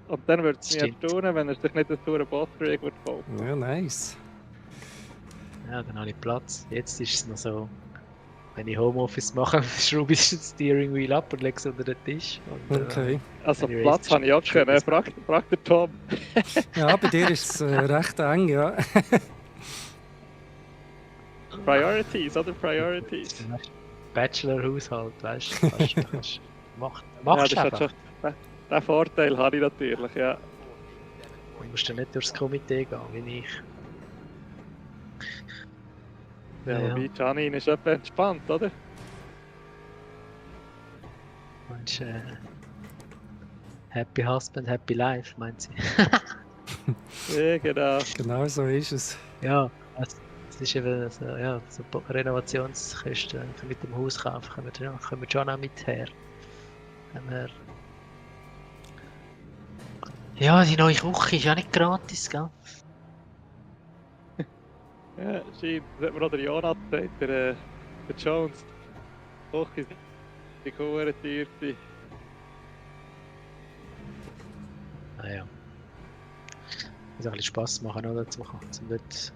Und dann würde es mich Stimmt. erstaunen, wenn er sich nicht einen Touren Boss-Rig wird kaufen. Ja, nice. Ja, dann habe ich Platz. Jetzt ist es noch so, wenn ich Homeoffice mache, schraube ich das Steering Wheel ab und lege es unter den Tisch. Und, Okay. Also Anyways, Platz habe ich auch schon gesehen, frag der Tom. Ja, bei dir ist es recht eng, ja. Priorities, oder? Priorities. Bachelor-Haushalt, weißt du? Machst du ja, einfach. Den Vorteil habe ich natürlich, ja. Du musst ja nicht durchs Komitee gehen, wie ich. Ja, Ja. wobei Janine ist etwa entspannt, oder? Meinst Happy Husband, Happy Life, meint sie. Ja, genau. Genau so ist es. Ja, es ist eben so, ja, so Renovationskosten mit dem Haus kaufen, kommen wir schon auch mit her. Haben wir Ja, die neue Küche ist ja nicht gratis, gell? Ja, scheint. Das hat mir auch der Jonathan gesagt, der Jones. Doch, ist die Kuh teuer. Naja. Muss ein bisschen Spass machen, oder? Zum dort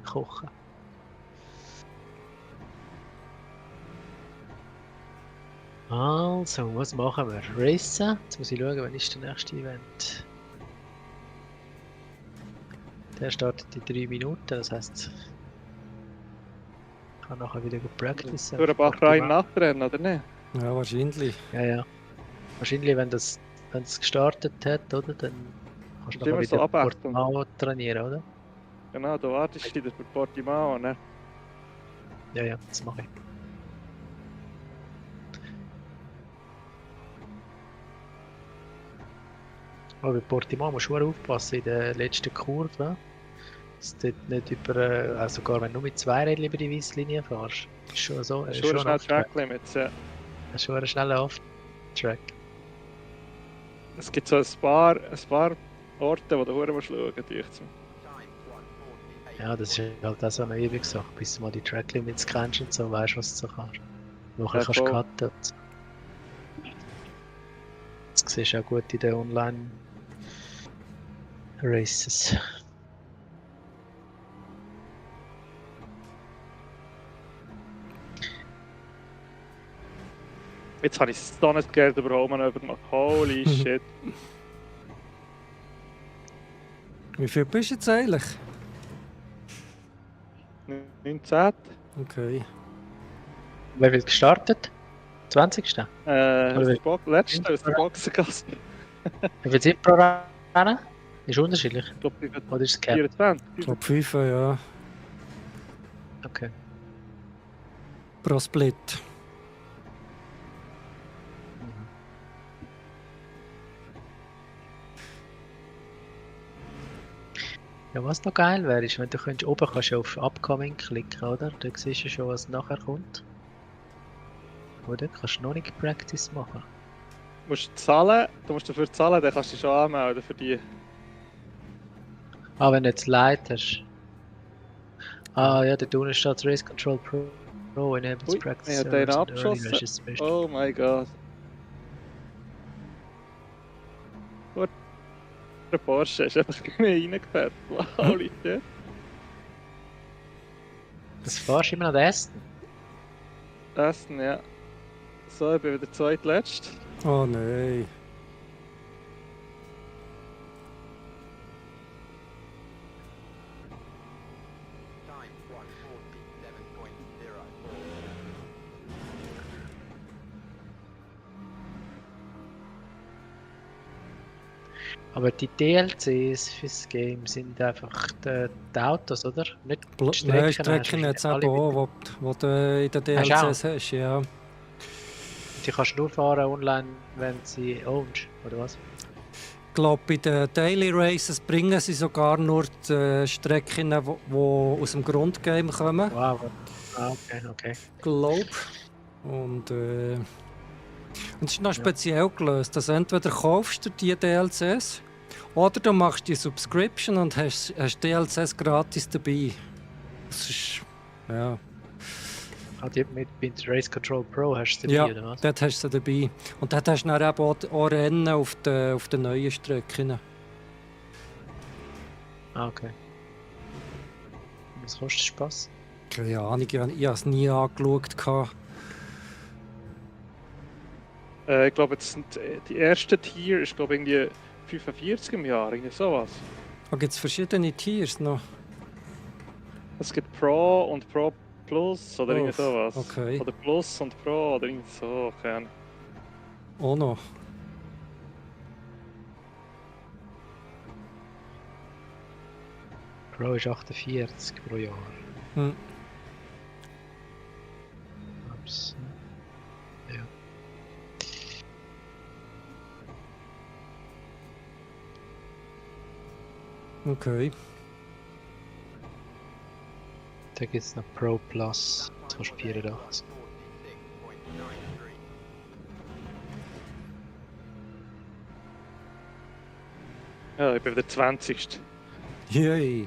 kochen. Also, was machen wir? Racen? Jetzt muss ich schauen, wann ist der nächste Event. Der startet in 3 Minuten, das heisst, ich kann nachher wieder practicen. Durch den Bach rein nachrennen, oder nicht? Ja, wahrscheinlich. Ja, ja. Wahrscheinlich, wenn es gestartet hat, oder? Dann kannst du Ist nachher immer so wieder Abachtung. Portimao trainieren, oder? Genau, da wartest du wieder für Portimao, ne? Ja, ja, das mache ich. Aber bei Portimao musst du schon aufpassen in der letzten Kurve. Dass du dort nicht also sogar wenn du mit 2 Rädchen über die Weisslinie fährst, ist schon so. Das ist schon schnell Track Limits, ja. Das ist schon ein schneller Off-Track. Es gibt so ein paar Orte, wo du schauen musst, däucht es mir. Ja, das ist halt auch so eine Übungssache, bis du mal die Track Limits kennst und so, weißt du, was du so kannst. Nachher Ja, kannst du voll. cutten. Und so. Das siehst du auch gut in den Online-Races. Jetzt habe ich so nicht Geld überhaupt noch gemacht. Holy shit. Wie viel bist du jetzt eigentlich? 19. Okay. Wer wird gestartet? 20. Letzte aus der Boxengasse. Wie viel Zeit pro Rennen? Ist unterschiedlich. Ich glaube, ich Oder ist es Cap? 24. Ich glaube 5, ja. Okay. Pro Split. Ja, was noch geil wäre, ist, wenn du oben kannst du auf Upcoming klicken, oder? Dann siehst du schon, was nachher kommt. Oder? Kannst du noch nicht Practice machen. Du musst zahlen, du musst dafür zahlen, dann kannst du dich schon anmelden für die. Ah, wenn du jetzt Light hast. Ah ja, der unten steht Race Control Pro enables Ui, Practice ich habe den servers and early abgeschossen. races special. Oh mein Gott. Gut. Der Porsche ist einfach mehr reingefährt. Holy shit. Das fahrst du immer noch den Aston. Essen, ja. So, ich bin wieder zweitletzt. Oh nein. Time 147.04. Aber die DLCs fürs Game sind einfach die Autos, oder? Nicht die Nein, Strecken. Strecken jetzt alle eben mit- auch, wo du in den Hast du auch? DLCs hast, ja. Die kannst du nur fahren online, wenn sie ownst, oder was? Ich glaube, bei den Daily Races bringen sie sogar nur die Strecken, die aus dem Grundgame kommen. Wow. Ah, okay. Glaube. Und es ist noch speziell gelöst, dass entweder kaufst du die DLCs oder du machst die Subscription und hast DLCs gratis dabei. Das ist, ja, Ah, die mit Race Control Pro hast du ja, dabei, oder was? dort hast du sie dabei. Und dort hast du dann eben auch Rennen auf den neuen Strecken. Ah, okay. Was kostet Spaß? Keine Ahnung, ich habe es nie angeschaut. Ich glaube, jetzt sind die erste Tier ist glaube irgendwie 45 im Jahr, irgendwie sowas. Da gibt es verschiedene Tiers noch. Es gibt Pro und Pro Plus oder irgendwie sowas. okay. Oder Plus und Pro oder irgendwie so, keine Ahnung. Auch noch. Pro ist 48 pro Jahr. Hm. Ups. Ja. Okay. Da gibt es noch Pro Plus. Das kostet 84. 146.93. Ja, ich bin der 20. Yay.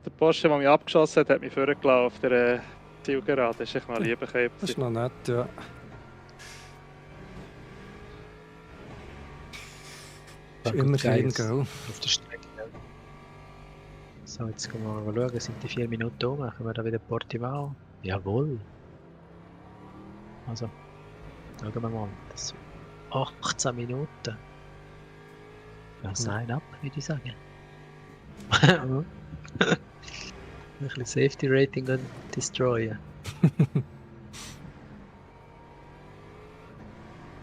Der Porsche, der mich abgeschossen hat, hat mich vorgelassen auf der Zielgerade. Das ist echt mal lieber Das ist noch nett, ja. Ist immerhin, gell? Auf der Strecke. So, jetzt gehen wir mal schauen, sind die 4 Minuten um? Machen wir da wieder Portimao? Jawohl. Also, schauen wir mal. Das sind 18 Minuten. Ja, sign up, würde ich sagen. Ein bisschen Safety Rating und destroyen.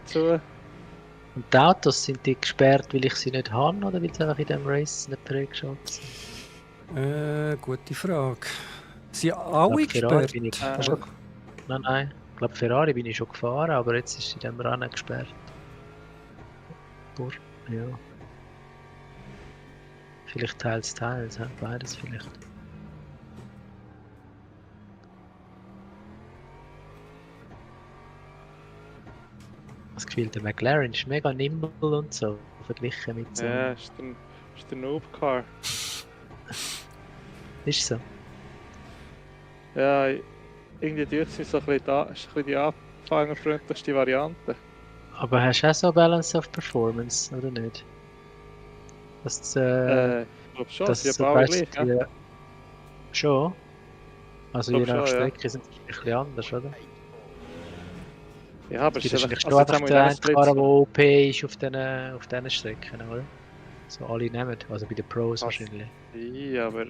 Zu. Und die Autos, sind die gesperrt, weil ich sie nicht habe oder weil sie einfach in diesem Race nicht freigeschaltet sind? Gute Frage. Sie Ich alle glaube, Ferrari gesperrt? bin ich Ah. schon. Nein. Ich glaube, Ferrari bin ich schon gefahren, aber jetzt ist sie in diesem Rennen gesperrt. Ja. Vielleicht teils, ja, beides vielleicht. Das Gefühl, der McLaren ist mega nimble und so, verglichen mit so. Ja, ist der Noob-Car. Ist so. Ja, irgendwie durch sind so ein bisschen, ist ein bisschen die anfängerfreundlichste Variante. Aber hast du auch so Balance of Performance, oder nicht? Dass, Ich glaube schon, dass sie so haben alle weißt, gleich. Ja? Schon? Also Ich je glaub nach schon, ja. Strecke sind sie ein bisschen anders, oder? Ja, aber Es es gibt ist wahrscheinlich einfach, nur also einfach jetzt den haben einen wir Fahrer, der OP ist auf diesen Strecken, oder? So alle nehmen, also bei den Pros Was? wahrscheinlich. Ja, aber...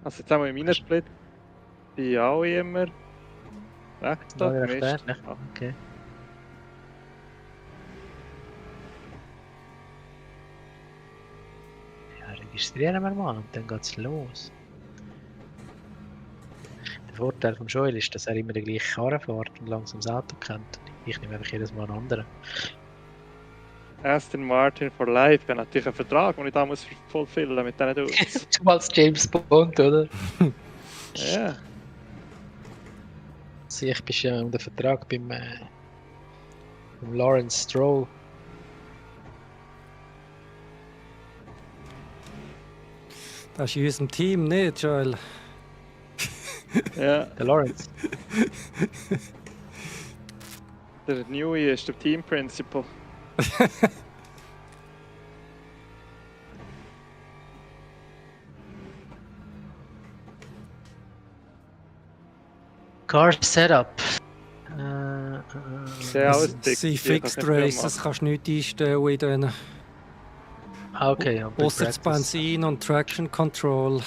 Also jetzt haben wir in meinem Split die alle immer recht da Ja, recht gemischt. ähnlich. Ah, Okay. Ja, registrieren wir mal und dann geht's los. Der Vorteil vom Joel ist, dass er immer den gleichen Karren fährt und langsam das Auto kennt. Ich nehme einfach jedes Mal einen anderen. Aston Martin for Life, ja natürlich einen Vertrag, den ich da muss fulfillen mit diesen Dudes. Du als James Bond, oder? Ja, Also ich bin ja unter Vertrag beim Lawrence Stroll. Das ist in unserem Team nicht, Joel. ja. Der Lawrence. Der Newey ist der Team Principal. Car Setup. Sehr Es ausdick. sind Fixed Races, kannst du nichts einstellen in denen. Okay, ja. Ausser das Benzin und Traction Control.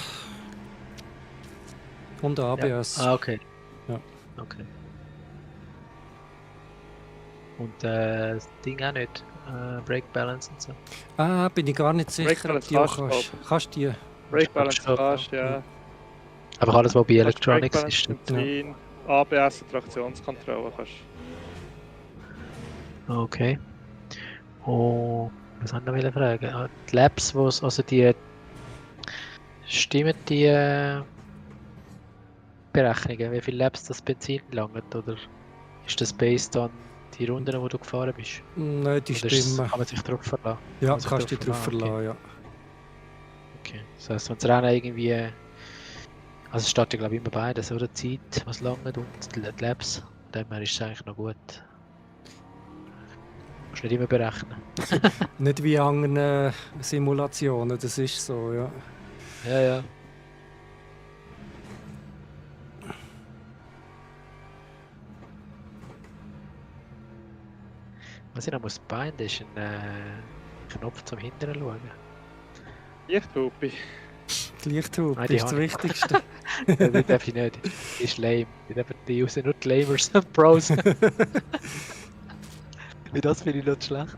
Und ABS. Ah, okay. Ja. Okay. Und das Ding auch nicht. Brake Balance und so. Ah, bin ich gar nicht Brake sicher, ob Balance die auch kannst kannst. Kannst du die? Brake Balance schon, kannst, ja. Aber alles, was bei Kannst Brake Electronics Balance, ist. Benzin, ABS und Traktionskontrolle kannst. Okay. Und was haben wir fragen? Ah, die Labs, also die stimmen die Berechnungen, wie viele Labs das Benzin langt, oder ist das based on die Runden, wo du gefahren bist? Nein, die Oder ist es- stimmen. kann man sich drauf verlassen? Ja, kann man sich kannst du dich drauf verlassen, verlassen, ja. Okay. Das heisst, wenn das Rennen irgendwie. Also es steht ja glaube ich immer beides, oder? Die Zeit, was langt und die Labs. Von dem her ist es eigentlich noch gut. Musst nicht immer berechnen. Nicht wie in anderen Simulationen, das ist so, ja. Ja. Was ich noch muss binden, ist ein Knopf zum Hinteren schauen. Lichthupe. Die Lichthupe Nein, die ist das habe ich. Wichtigste. Die darf ich nicht. Die ist lame. Die usen nur die Lamers und Pros. Wie das finde ich nicht schlecht.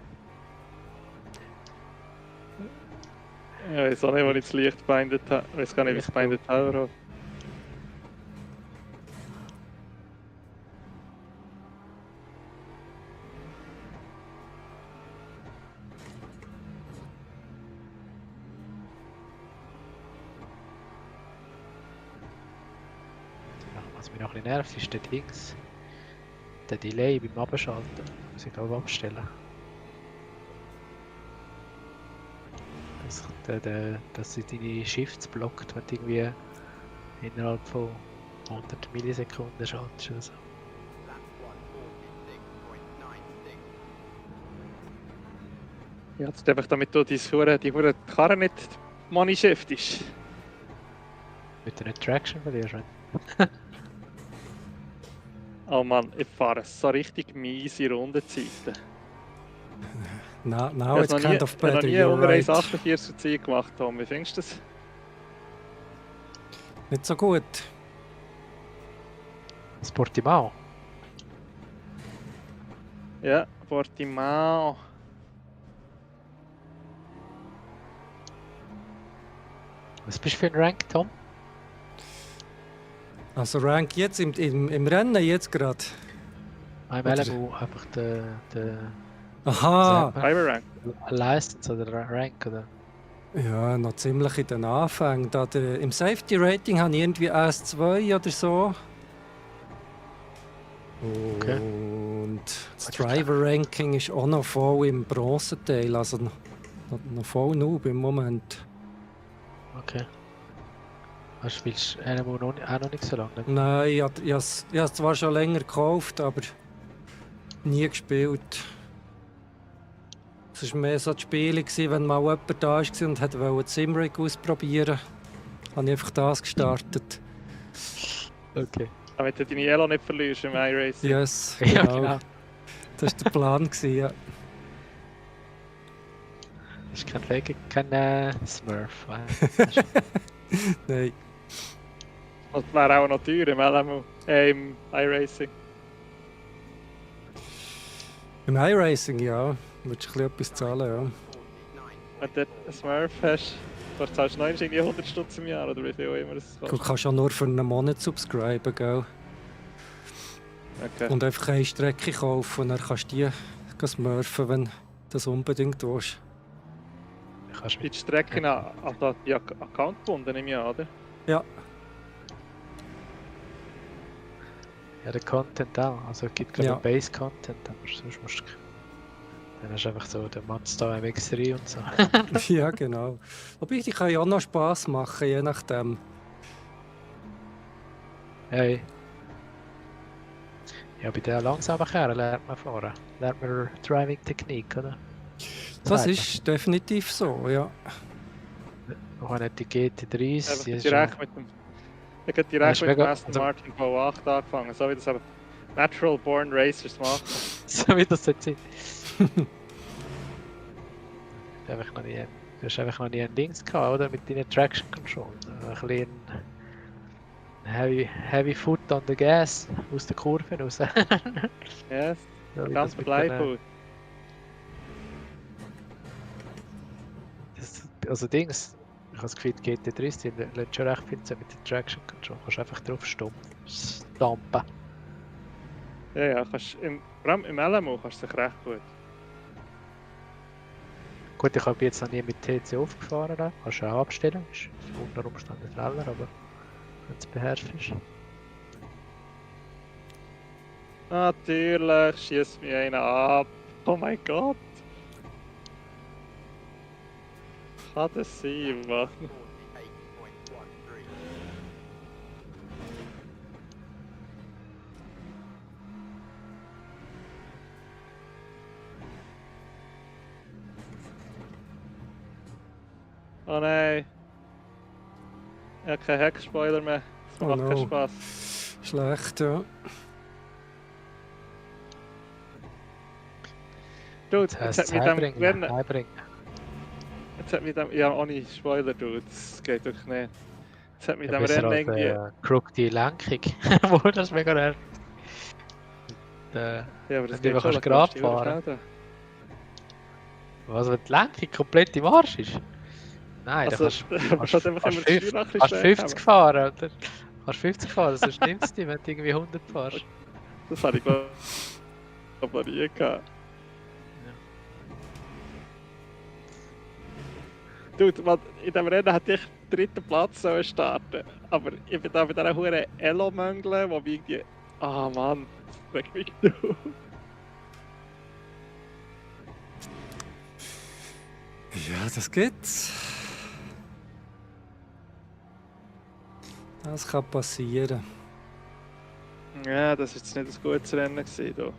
Ich weiß auch nicht, wo ich das Licht gebindet habe. Ich weiß gar nicht, wie ich es gebindet habe. Was mich noch ein bisschen nervt, ist der Dings. den Delay beim Abschalten. Muss ich glaube abstellen. Dass sie deine Shifts blockt, wenn du irgendwie innerhalb von 100 Millisekunden schaltest oder so. Lap 146.96. Ja, jetzt einfach damit du die hure Karre nicht money shiftest. Mit der Traction verlierst. Oh Mann, ich fahre so richtig miese Rundenzeiten. Now Ich it's habe kind of noch better, nie you're unter right. 1,48 Zeit gemacht, Tom. Wie findest du das? Nicht so gut. Das Portimao. Ja, Portimao. Was bist du für ein Rank, Tom? Also Rank jetzt im Rennen jetzt gerade. Im Oder- LMU einfach der Aha! Driver Rank. License oder Rank oder? Ja, noch ziemlich in den Anfängen. Im Safety Rating habe ich irgendwie S2 oder so. Okay. Und das Driver Ranking ist auch noch voll im Bronzeteil, also noch voll Noob im Moment. Okay. Du spielst LMU auch noch nicht so lange. Ne? Nein, ich habe es zwar schon länger gekauft, aber nie gespielt. Es war mehr so das Spiel, wenn mal jemand da war und wollte Simrig ausprobieren. Habe ich einfach das gestartet. Okay. Damit du deine Elo nicht verlierst im iRacing. Yes, Ja, genau. genau. Das war der Plan. Ja. Das ist kein Fake, kein Smurf. Nein. Das wäre auch noch teuer im LMU, im iRacing. Im iRacing, ja. Würdest du ein bisschen etwas zahlen, ja. 49. Wenn du einen Smurf hast, dann zahlst du noch irgendwie 100 Stutz im Jahr oder wie viel auch immer das Du kostet. kannst auch nur für einen Monat subscriben, gell? Okay. Und einfach eine Strecke kaufen und dann kannst du die smurfen, wenn du das unbedingt willst. Kannst Die mit, Strecken an die Account gebunden im Jahr, oder? Ja, ja, der Content auch. Also es gibt glaube Ja. ich Base-Content, aber sonst musst du... Dann hast du einfach so den Mazda MX-3 und so. ja, genau. Wobei, die kann ja auch noch Spass machen, je nachdem. Hey. Ja, bei der langsamen Kerren lernt man fahren. Lernt man Driving-Technik, oder? Das Sagt ist definitiv so, ja. man. Wir haben die GT3, Einfach die ist direkt mit dem... Ich habe Ja, direkt ist mit dem mega- Aston also- Martin V8 angefangen, so wie das eben Natural Born Racers machen. so wie das jetzt ist. Du hast einfach noch nie ein Dings gehabt, oder? Mit deinen Traction Control. Ein bisschen heavy foot on the gas aus der Kurve raus. Yes, So wie ganz das mit mit den, Leihfood. Also Dings, ich habe das Gefühl, die GT3 die lassen schon recht viel Zeit mit der Traction Control. Du kannst einfach drauf stampen. Ja, vor allem im LMO kannst du dich recht gut. Gut, ich habe jetzt noch nie mit TC aufgefahren. Da. Kannst du auch abstellen. Ist unter Umständen schneller, aber wenn du es beherrschst. Natürlich, schießt mich einer ab. Oh mein Gott. Kann das sein, Mann? 48.13. Oh nein. Ich habe keinen Heckspoiler mehr. Das Oh macht no. keinen Spaß. Schlecht, ja. Dude, Das jetzt heisst, hat mit dem Rennen... heibringen. Jetzt hat mit dem... Ja, ohne Spoiler, Dude. Das geht wirklich nicht. Jetzt hat mit dem Besser Rennen als irgendwie... Crook die Lenkung, wo das mega nervt. Ja, aber das wenn du geht schon. kannst da gerade kannst du die fahren. schnell Was, wenn die Lenkung komplett im Arsch ist? Nein, Also, da kannst man hat einfach immer das Steuer ein bisschen kannst schräg 50 haben. fahren, oder? Kannst 50 fahren, sonst nimmt es dich, wenn du irgendwie 100 fährst. Das habe ich glaube noch nie gehabt. Dude, man, in diesem Rennen hätte ich den dritten Platz sollen starten, aber ich bin da bei diesen huren Elo-Möngeln, die irgendwie Ah Mann, weg mich du. Ja, das gibt's. Das kann passieren. Ja, das war jetzt nicht ein gutes Rennen gewesen, du.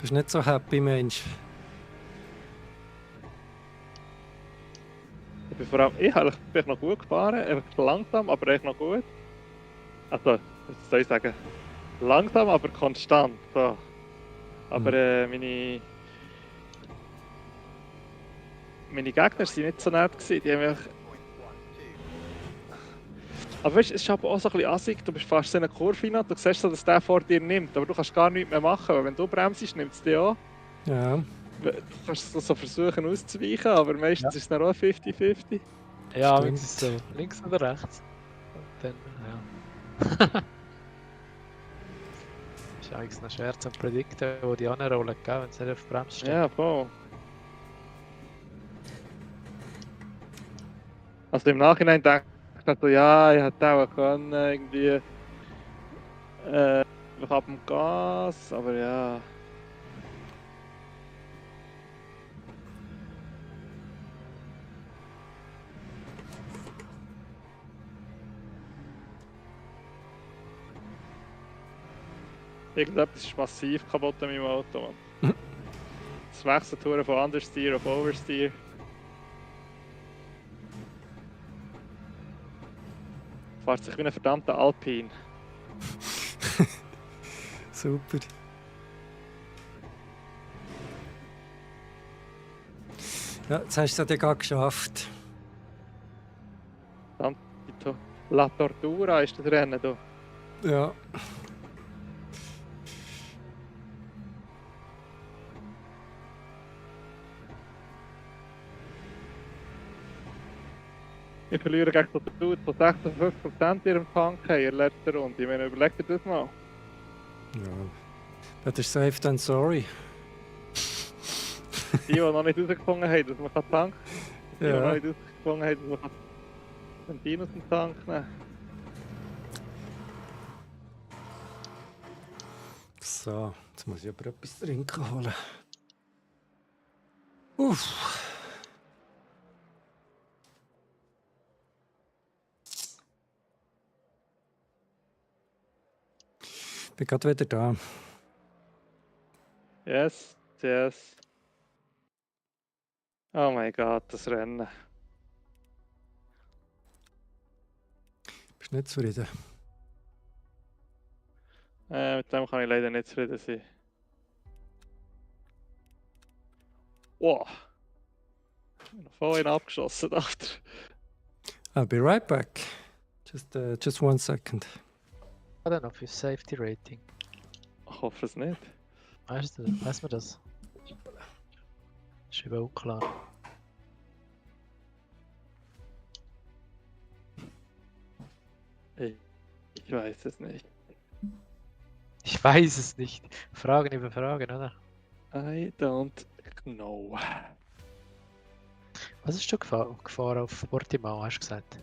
Bist nicht so happy, Mensch. Ich bin vor allem, ich habe vielleicht noch gut gefahren, einfach langsam, aber echt noch gut. Also, was soll ich sagen? Langsam, aber konstant. So. Aber meine Gegner waren nicht so nett gewesen. Die haben mich... Aber weißt du, es ist aber auch so ein bisschen assig, du bist fast in einer Kurve hinein, du siehst so, dass der vor dir nimmt, aber du kannst gar nichts mehr machen, weil wenn du bremst, nimmt es dich auch. Ja. Du kannst so versuchen auszuweichen, aber meistens ist es dann auch 50-50. Ja, Stimmt. es ist so links oder rechts. Und dann, ja. Ist eigentlich noch schwer zu predikten, wo die anderen rollen, gell, wenn sie nicht auf die Bremse stehen. Ja, voll. Also im Nachhinein denke ich so, ja, ich hätte auch können, irgendwie ich habe dem Gas, aber ja. Irgendetwas ist massiv kaputt an meinem Auto, Mann. Das Wechseltouren von Understeer auf Oversteer. Fährt sich wie ein verdammter Alpine. Super. Ja, jetzt hast du es ja gerade geschafft. La Tortura ist das Rennen hier. Ja. Ich verliere gegen so den Dude, der 56% in ihrem Tank haben in der letzten Runde. Ich meine, überleg dir das mal. Ja. Das ist safe dann sorry. Die noch nicht herausgefunden haben, dass man tanken kann. Die noch Ja. nicht herausgefunden haben, dass man Benzin aus dem Tank nehmen kann. So, jetzt muss ich aber etwas trinken holen. Uff. Bin gerade wieder da. Yes, yes. Oh mein Gott, das Rennen. Bist nicht zufrieden? Mit dem kann ich leider nicht zufrieden sein. Wow. Ich bin noch voll abgeschossen, dachte ich. I'll be right back. Just 1 second. I don't know, für Safety Rating. Ich hoffe es nicht. Weißt du, weiß man das? Ist eben auch klar. Ich weiß es nicht. Ich weiß es nicht. Fragen über Fragen, oder? I don't know. Was hast du gefahren auf Portimao, hast du gesagt?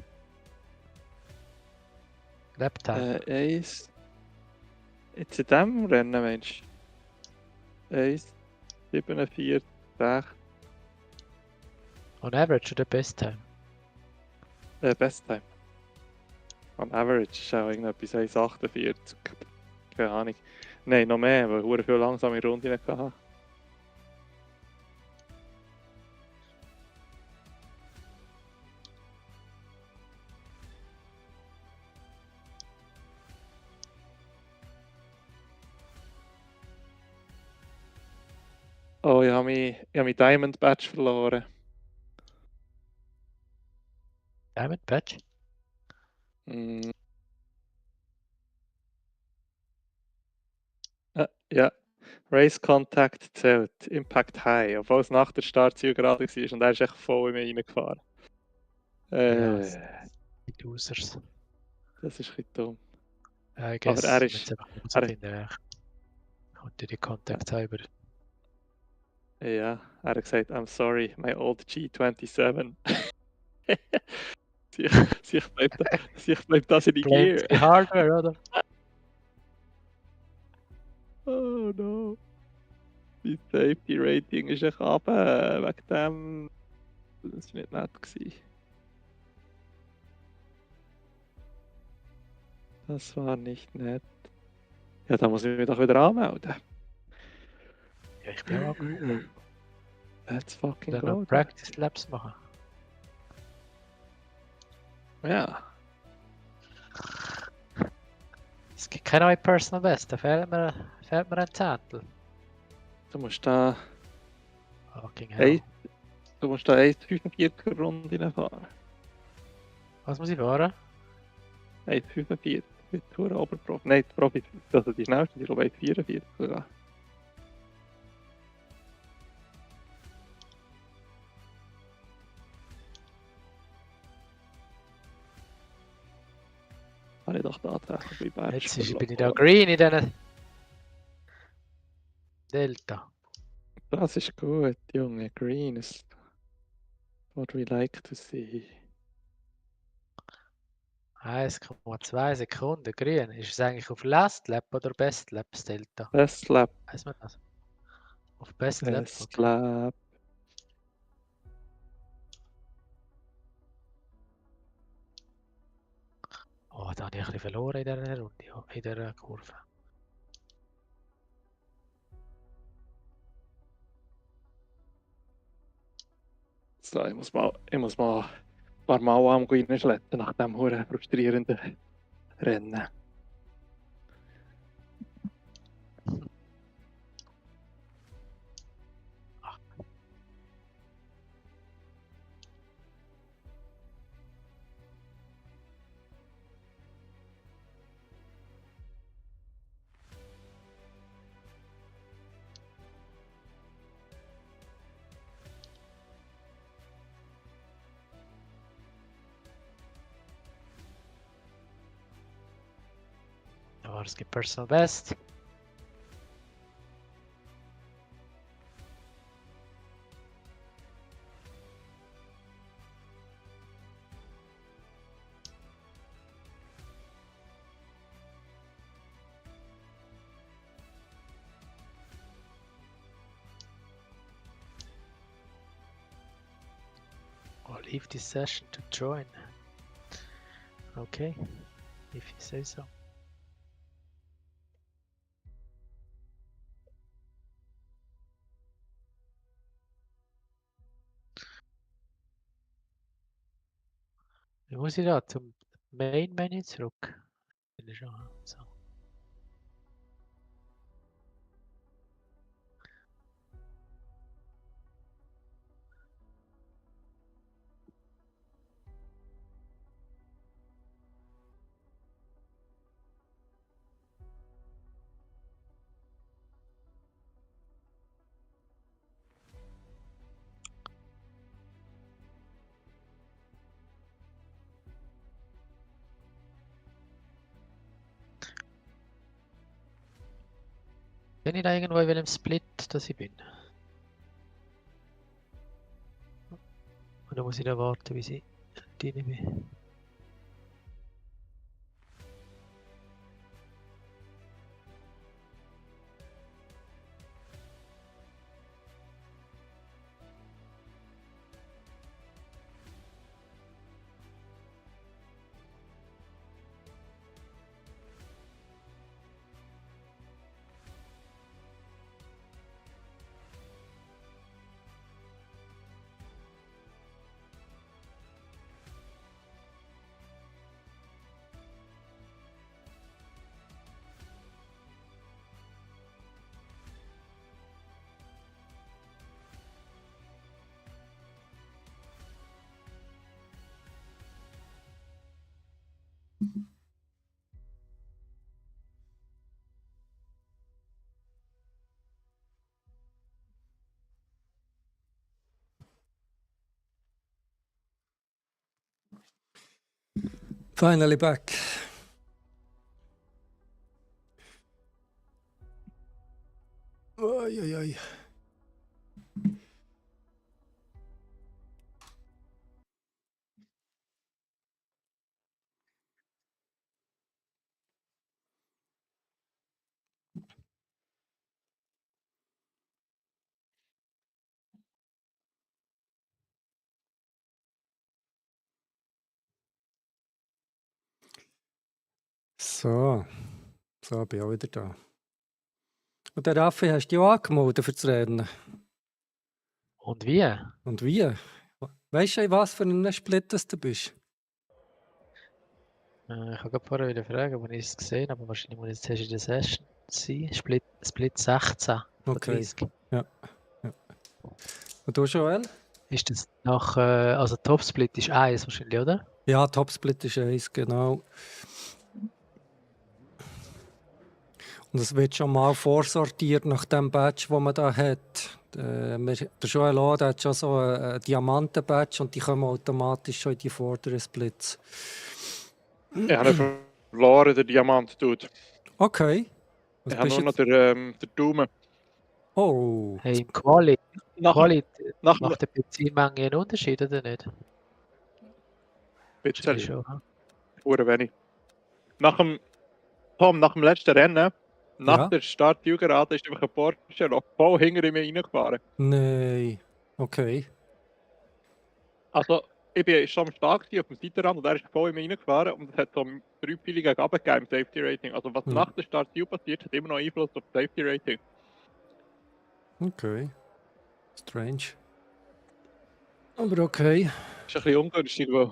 Laptime? Eins. Jetzt in diesem Rennen, Mensch. 1, 7, 4, 6. On average oder best time? Best Time. On average ist auch irgendetwas 1,48. Keine Ahnung. Nein, noch mehr, weil ich viel langsame Runden hatte. Oh, ich habe mein Diamond Badge verloren. Diamond Patch? Mm. Ja, Race Contact zählt. Impact High. Obwohl es nach der Startziel gerade war und er ist echt voll in mich reingefahren. Die Losers. Das ist ein bisschen dumm. I guess, er wenn ist- es einfach gut er- sind, kommt die Kontakt über. Ja, er hat gesagt, I'm sorry, my old G27. Sich bleibt das in die Blames Gear. the Hardware, oder? Oh no. Mein Safety Rating ist echt runter, wegen dem. Das war nicht nett gewesen. Das war nicht nett. Ja, da muss ich mich doch wieder anmelden. Ja, ich bin auch angekommen. Let's fucking Dann go. noch Practice Labs machen. Ja. Es gibt keine neue Personal Best, da fehlt mir ein Zettel. Du musst da Fucking hell. Du musst da 1,45 Runden fahren. Was muss ich fahren? 1,45 mit Tour Oberprofi. Nein, die Profi, also die schnellste, die glaube ich 1,44 sogar. Habe ich doch tatsächlich bei Berg Bin ich da green in diesen Delta. Das ist gut, Junge. Green is what we like to see. 1,2 Sekunden grün. Ist es eigentlich auf Last Lap oder Best Lap das Delta? Best Lap, Weiß man das? Auf Best Lap? Best Okay. Lap. Oh, da habe ich ein bisschen verloren in dieser Runde, ja, in dieser Kurve. So, ich muss mal ein paar Mal am reinschleppen nach dem hure frustrierenden Rennen. Aber es gibt Personal Best. Or leave this session to join. Okay, if you say so. Wie muss ich da zum Main Menu zurück? Bin ich schon. So. Bin ich da irgendwo in welchem Split, dass ich bin? Oder muss ich da warten, bis ich drin bin? Finally back. Oi, oi, oi. So. So, bin ich auch wieder da. Und der Raffi, hast du dich auch angemeldet für das Rennen? Und wie? Und wie? Weißt du, in was für einem Split das du bist? Ich habe gerade vorher wieder fragen, ob ich es gesehen habe, aber wahrscheinlich muss ich jetzt erst in der Session sein. Split 16 von Okay. 30. Und du, Joel? Ist das nach, also Top-Split ist 1 wahrscheinlich, oder? Ja, Topsplit ist 1, genau. Und es wird schon mal vorsortiert nach dem Badge, den man da hat. Der Joel auch, der hat schon so einen Diamanten-Badge und die kommen automatisch schon in die vorderen Splits. Ich habe ihn verloren, der Diamant-Dude. Okay. Was Ich habe bist nur noch jetzt? den Daumen. Oh, Hey, im Quali Nach macht der PC-Menge einen Unterschied, oder nicht? Bitte, Wahrscheinlich schon, hm? Uhr wenig. Nach dem letzten Rennen, nach Ja. der Startzielgerade, ist einfach ein Porsche noch voll hinter mir reingefahren. nein. Okay. Also, ich war schon am Start auf dem Seitenrand und er ist voll in mich reingefahren und es hat so 3 Pfeile gegen runter gegeben im Safety Rating. Also, was Hm. nach der Startziel passiert, hat immer noch Einfluss auf das Safety Rating. Okay. Strange. Aber okay. Das ist ein bisschen ungünstig, weil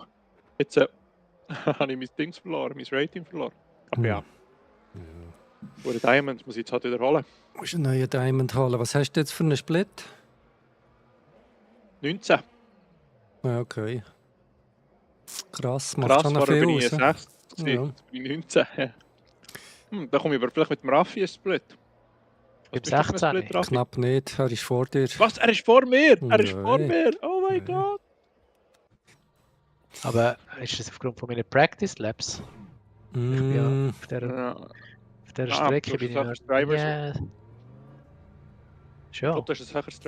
jetzt habe ich mein Dings verloren, mein Rating verloren. Aber ja, Ja. vor den Diamonds muss ich jetzt halt wiederholen. Du musst einen neuen Diamond holen. Was hast du jetzt für einen Split? 19. Ja, okay. Krass, macht Krass, schon noch vorher viel bin ich aus. 6, Ja. jetzt bin ich 19. Da komme ich aber vielleicht mit dem Raffi ins Split. Im bist du für ein 16? Split, Raffi? Knapp nicht, er ist vor dir. Was? Er ist vor mir! Er ist vor Nein. mir! Oh mein Nein. Gott! Aber ist das aufgrund von meinen Practice Labs? Ich bin ja Mm, auf der Ja. Strecke du bin ich hast noch das Driver- nie... Ich Schon. glaube, das ist ein höheres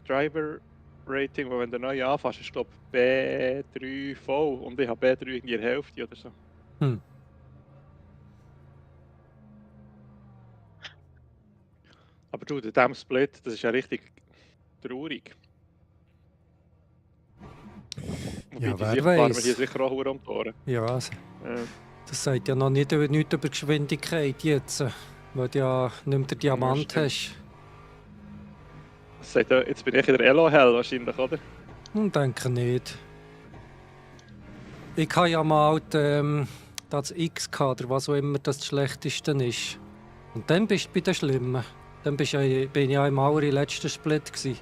Driver-Rating, weil wenn du neu anfängst, ist glaube B3 voll und ich habe B3 in der Hälfte oder so. Hm. Aber du, in diesem Split, das ist ja richtig traurig. Ja, Wobei, die wer Sicht fahren wir weiß. hier sicher auch verdammt um die Ohren. Ja, Ja. das sagt ja noch nichts über Geschwindigkeit jetzt, weil du ja nicht mehr den Diamant stimmt. hast. Das sagt ja, jetzt bin ich in der Elo-Hell wahrscheinlich, oder? Ich denke nicht. Ich habe ja mal das X gehabt, oder was auch immer das Schlechteste ist. Und dann bist du bei den Schlimmen. Dann bin ich ja im allerletzten Split gewesen.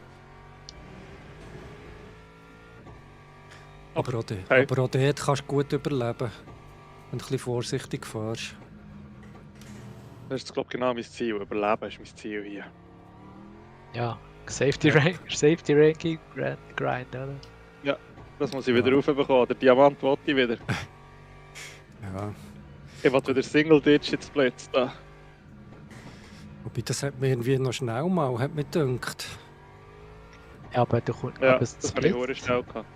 Aber auch, Okay. aber auch dort kannst du gut überleben, wenn du ein bisschen vorsichtig fährst. Das ist glaube ich genau mein Ziel. Überleben ist mein Ziel hier. Ja, Safety Ranking Grind, oder? Das muss ich Ja. wieder raufbekommen. Der Diamant wollte ich wieder. Ja. Ich will wieder Single-Digit-Splits da. Wobei, das hat mir irgendwie noch schnell mal, hat mir gedacht. Ja, aber du kommst Ja, aber das das habe ich Split, sehr schnell gehabt.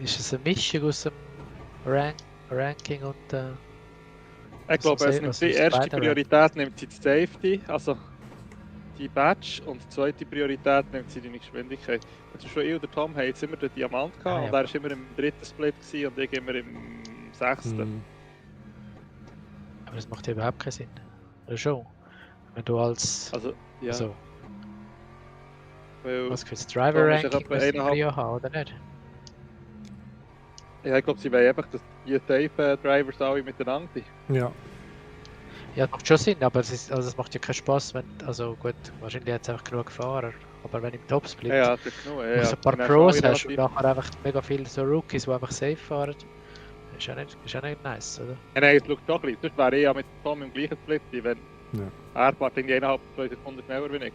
ist es eine Mischung aus dem Ranking und Ich glaube, Was es nimmt ist die das erste zweite Priorität nimmt sie die Safety, also die Badge, und die zweite Priorität nimmt sie deine Geschwindigkeit. Also schon ich und der Tom haben jetzt immer den Diamant gehabt Ah, ja. und er war immer im dritten Split gewesen und ich immer im sechsten. Hm. aber das macht ja überhaupt keinen Sinn. Oder schon? Wenn du als Also, ja, also, weil, was für das Driver Tom ist ja Ranking etwa müsste eineinhalb- Prio haben, oder nicht? ja, ich glaube, sie wollen einfach, dass die Tape-Drivers alle miteinander sind. Ja. Ja, das macht schon Sinn, aber es macht ja keinen Spaß, wenn, also gut, wahrscheinlich hat es einfach genug Fahrer, aber wenn im Topsplit Ja, das ist genug. Ja, noch so ein paar dann Pros alle hast und relativ- nachher einfach mega viele so Rookies, die einfach safe fahren, ist ja nicht nice, oder? Ja, nein, es schaut doch ein bisschen. Sonst wäre ich ja mit Tom im gleichen Split gewesen, wenn Ja. er fährt irgendwie 1,5-2 Sekunden schneller wie ich.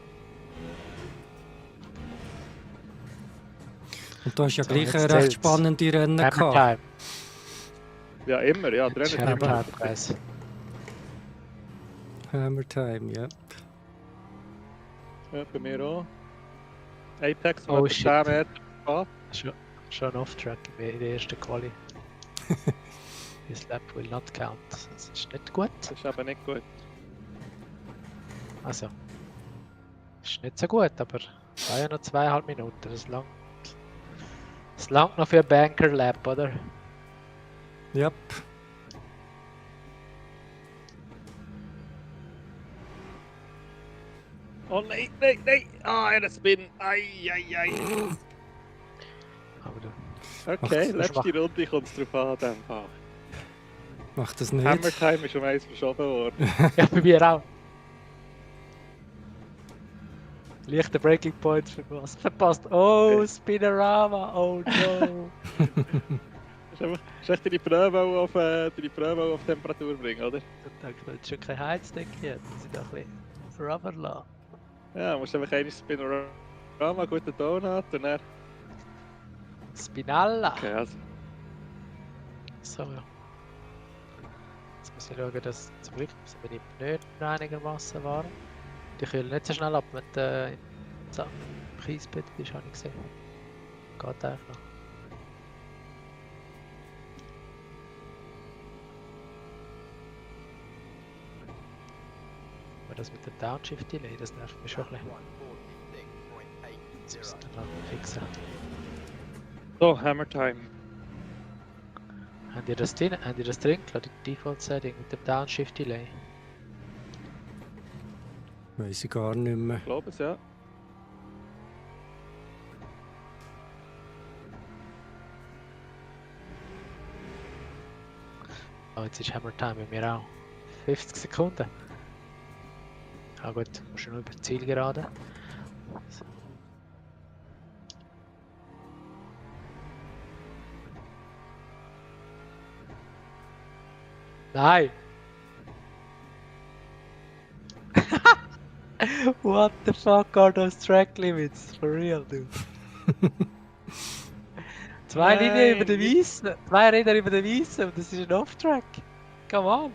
Und du hast ja So, gleich jetzt eine recht zählt's. spannende Rennen Hammer gehabt. Time, Ja, immer, ja. jetzt ist Rennen Hammer immer. Time, guys. Hammer Time, ja. Ja, bei mir auch. Apex Oh, mit shit. 10 Meter Fahrt. Schon off-track in der ersten Quali. This lap will not count. Das ist nicht gut. Das ist aber nicht gut. Also. Ist nicht so gut, aber war ja noch 2,5 Minuten. Das langt noch für ein Banker Lap, oder? Yep. Oh nein, nein, nein! Ah, er Spin! Ei, ei, ei! Aber du, Okay, Mach's- letzte Runde kommt es drauf an, in dem Fall. Mach das nicht. Hammer Time ist um eins verschoben worden. ja, bei mir auch. Leichter Breaking Point verpasst. Oh, Okay. Spinorama, oh no. Ist echt deine Prüfe auf Temperatur bringen, oder? Ich denke, da hat schon kein Heizdecke hier. Das sind doch ein bisschen Rubber lassen. Ja, musst einfach einen Spinorama, guten Ton hat und dann... Spinalla. Okay, also. So, ja. Jetzt muss ich schauen, dass zum Glück sind meine Pneu einigermaßen warm. Die kühlen nicht so schnell ab, wenn du im Kiesbett bist, habe ich gesehen. Geht einfach noch. Aber das mit dem Downshift-Delay, das nervt mich schon ein bisschen. Das müssen wir dann fixen. So, Hammer Time. Habt ihr das drin? Habt ihr das drin gelassen, die Default-Setting mit dem Downshift-Delay? Weiß ich gar nicht mehr. Ich glaube es, ja. Oh, jetzt ist Hammer Time bei mir auch. 50 Sekunden. Ah gut, musst du nur über das Ziel geraden. So. Nein! What the fuck are those track limits? For real, dude. Zwei Linien über den Weißen, zwei Räder über den Weißen und das ist ein Off-Track. Come on.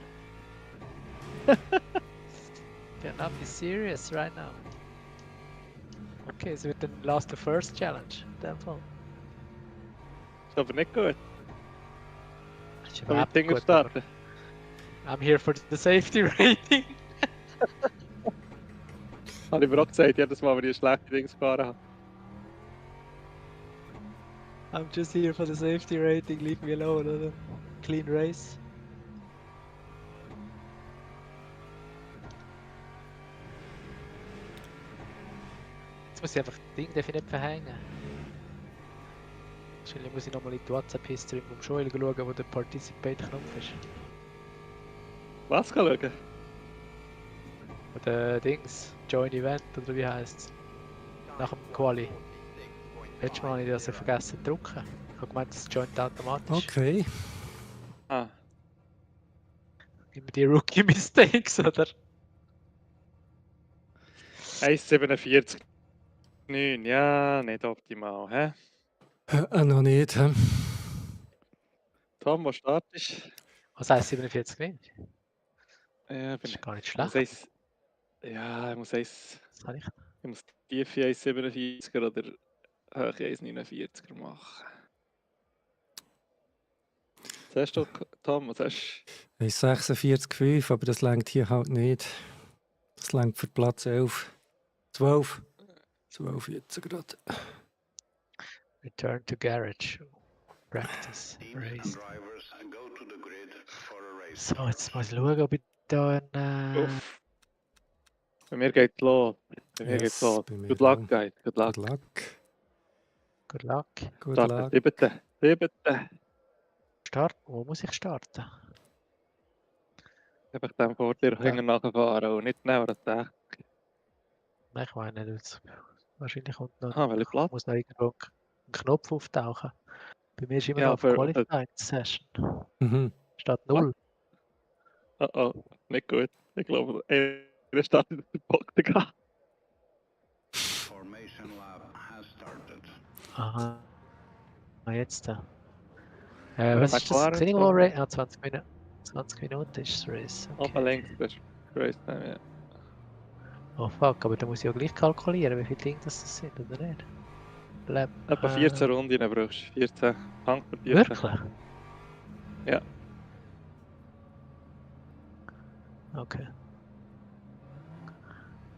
Cannot be serious right now. Okay, es wird dann Last to First Challenge in dem Fall. Ist aber nicht gut. Ist Kann überhaupt mit Dinger nicht gut, aber starten. I'm here for the safety rating. Habe ich mir auch gesagt, jedes Mal, wenn ich schlechte Dings gefahren habe. I'm just here for the safety rating, leave me alone, oder? Clean race. Jetzt muss ich einfach das Ding darf ich nicht verhängen. Wahrscheinlich muss ich nochmal in die WhatsApp-History vom Joel schauen, wo der Participate-Knopf ist. Was kann schauen? Oder Dings, Join Event oder wie heißt es? Nach dem Quali. Letztes Mal habe ich das vergessen zu drücken. Ich habe gemeint, das joint automatisch. Okay. Ah, Immer die Rookie-Mistakes, oder? 1,47. 9, ja, nicht optimal, hä? Noch nicht. Hä? Tom, wo startest Was heisst 47 nicht? du? Ja, Das ist gar nicht ich muss schlecht. eins, ja, ich muss eins, Das habe ich. ich muss tiefe 1,47er oder hohe 1,49er machen. Was hast du, Tom? Was hast du? 46,5, aber das längt hier halt nicht. Das längt für Platz 11. 12. 12 jetzt gerade. Return to garage. Practice. Teams and Race. drivers go to the grid for a race. So, jetzt muss ich schauen, ob ich da einen. Uff. Bei mir geht's los. Bei mir Yes, geht's los. bei mir Good luck, auch. guys. Good luck. Good luck. Good luck. Good Starten. luck. 7. 7. Start. Wo muss ich starten? Einfach dem Vorteil hinten nachfahren und nicht näher als der. Nein, ich meine nicht. Wahrscheinlich kommt noch. Ah, welcher Platz? Muss noch irgendwo ein Knopf auftauchen. Bei mir ist immer Ja, noch auf aber- Qualified Session. Mhm. Statt 0. Oh oh, nicht gut. Ich glaube, er startet den Bock dran. Formation lab has started. Aha. Ah, jetzt da. Was ist das? McLaren Sehe ich so. mal Race? Ah, 20 Minuten. 20 Minuten ist das Race. Oben Okay. links, das ist Race Time, ja. Oh fuck, aber da muss ich ja gleich kalkulieren, wie viele Dinge das sind, oder nicht? Lab, Etwa 14 Runden brauchst du. 14. Tank für 14. Wirklich? Ja. Okay.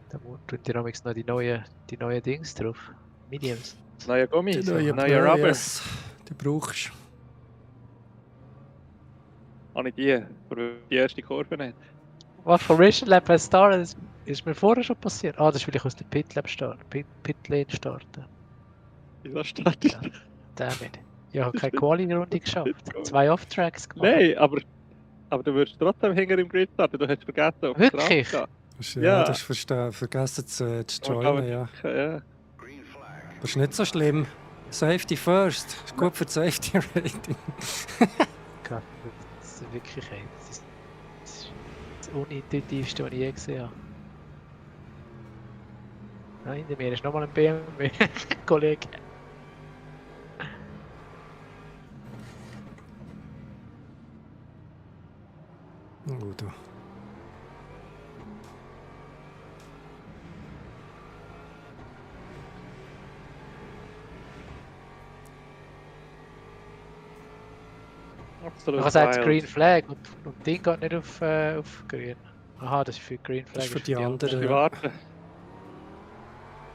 Da tut ihr amigs noch die neuen Dings drauf. Mediums. Neuer Gummi, Die so, neue neuer Pneu, Rubber. yes. Die brauchst Auch nicht die, für die erste Kurve nicht. What Formation Lab has started? Ist mir vorher schon passiert. Ah, das ist, weil ich aus der Pitlane starten. Wieso startet? Ja. Damit. Ich habe keine Quali-Runde geschafft. 2 Off-Tracks gemacht. Nein, aber du würdest trotzdem hinter im Grid starten. Du hast vergessen, auf den Rand Wirklich? zu gehen. Ja, Ja. das ist vergessen zu Aber joinen, ja. ja. Green flag. Das ist nicht so schlimm. Safety first. Ist gut für das Safety Rating. Gott, das ist wirklich das ist das unintuitivste, was ich je gesehen habe. Nein, hinter mir ist nochmal ein BMW, Kollege. Gut. Absolut. Man sagt wild. Green Flag und Ding geht nicht auf Grün. Aha, das ist für Green Flag. Das ist für die anderen. Die Ja. warten.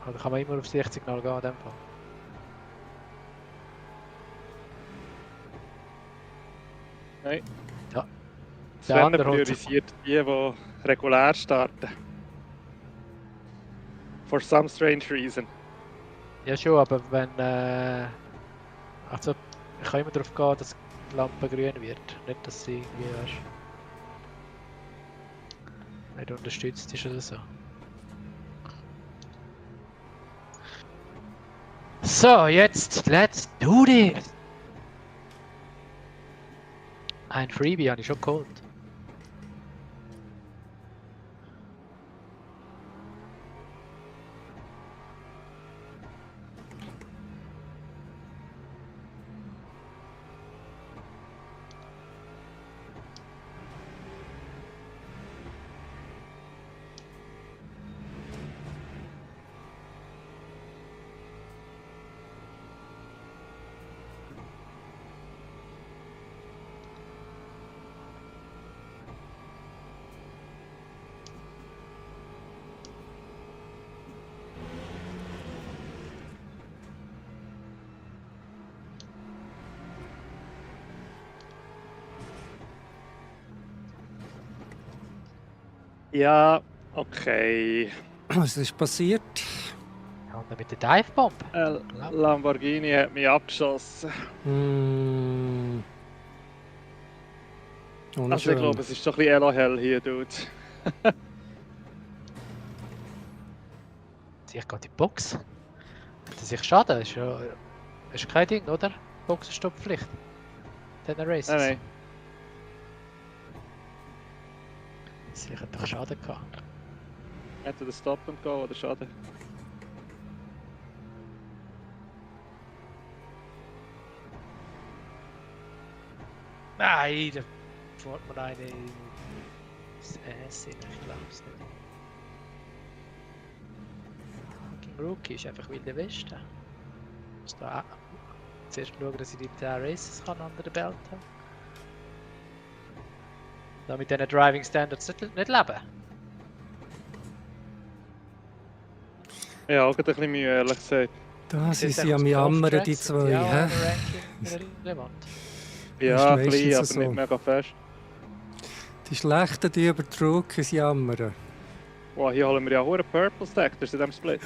Da kann man immer aufs Lichtsignal gehen in dem Fall. Nein. Ja. Das Der Rennen andere holt sich- priorisiert die regulär starten. For some strange reason. Ja schon, aber wenn also ich kann immer darauf gehen, dass die Lampe grün wird. Nicht, dass sie irgendwie nicht unterstützt ist oder so. So, jetzt let's do this! Ein Freebie habe ich schon geholt. Ja, okay. Was ist passiert? Ja, und dann mit der Divebomb. Lamborghini hat mich abgeschossen. Hm. Also Unschön. ich glaube, es ist doch ein bisschen Elo hell hier, Dude. Ich gehe in die Box. Hat er sich schaden? Ist kein Ding, oder? Boxenstopppflicht. Dann Races. Nein. Sie hat doch Schaden gehabt. Entweder Stop and Go oder Schaden. Nein, da fährt man eine ins Ass in, ich glaub's nicht. Fucking Rookie ist einfach Wilde Westen. Muss da auch zuerst schauen, dass ich die 10 Races kann unter der Belt haben. Da mit diesen Driving Standards nicht leben. Ja, auch ein bisschen Mühe, ehrlich gesagt. Da sind Sind sie am Jammern, die zwei. Ja, Hä? Ranking relevant. Ja, ist ein bisschen, aber meistens so. nicht mega fest. Die Schlechten, die über die Rookies jammern. Wow, hier holen wir ja auch einen Purple Stack, das ist in diesem Split.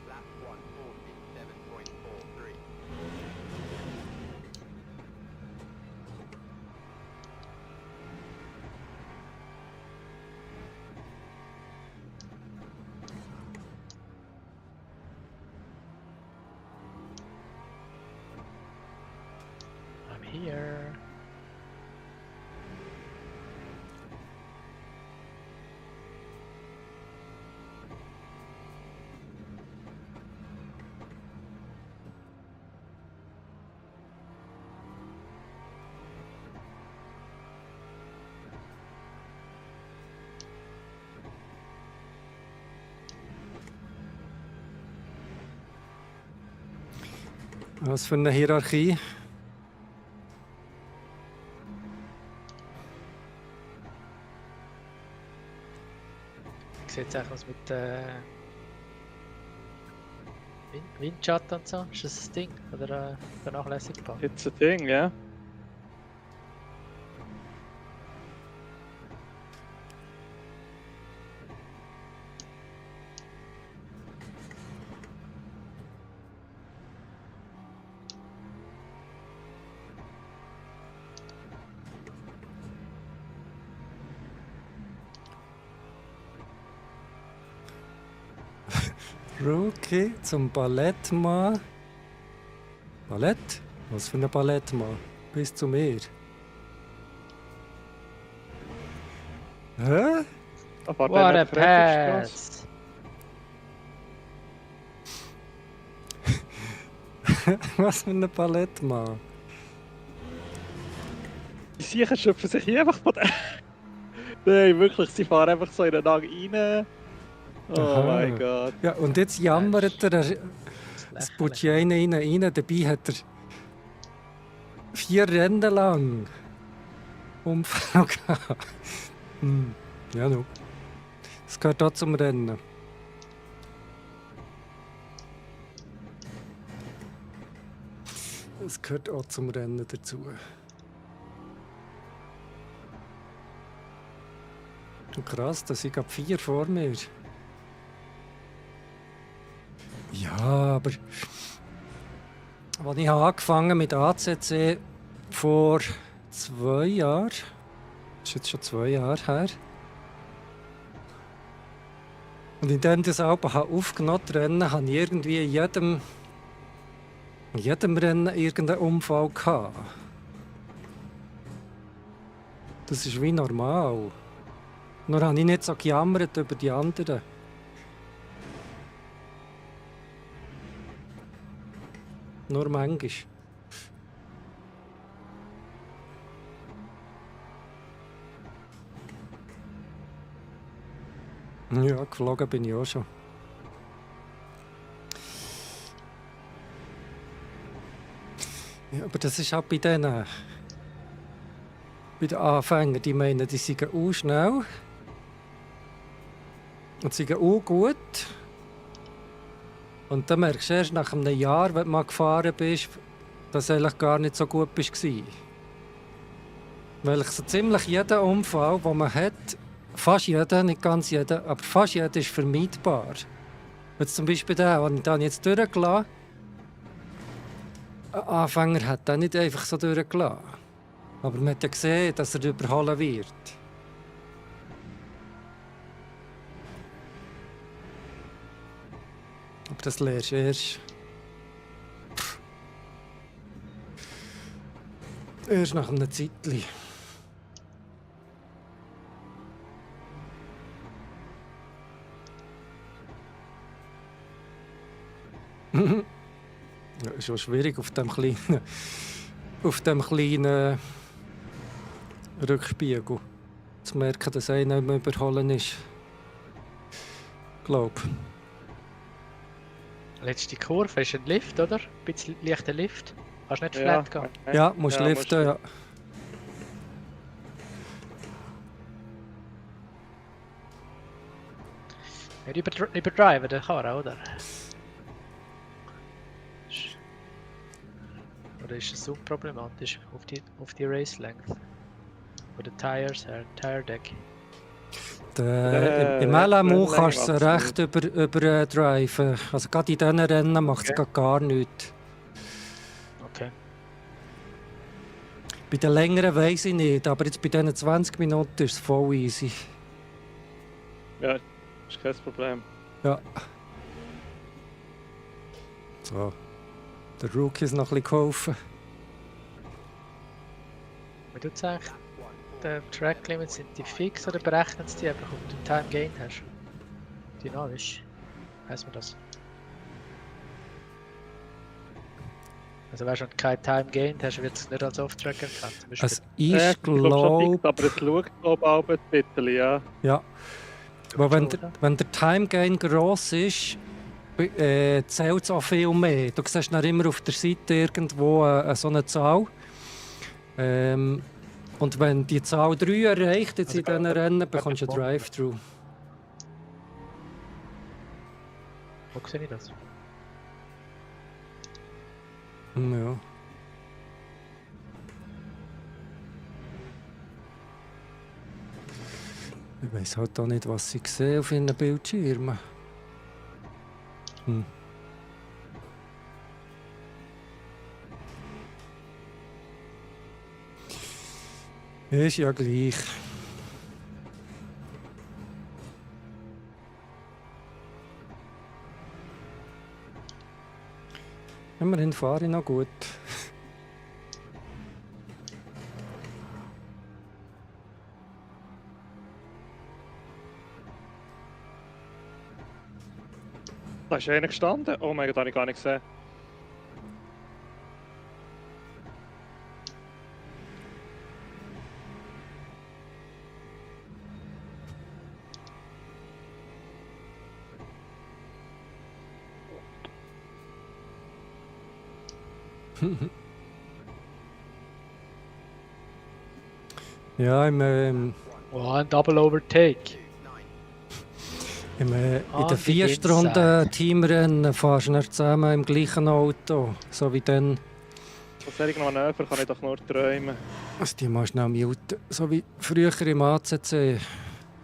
Lap 147.43. I'm here. Was für eine Hierarchie? Wie sieht es eigentlich aus mit Windschatten und so? Ist das ein Ding? Oder vernachlässigbar? It's a thing, ja. Rookie zum Ballettmann. Ballett? Was für ein Ballettmann? Bis zu mir. Hä? Aber What a der Frederickstrasse. pass! Was für ein Ballettmann? Die Siechen schöpfen sich hier einfach von der. Nein, wirklich, sie fahren einfach so in den Tag rein. Oh Aha. mein Gott. Ja, und jetzt jammert er, das Budget rein, dabei hat er 4 Rennen lang Unfall gehabt. Ja, no. Es gehört auch zum Rennen. Es gehört auch zum Rennen dazu. Und krass, da sind gerade 4 vor mir. Ja, aber als ich angefangen mit ACC vor 2 Jahren, das ist jetzt schon 2 Jahre her, und indem ich das Album aufgenommen habe, habe ich irgendwie in jedem Rennen irgendeinen Unfall gehabt. Das ist wie normal. Nur habe ich nicht so gejammert über die anderen. Nur manchmal. Ja, geflogen bin ich auch schon. Ja, aber das ist auch bei den Anfängern, die meinen, die sind auch schnell und sind auch gut. Und dann merkst du erst nach einem Jahr, wenn du mal gefahren bist, dass du eigentlich gar nicht so gut warst. Weil so ziemlich jeder Unfall, den man hat, fast jeder, nicht ganz jeder, aber fast jeder ist vermeidbar. Jetzt zum Beispiel der, den ich dann jetzt durchgelassen habe, ein Anfänger hat den nicht einfach so durchgelassen. Aber man hat ja gesehen, dass er überholen wird. Aber das lernst du erst nach einem Zeitchen. Ja, ist schon schwierig auf dem kleinen Rückspiegel zu merken, dass einer nicht mehr überholen ist. Glaub. Letzte Kurve ist ein Lift, oder? Ein bisschen leichter Lift. Kannst nicht flat gehen. Ja, musst liften, ja. Ja, überdriven den Karren, oder? Oder ist es unproblematisch auf die Race Length? Oder Tires, Tire Deck? Im LMU kannst du recht überdriven. Also gerade in diesen Rennen macht es gar nichts. Okay. Bei den längeren weiss ich nicht, aber jetzt bei diesen 20 Minuten ist es voll easy. Ja, ist kein Problem. Ja. So. Der Rookie ist noch ein bisschen geholfen. Wie tut es eigentlich? Die Track Limits, sind die fix oder berechnen sie die einfach, ob du Time Gain hast? Dynamisch. Heißt man das? Also wenn du kein Time Gain hast, wird es nicht als Off-Track erkannt. Zum Beispiel Also ich glaube, glaube... aber es schaut auch ein bisschen, ja. Ja. Aber wenn der Time Gain gross ist, zählt es auch viel mehr. Du siehst dann immer auf der Seite irgendwo so eine Zahl. Und wenn die Zahl 3 erreicht, jetzt in diesen Rennen, bekommst du ein Drive-Thru. Wo sehe ich das? Ja. Ich weiß halt auch nicht, was ich sehe auf ihren Bildschirmen. Hm. Ist ja gleich. Immerhin fahre ich noch gut. Da ist einer gestanden. Oh mein Gott, habe ich gar nicht gesehen. Ja, Oh, ein Double Overtake. in den die 4 Stunden Teamrennen fahrst du nicht zusammen im gleichen Auto. So wie dann. Von solchen Manöver kann ich doch nur träumen. Also die mal schnell muten. So wie früher im ACC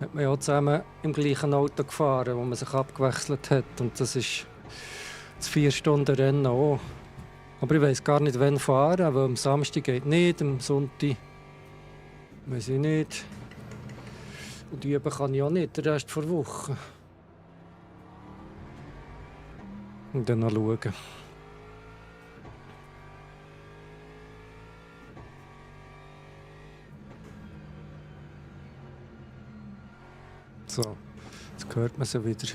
hat man ja auch zusammen im gleichen Auto gefahren, wo man sich abgewechselt hat. Und das ist das 4 Stunden Rennen auch. Aber ich weiß gar nicht, wann fahren, weil am Samstag geht nicht, am Sonntag weiß ich nicht. Und üben kann ich auch nicht, den Rest der Woche. Und dann noch schauen. So, jetzt hört man sie wieder.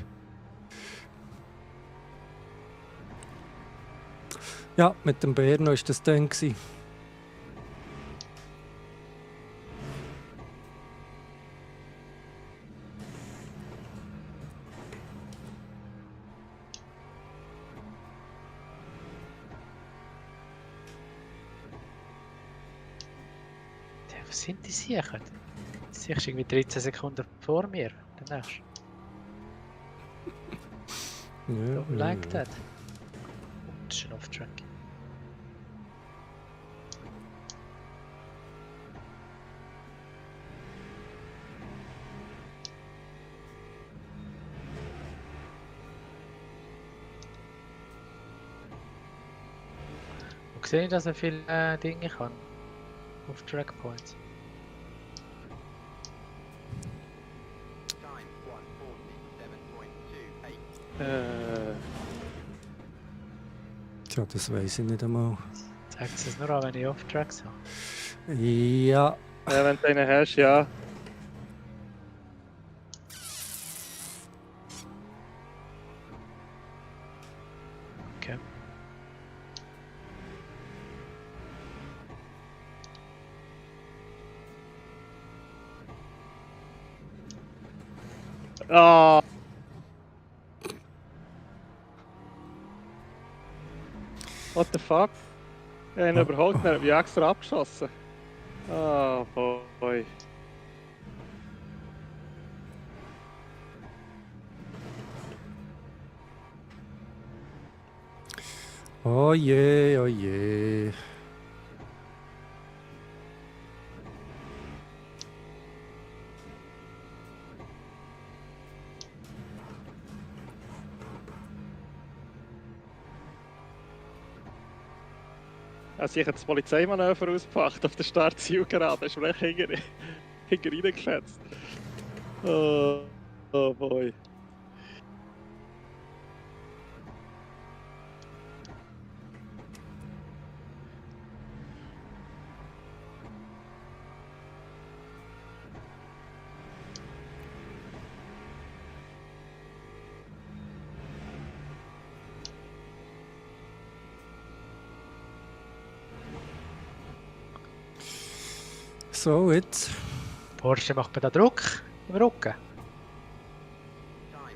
Ja, mit dem Berno war das dann. Was sind die Siechen? Die Sicher ist irgendwie 13 Sekunden vor mir. Der nächste. Ja, Don't like that. Das ist ein Off-Track. Wo sehe ich, dass er viele Dinge kann? Auf Track Points. Time 1:47.28. Tja, das weiß ich nicht einmal. Zeigt es nur an, wenn ich Off-Tracks habe. Ja, Ja, wenn du einen hast, ja. Okay. Ah! What the fuck? Ich habe ihn überholt, dann habe ich extra abgeschossen. Ah, boy. oh je, oh je. Also ich habe das Polizeimanöver ausgepackt auf der Startzielgerade. Ist mir echt hinter reingefetzt. Oh, oh boy. So, jetzt. Porsche macht mir da Druck im Rücken. Time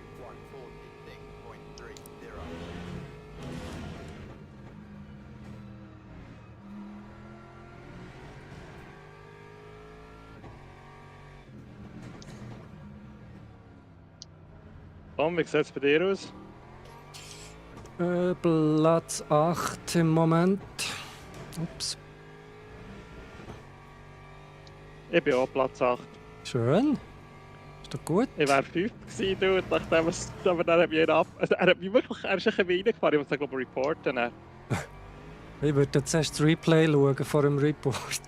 1:46.30. Tom, wie sieht es bei dir aus? Platz 8 im Moment. Ups. Ich bin auch Platz 8. Schön. Ist doch gut. Ich wäre 5 gewesen, du, und nachdem aber dann hat mich er hat mich wirklich, er ist ein bisschen reingefahren. Ich muss sagen, glaube ich, reporten. Dann. Ich würde jetzt erst das Replay schauen vor dem Report.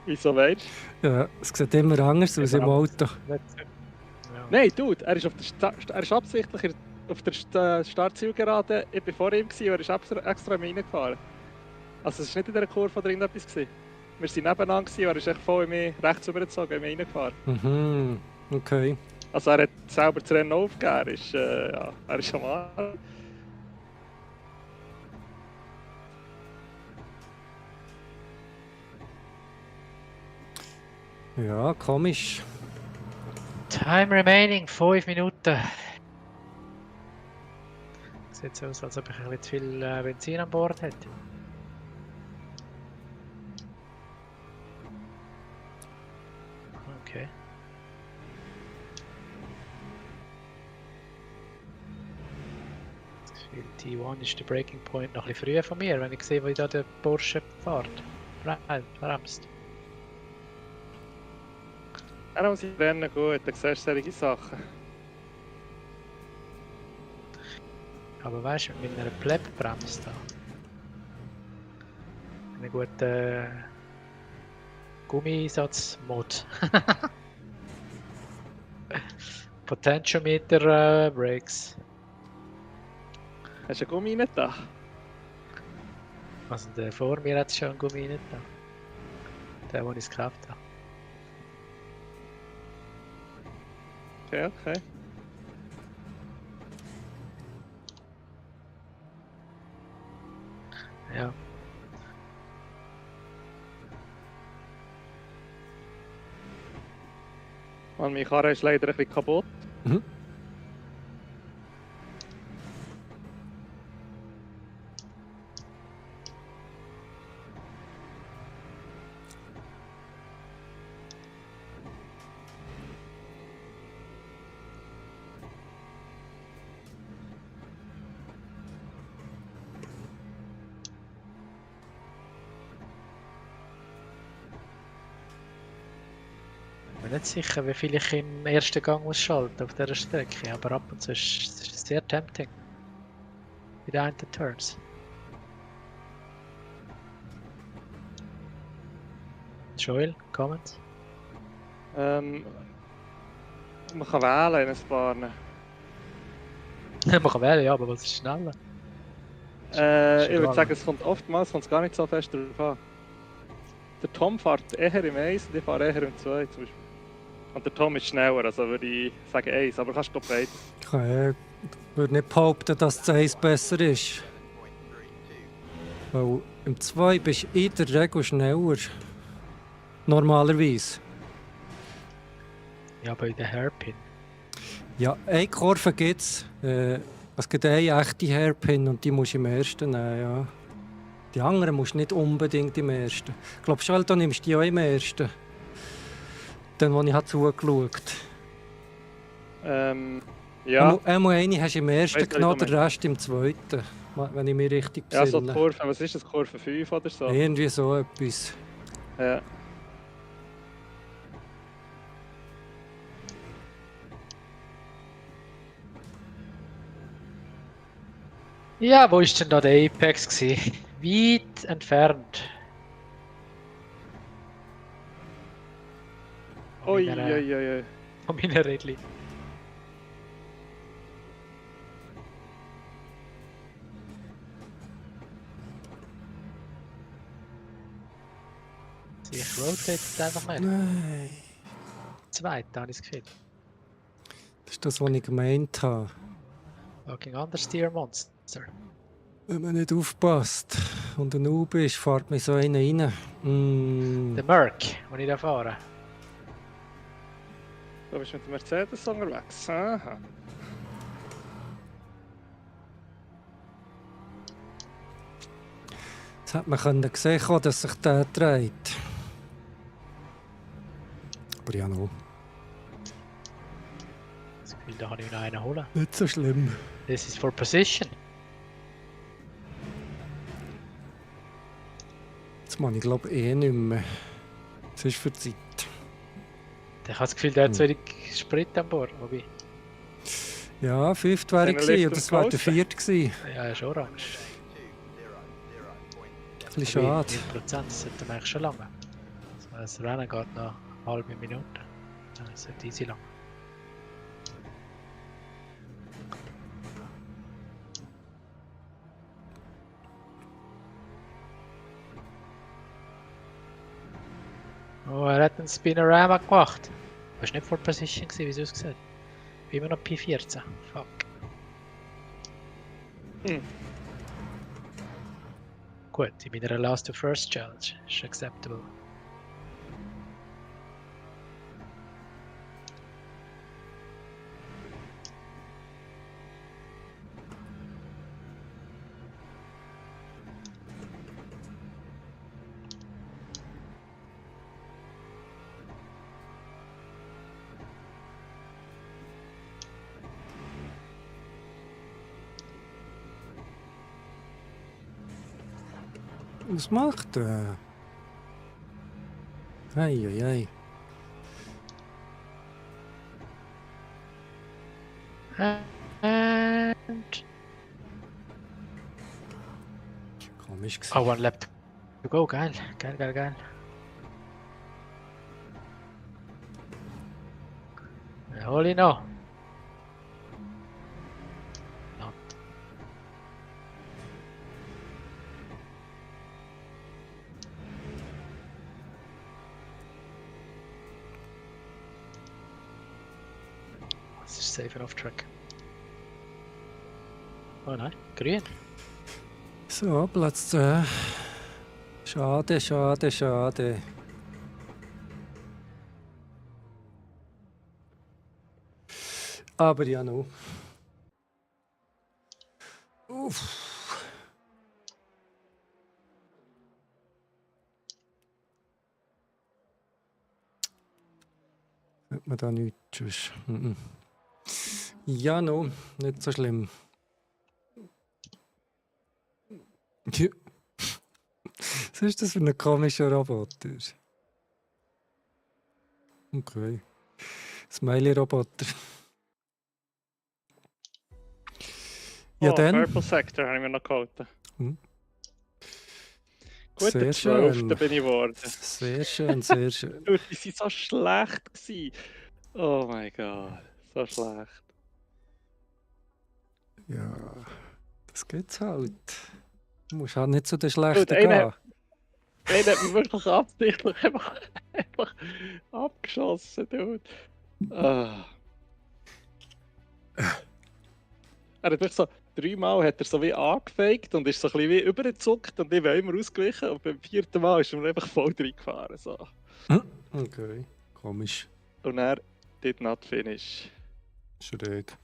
Wieso weißt du? Ja, es sieht immer anders aus im Auto. Ja. Nein, Dude, er ist, er ist absichtlich auf der Startzielgerade. Ich war vor ihm und er ist extra reingefahren. Also es war nicht in dieser Kurve oder irgendetwas. Wir waren nebeneinander und er ist echt voll in mich rechts übergezogen und mich reingefahren. Mhm, okay. Also er hat selber das Rennen aufgegeben. Er ist am Arsch. Ja, komisch. Time remaining, 5 Minuten. Sieht so aus, als ob ich ein bisschen zu viel Benzin an Bord hätte. Okay. Das Gefühl, T1 ist der Breaking Point noch ein bisschen früher von mir, wenn ich sehe, wie da der Porsche fährt. Bremst. Er muss ich rennen gut, dann siehst du solche Sachen. Aber weißt du, mit einer Pleb-Bremse da. Einen guten Gummieinsatz-Mod. Potentiometer Brakes. Hast du einen Gummi nicht da? Also der vor mir hat schon einen Gummi nicht da. Der, den ich es gekauft habe. Okay, okay. Ja. Und meine Karre ist leider ein bisschen kaputt. Mhm. Ich bin nicht sicher, wie viel ich im ersten Gang muss schalten auf dieser Strecke, aber ab und zu ist es sehr tempting. Bei den einen Turns. Joel, Comments? Man kann wählen in ein paar. Man kann wählen, ja, aber was ist schneller? Ich würde egal. sagen, es kommt oftmals gar nicht so fest drauf an. Der Tom fährt eher im 1 und ich fahre eher im 2 zum Beispiel. Und der Tom ist schneller, also würde ich sagen 1, aber kannst du doch beides. Ich würde nicht behaupten, dass das 1 besser ist. 7.32. Weil im 2 bist du in der Regel schneller. Normalerweise. Ja, bei den Hairpin. Ja, eine Kurve gibt es. Es gibt eine echte Hairpin und die musst du im ersten nehmen. Ja. Die anderen musst du nicht unbedingt im ersten. Ich glaube schon, du nimmst die auch im ersten. Dann, wo ich zugeschaut Ja. habe. Einmal eine hast du im ersten Weiss, was genommen, du den Rest im zweiten. Wenn ich mich richtig Ja, so die besinne. Kurve, was ist das, Kurve 5 oder so? Irgendwie so etwas. Ja. Ja, wo ist denn da der Apex gewesen? Weit entfernt. Ui, Von ui, meiner- ui, ui. Von meiner Rädchen. Ich rotate jetzt einfach mal. Nein. Zweite, habe ich das Gefühl. Das ist das, was ich gemeint habe. Fucking Understeer Monster. Wenn man nicht aufpasst und ein Noob ist, fährt mir so einer rein. Der Merc, den ich da fahre. Du bist mit dem Mercedes unterwegs. Aha. Jetzt hat man sehen können, dass sich der dreht. Aber ja, noch. Das Weil da kann ich noch einen holen. Nicht so schlimm. This is for position. Jetzt mache ich glaube eh nicht mehr. Es ist für die Zeit. Ich habe das Gefühl, der hat zu wenig Sprit an Bord. Wobei, Ja, 5. wäre ich Seine gewesen, Lift oder es und wäre der Coaster. 4. gewesen. ja, er ist orange. Ein bisschen schade. 9%, das sollte man eigentlich schon lange. Das Rennen geht noch eine halbe Minute. Das sollte easy lang. Oh, er hat einen Spinorama gemacht. Das war nicht vor Position, wie es aussieht. Immer noch P14. Fuck. Gut, in meiner Last to First Challenge ist acceptable. Was macht er? Ei. And Komisch gewesen. oh, one lap to go. Geil. Hol ihn noch. Not. Das ist safe off track. Oh nein, grün. So, Platz 10. Schade. Aber ja noch. Uff. Hat man da nichts sonst? Ja, no, nicht so schlimm. Ja. Was ist das für ein komischer Roboter? Okay. Smiley-Roboter. Ja, Oh, dann. Purple Sector habe ich mir noch gehalten. Hm. Gut, Sehr der schön. 12. bin ich geworden. Sehr schön. Dude, die sind so schlecht gewesen. Oh mein Gott, so schlecht. Ja, das geht's halt. Du musst halt nicht zu den Schlechten Gut, einer- gehen. Einer hat mich wirklich absichtlich einfach abgeschossen, dude. Ah. Er hat wirklich so 3-mal hat er so wie angefaked und ist so ein bisschen wie übergezuckt und ich bin immer ausgewichen und beim 4. Mal ist er mir einfach voll reingefahren. So. Okay, komisch. Und er did not finish. Schräg.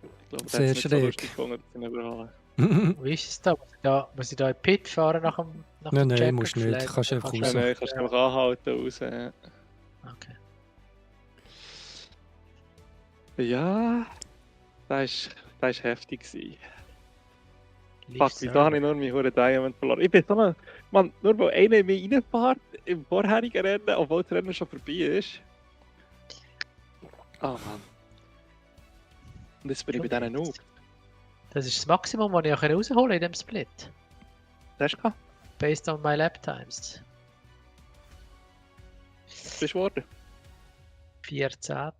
Ich glaube, Sehr das ist nicht so schräg. lustig gefunden, dass ich ihn überholen. Wie ist es da? Muss ich da in den Pit fahren nach dem Nein, Checker? musst nicht. Vielleicht Kannst einfach kannst raus. du- Nein, kannst du einfach anhalten raus. Ja. Okay. Ja, das war heftig. Gewesen. Leave Fuck, wieso habe ich nur meine hure Diamond verloren? Ich bin so ein... Mann, nur weil einer in mich reinfährt im vorherigen Rennen, obwohl das Rennen schon vorbei ist. Oh Mann. Und jetzt bin ich bei diesen Noob. Das ist das Maximum, das ich auch rausholen kann in diesem Split. Das hast du gehabt? Based on my lap times. Bist du geworden? 14.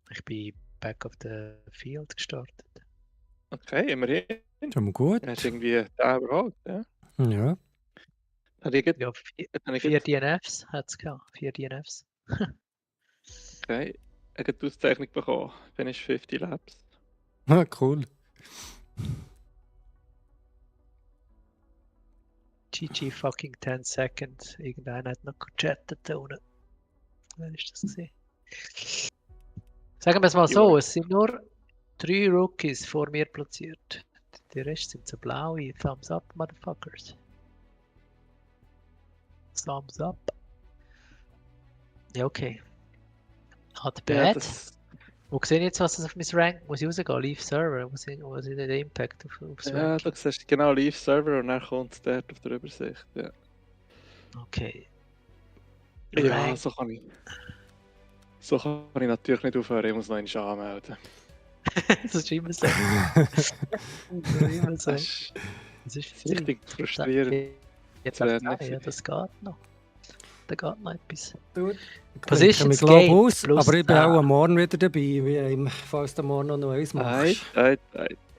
Ich bin back of the field gestartet. Okay, immerhin. Schon mal gut. Dann hast du irgendwie den überholt, ja? Ja. Habe ich Ja, habe ich 4 DNFs hat es gehabt. 4 DNFs. okay, ich habe die Auszeichnung bekommen. Finish 50 Laps. Ah, cool. GG fucking 10 seconds. Irgendeiner hat noch gechattet da unten. Wer ist das gewesen? Sagen wir es mal so, es sind nur 3 Rookies vor mir platziert. Die Rest sind so blaue. Thumbs up, Motherfuckers. Thumbs up. Ja, okay. der Ja, Bad. das, Wo sehe ich jetzt, was das auf mein Rank muss ich rausgehen? Live Server, wo sehe ich den Impact aufs ja, Rank? du siehst genau Live-Server und dann kommt es dort auf der Übersicht. Ja, Okay. ja Rank. so kann ich natürlich nicht aufhören, ich muss noch einen anmelden. Das ist immer so. Das ist immer so. Das Das ist ist richtig frustrierend. Jetzt Das wäre ja, nicht- das geht noch. Da geht noch etwas. Gut. Position Ich glaube Skate aus, plus aber ich bin 10. auch morgen wieder dabei, falls du morgen noch eins Ei, machst. ei.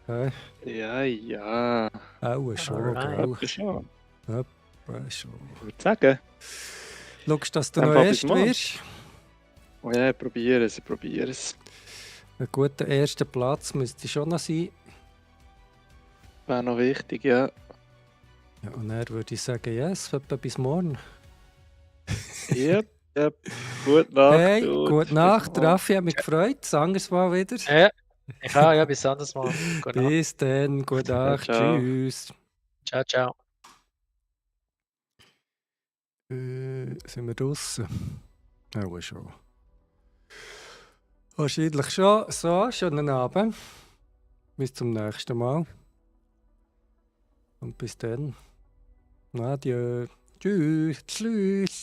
Ja, Ja, ja. auch schon, Alright. gell? Das schon. Ja, schon. Ich würde sagen. Schaust, dass du Dann noch fang erst bis morgen. wirst. Oh ja, ich probiere es. Ein guter erster Platz müsste schon noch sein. Wäre noch wichtig, ja. Ja, und dann würde ich sagen, yes, etwa bis morgen. Yep. Gute Nacht. Hey, Dude. gute Nacht, Bis morgen. Raffi, hat mich gefreut. Das anderes Mal wieder. Ja, ich auch, ja, bis anderes Mal. Gute Nacht. Bis dann, gute Nacht, ciao. tschüss. Ciao, ciao. Sind wir draußen? Auch schon. Wahrscheinlich schon. So, schönen Abend. Bis zum nächsten Mal. Und bis dann. Adieu. Tschüss. Tschüss.